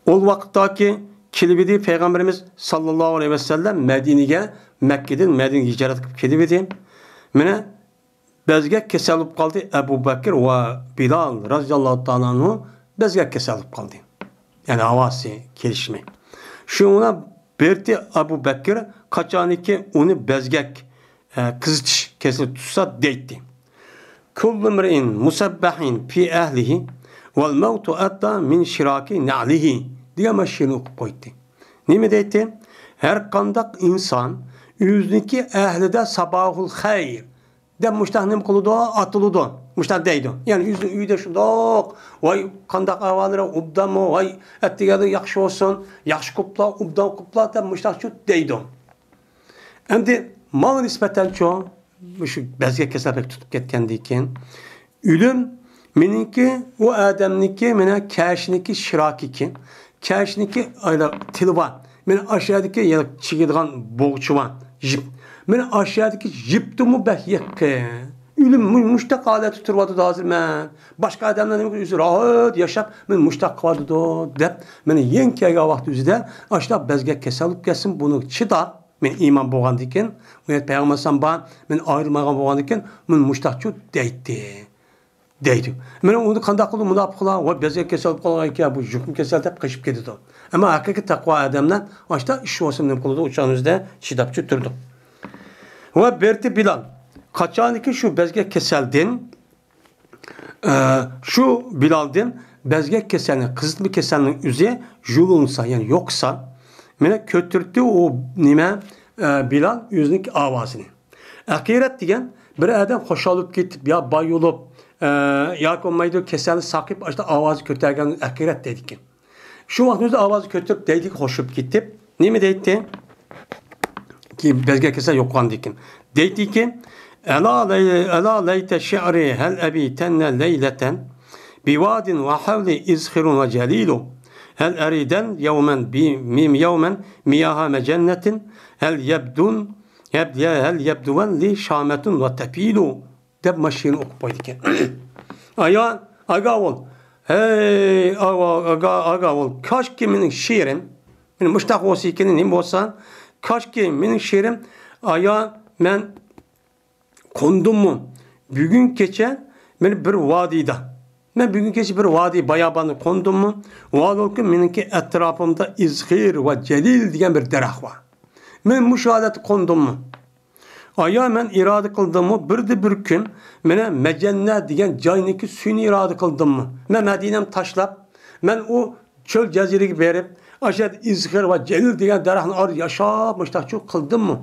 ئۇ ۋاقىتتاكى كېلىۋىدى پەيغەمبىرىمىز ساللاللاھۇ ئەلەيھى ۋەسەللەم مەدىنىگە، مەككىدىن مەدىنىگە ھىجرەت قىلىپ كېلىۋىدى. مانا بەزگەك كېسەل بولۇپ قالدى ئەبۇ بەكىر ۋە بىلال رەزىياللاھۇ تائالا ئەنھۇ، بەزگەك كېسەل بولۇپ قالدى. يەنى ھاۋاسى كېلىشمەي. شۇڭا بېرىتى ئەبۇ بەكىر قاچانكى ئۇنى بەزگەك، ئە، قىزىتىش كېسىلى تۇتسا دەيتتى. كۇللۇ مرئىن مۇسەببەھىن پى ئەھلىھى ۋەل مەۋتۇ ئەتتا مىن شىراكى نەئلىھى دېگەن مانا شېئىرنى ئوقۇپ قويدى. نېمە دەيتتى؟ ھەر قانداق ئىنسان ئۆزىنىڭكى ئەھلىدە ساباھۇل خەير دەپ مۇشتاق نېمە قىلىدۇ؟ ئاتىلىدۇ. مۇشتاق دەيدۇ. يەنى ئۆزىنىڭ ئۆيىدە شۇنداق، ۋاي، قانداق ئەھۋاللىرىڭ، ئوبدانمۇ؟ ۋاي، ئەتىگەنلىك ياخشى بولسۇن، ياخشى قۇپلا، ئوبدان قۇپلا دەپ مۇشتاقچۇ دەيدۇ. ئەمدى ماڭا نىسبەتەنچۇ، مۇشۇ بەزگەك كېسەل بەك تۇتۇپ كەتكەندىن كېيىن، ئۆلۈم مېنىڭكى، ئۇ ئادەمنىڭكى، مانا كەشىنىڭكى شىراكىكى، كەشىنىڭكى ئايلا تىلى بار. مانا ئاشۇ يەردىكى يەنە چىگىدىغان بوغچا بار، يىپ. مانا ئاشۇ يەردىكى يىپتىنمۇ بەك يېقىن. ئۆلۈم مۇ-، مۇشتاق ھالەتتە تۇرۇۋاتىدۇ ھازىر مەن. باشقا ئادەملەر نېمە ئۆزى راھەت ياشاپ، مېنى مۇشتاق قىلىۋاتىدۇ دەپ، مانا يېڭى كەلگەن ۋاقتى ئۆزىدە ئاشۇنداق بەزگەك كېسەل بولۇپ كەتسىمۇ، بۇنىڭغا چىداپ، مەن ئىمان بولغاندىكىن، ئۇ يەردە پەيغەمبەر ئەلەيھىسسالام بار، مەن ئايرىلمىغان بولغاندىكىن، مېنى مۇشتاقچۇ دەيتتى. دەيدۇ. مانا ئۇنى قانداق قىلىدۇ مۇناپىقلار؟ ۋاي، بەزگەك كېسەل بولۇپ قالغان ئىكەن، بۇ يۇقۇم كېسەل دەپ قېچىپ كېتىدۇ. ئەمما ھەقىقىي تەقۋا ئادەملەر ئاشۇنداق ئىش بولسا نېمە قىلىدۇ؟ ئۇ چاغنىڭ ئۆزىدە چىداپچۇ تۇرىدۇ. ۋە بېرىتى بىلال، قاچانكى شۇ بەزگەك كېسەلدىن، ئە، شۇ بىلالدىن بەزگەك كېسەلنى، قىزىتما كېسەلنىڭ ئۆزى يۇلۇنسا، يەنى يوقىسا، مانا كۆتۈردى ئۇ نېمە، ئە، بىلال ئۆزىنىڭكى ئاۋازىنى. ئەخىرەت دېگەن بىر ئادەم خۇشال بولۇپ كېتىپ، يا باي بولۇپ، ئە، ياكى بولمايدۇ، كېسەلنى ساقىيىپ، ئاشۇنداق ئاۋازى كۆتەرگەن ئەخىرەت دەيدىكەن. شۇ ۋاقىتنىڭ ئۆزىدە ئاۋازى كۆتۈرۈپ دەيدىكى، خۇشال بولۇپ كېتىپ، نېمە دەيتتى؟ كېيىن بەزگەك كېسەل يوقالغاندىن كېيىن. دەيتتىكى، ئەلا لەي-، ئەلا لەيتە شىئرى ھەل ئەبى تەننە لەيلەتەن بىۋادىن ۋە ھەۋلى ئىزخىرۇن ۋە جەلىلۇ. ھەل ئەرىدەن يەۋمەن بى-، مىم يەۋمەن مىياھا مەجەننەتىن ھەل يەبدۇن، يەب-، يە-، ھەل يەبدۇۋەن لى شامەتۇن ۋە تەپىلۇ. دەپ مانا شېئىرنى ئوقۇپ قويىدىكەن. ئايا، ئاگاۋول. ھەي، ئاگا-، ئاگاۋول. كاشكى مېنىڭ شېئىرىم، مانا مۇشتاق بولسا ئىكەن، نېمە بولسا، كاشكى مېنىڭ شېئىرىم، ئايا، مەن قوندۇممۇ؟ بۈگۈن كېچە مەن بىر ۋادىدا، مەن بۈگۈن كېچە بىر ۋادى باياباندا قوندۇممۇ؟ ۋالىكىن مېنىڭكى ئەتراپىمدا ئىزخىر ۋە جەلىل دېگەن بىر دەرەخ بار. مەن مۇشۇ ھالەتتە قوندۇممۇ؟ ئايا، مەن ئىرادە قىلدىممۇ، بىردە بىر كۈن مانا مەجەننە دېگەن جاينىڭكى سۈيىنى ئىرادە قىلدىممۇ؟ مەن مەدىنەمنى تاشلاپ، مەن ئۇ چۆل جەزىرىگە بېرىپ، ئاشۇ يەردە ئىزخىر ۋە جەلىل دېگەن دەرەخنىڭ ئارىدا ياشاپ، مۇشتاقچۇ قىلدىممۇ؟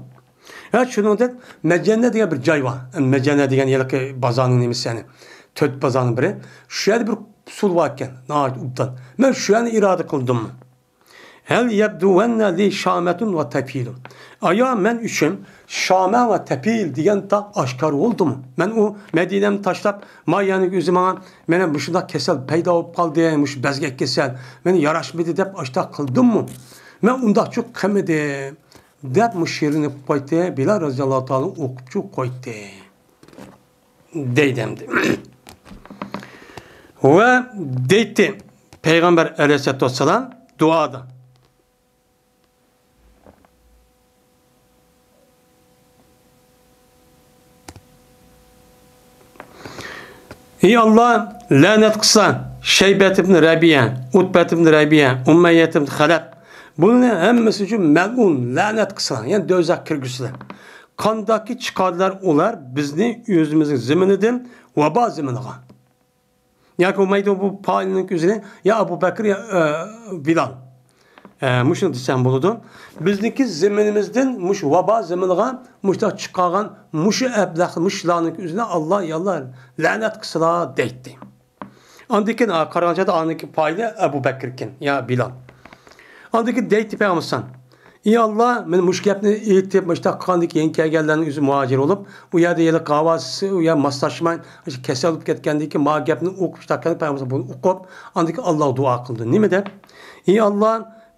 ھە، شۇنىڭدەك مەجەننە دېگەن بىر جاي بار. مەجەننە دېگەن ھېلىقى بازارنىڭ نېمىسى، يەنى تۆت بازارنىڭ بىرى. شۇ يەردە بىر ئۇسۇل بار ئىكەن، ناھايىتى ئوبدان. مەن شۇ يەرنى ئىرادە قىلدىممۇ؟ ھەل يەبدۇۋەننە لى شامەتۇن ۋە تەپىلۇ. ئايا، مەن ئۈچۈن شامە ۋە تەپىل دېگەن تاغ ئاشكارا بولدىمۇ؟ مەن ئۇ مەدىنەمنى تاشلاپ، ما يەرنىڭ ئۆزى ماڭا، مانا مۇشۇنداق كېسەل پەيدا بولۇپ قالدى، مۇشۇ بەزگەك كېسەل، مانا ياراشمىدى دەپ ئاشۇنداق قىلدىممۇ؟ مەن ئۇنداقچۇ قىلمىدىم، دەپ مۇشۇ شېئىرنى ئوقۇپ قويدى. بىلال رەزىياللاھۇ تائالا ئوقۇپچۇ قويدى. دەيدۇ ئەمدى. ۋە دەيتتى پەيغەمبەر ئەلەيھىسسالاتۇ ۋەسسالام دۇئادا. ئى ئاللا، لەنەت قىلسا شەيبەت ئىبن رەبىئە، ئۇتبەت ئىبن رەبىئە، ئۇمەييەت ئىبن خەلەپ. بۇلارنى ھەممىسى ئۈچۈن مەلئۇن، لەنەت قىلسىلا، يەنى دوزاخ كىرگۈزسىلە. قانداقكى چىقاردىلار ئۇلار بىزنى ئۆزىمىزنىڭ زېمىنىدىن ۋابا زېمىنىغا؟ ياكى بولمايدۇ بۇ پائىلنىڭ ئۆزىنى، يا ئەبۇ بەكرى، يا، ئە، بىلال. ئە، مۇشۇنى دېسەم بولىدۇ. بىزنىڭكى زېمىنىمىزدىن مۇشۇ ۋابا زېمىنىغا مۇشۇنداق چىقارغان مۇشۇ ئەبلەخ، مۇشۇلارنىڭكى ئۆزىنى ئاللا، يا ئاللا، لەنەت قىلسىلا دەيتتى. ئاندىن كېيىن، ھا، قارىغان چاغدا ئاندىكى پايىلى ئەبۇ بەكركەن، يا بىلال. ئاندىن كېيىن دەيتتى پەيغەمبەر ئەلەيھىسسالام، ئى ئاللا، مېنى مۇشۇ گەپنى ئېيتىپ، مۇشۇنداق قىلغاندىن كېيىن كەلگەنلەرنىڭ ئۆزى مۇھاجىر بولۇپ، ئۇ يەردە ھېلىقى ھاۋاسى، ئۇ يەر ماسلاشماي، كېسەل بولۇپ كەتكەندىن كېيىن، ماڭا گەپنى ئوقۇپ، مۇشۇنداق قىلىپ، پەيغەمبەر بۇنى ئوقۇپ، ئاندىن كېيىن ئاللاغا دۇئا قىلدى. نېمە دەپ؟ ئى ئاللا،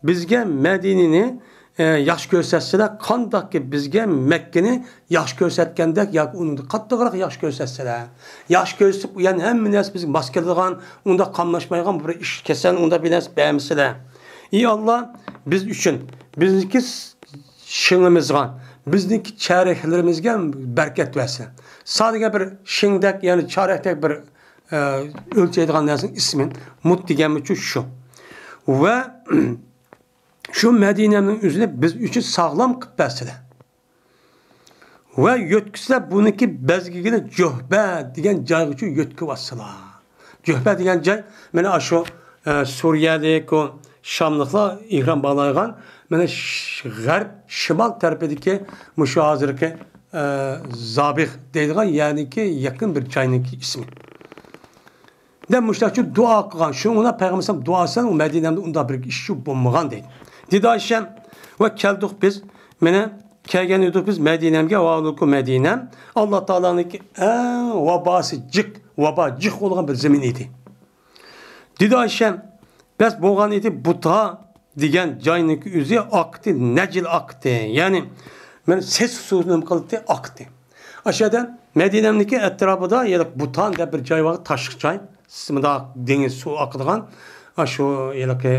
بىزگە مەدىنىنى، ئە، ياخشى كۆرسەتسىلە، قانداقكى بىزگە مەككىنى ياخشى كۆرسەتكەندەك ياكى ئۇنىڭدىن قاتتىقراق ياخشى كۆرسەتسىلە. ياخشى كۆرسىتىپ، ئۇ يەرنىڭ ھەممە نەرسە بىزگە ماس كېلىدىغان، ئۇنداق قاملاشمايدىغان بىر ئىش، كېسەل، ئۇنداق بىر نەرسە بەرمىسىلە. ئى ئاللا، بىز ئۈچۈن، بىزنىڭكى شېڭىمىزغا، بىزنىڭكى چارەكلىرىمىزگە بەرىكەت بەرسىلە. سادىگە بىر شېڭدەك، يەنى چارەكتەك بىر، ئە، ئۆلچەيدىغان نەرسىنىڭ ئىسمى مۇت دېگەنمۇ شۇ. ۋە شۇ مەدىنەنىڭ ئۆزىنى بىز ئۈچۈن ساغلام قىلىپ بەرسىلە. ۋە يۆتكىسىلە بۇنىڭكى بەزگىگىنى جۆھبە دېگەن جايغىچە يۆتكىۋاتسىلا. جۆھبە دېگەن جاي، مانا ئاشۇ، ئە، سۈرىيەلىك، ئۇ شاملىقلار ئېھرام باغلايدىغان، مانا ش-، غەرب شىمال تەرىپىدىكى مۇشۇ ھازىرقى، ئە، زابىغ دەيدىغان يەرنىڭكى يېقىن بىر جاينىڭكى ئىسمى. دەپ مۇشۇنداق دۇئا قىلغان. شۇڭا پەيغەمبەر ئەلەيھىسسالام دۇئاسىدىن ئۇ مەدىنەمدە ئۇنداق بىر ئىش بولمىغان دەيدۇ. دېدى ئائىشەم، ۋە كەلدۇق بىز، مانا كەلگەن ئىدۇق بىز مەدىنەمگە، ۋە ھۇۋە مەدىنە، ئاللا تائالانىڭكى ئەڭ ۋاباسى جىق، ۋابا جىق بولغان بىر زېمىن ئىدى. دېدى ئائىشەم، بەس بولغان ئىدى، بۇتا دېگەن جاينىڭكى ئۆزى ئاقتى، نەجىل ئاقتى. يەنى، مانا سېسىق سۇ نېمە قىلدى؟ ئاقتى. ئاشۇ يەردە مەدىنەمنىڭكى ئەتراپىدا ھېلىقى بۇتان دەپ بىر جاي بار، تاشلىق جاي. مۇنداق دېڭىز سۇ ئاقىدىغان، ئاشۇ ھېلىقى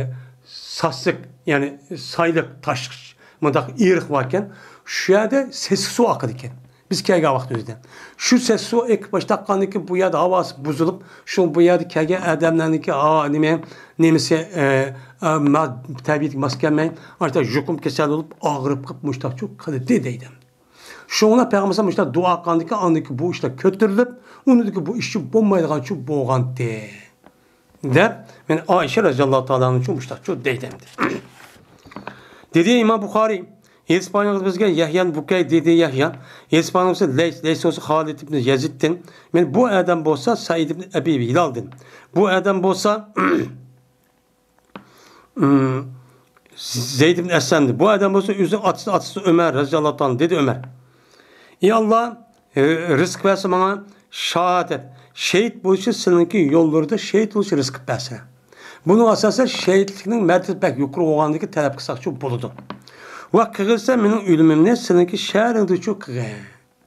ساسلىق، يەنى سايلىق، تاشلىق، مۇنداق ئېرىق باركەن. شۇ يەردە سېسىق سۇ ئاقىدىكەن. بىز كەلگەن ۋاقتىمىزدا. شۇ سېسىق سۇ ئېقىپ باشلاپ قالغاندىن كېيىن بۇ يەردە ھاۋاسى بۇزۇلۇپ، شۇ بۇ يەردە كەلگەن ئادەملەرنىڭكى، ھا، نېمە، نېمىسى، ئە، ئە، ما-، تەبىئىتىگە ماس كەلمەي، ئاشۇنداق يۇقۇم كېسەل بولۇپ، ئاغرىپ قېلىپ، مۇشۇنداق چۇ قىلدى دەيدۇ. شۇڭا پەيغەمبەر مۇشۇنداق دۇئا قىلغاندىكىن، ئاندىكى بۇ ئىشلار كۆتۈرۈلۈپ، ئۇنىڭدىكى بۇ ئىشچۇ بولمايدىغانچۇ بولغانتى. دەپ، مانا ئائىشە رەزىياللاھۇ تائالا ئانھۇچۇ مۇشۇنداقچۇ دەيدۇ ئەمدى. دېدى ئىمام بۇخارىي، ھېدىس بايان قىلىپ بىزگە يەھيا ئىبن بۇكەي دېدى يەھيا. ھېدىس بايان قىلسا لەيس، لەيس بولسا خالىد ئىبن يەزىدتىن. مانا بۇ ئادەم بولسا سەئىد ئىبن ئەبى ھىلالدىن. بۇ ئادەم بولسا زەيد ئىبن ئەسلەمدىن. بۇ ئادەم بولسا ئۆزىنىڭ ئاتىسى، ئاتىسى ئۆمەر رەزىياللاھۇ تائالا، دېدى ئۆمەر. ئى ئاللا، رىزىق بەرسە ماڭا شاھادەت، شېھىت بولۇشى سىلىنىڭكى يوللىرىدا شېھىت بولۇشى رىزىق بەرسە. بۇنىڭ ئاساسەن شېھىتلىكنىڭ مەرتىۋىسى بەك يۇقىرى بولغاندىكىن تەلەپ قىلساقچۇ بولىدۇ. ۋە قىلغىنسەن مېنىڭ ئۆلۈمۈمنى سىلىنىڭكى شەھىرىڭدىچۇ قىلغىن.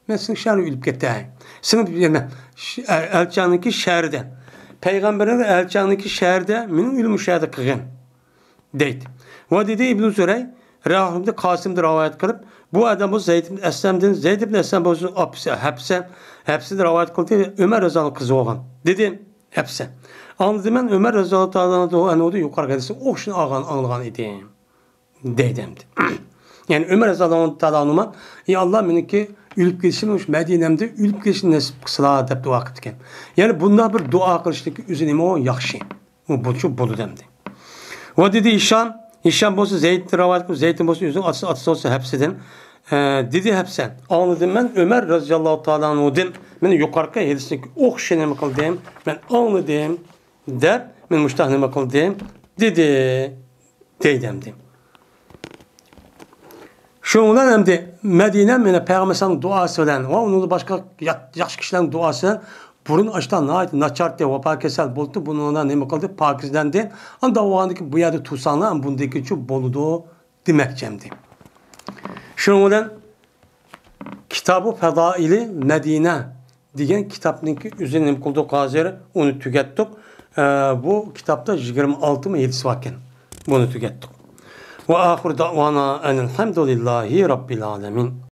مەن سېنىڭ شەھىرىڭدە ئۆلۈپ كېتەي. سېنىڭ، يەنى، ش-، ئە-، ئەلچىڭنىڭكى شەھىرىدە. پەيغەمبىرىڭ ئەلچىڭنىڭكى شەھىرىدە، مېنىڭ ئۆلۈمۈمنى شۇ يەردە قىلغىن. دەيدۇ. ۋە دېدى ئىبنى زۇرەي، راھىمدە قاسىمدىن رىۋايەت قىلىپ، بۇ ئادەم بولسا زەيد ئىبن ئەسلەمدىن، زەيد ئىبن ئەسلەم بولسا ئاپىسى ھەپسە، ھەپسىدىن رىۋايەت قىلدى، ئۆمەر رەزىياللاھۇ قىزى بولغان. دېدى ھەپسە. ئاڭلىدىم مەن ئۆمەر رەزىياللاھۇ تائالا ئەنھۇدىن يۇقىرىقى ھەدىسنىڭ ئوخشىشىنى ئاڭلىغان، ئاڭلىغان ئىدىم. دەيدۇ ئەمدى. يەنى ئۆمەر رەزىياللاھۇ تائالا ئەنھۇ، ئى ئاللا، مېنىڭكى ئۆلۈپ كېتىشىمنى مۇشۇ مەدىنەمدە ئۆلۈپ كېتىشنى نېسىپ قىلسىلا دەپ دۇئا قىپتىكەن. يەنى بۇنداق بىر دۇئا قىلىشنىڭكى ئۆزى نېمە ياخشى. ئۇ بۇچۇ بولىدۇ ئەمدى. ۋە دېدى ھىشام، ھىشام بولسا زەيدتىن رىۋايەت قىلىپ، زەيدتىن بولسا ئۆزىنىڭ ئاتىسى، ئاتىسى بولسا ھەپسىدىن. ئە، دېدى ھەپسە، ئاڭلىدىم مەن ئۆمەر رەزىياللاھۇ تائالا ئەنھۇدىن، مېنى يۇقىرىقى ھەدىسنىڭكى ئوخشىشىنى نېمە قىلدىم، مەن ئاڭلىدىم دەپ، مەن مۇشۇنداق نېمە قىلدىم دېدى. دەيدۇ ئەمدى. شۇنىڭ بىلەن ئەمدى مەدىنە مانا پەيغەمبەر ئەلەيھىسسالامنىڭ دۇئاسى بىلەن ۋە ئۇنىڭدىن باشقا يا-، ياخشى كىشىلەرنىڭ دۇئاسى بىلەن بۇرۇن ئاشتا ناھايىتى ناچارتى، ۋابا كېسەل بولدى، بۇنىڭدا نېمە قىلدى؟ پاكىزلەندى. ئانداق بولغاندىكىن بۇ يەردە تۇرساڭلار بۇندىن كېيىنچە بولىدۇ دېمەكچى ئەمدى. شۇنىڭ بىلەن كىتابۇ پەزائىلى مەدىنە دېگەن كىتابنىڭكى ئۆزىنى نېمە قىلدۇق ھازىر؟ ئۇنى تۈگەتتۇق. ئە، بۇ كىتابتا يىگىرمە ئالتە مىڭ ھەدىس باركەن. بۇنى تۈگەتتۇق. ۋە ئاخىر دەئۋانا ئەنىل ھەمدۇلىللاھى رەببىل ئالەمىن.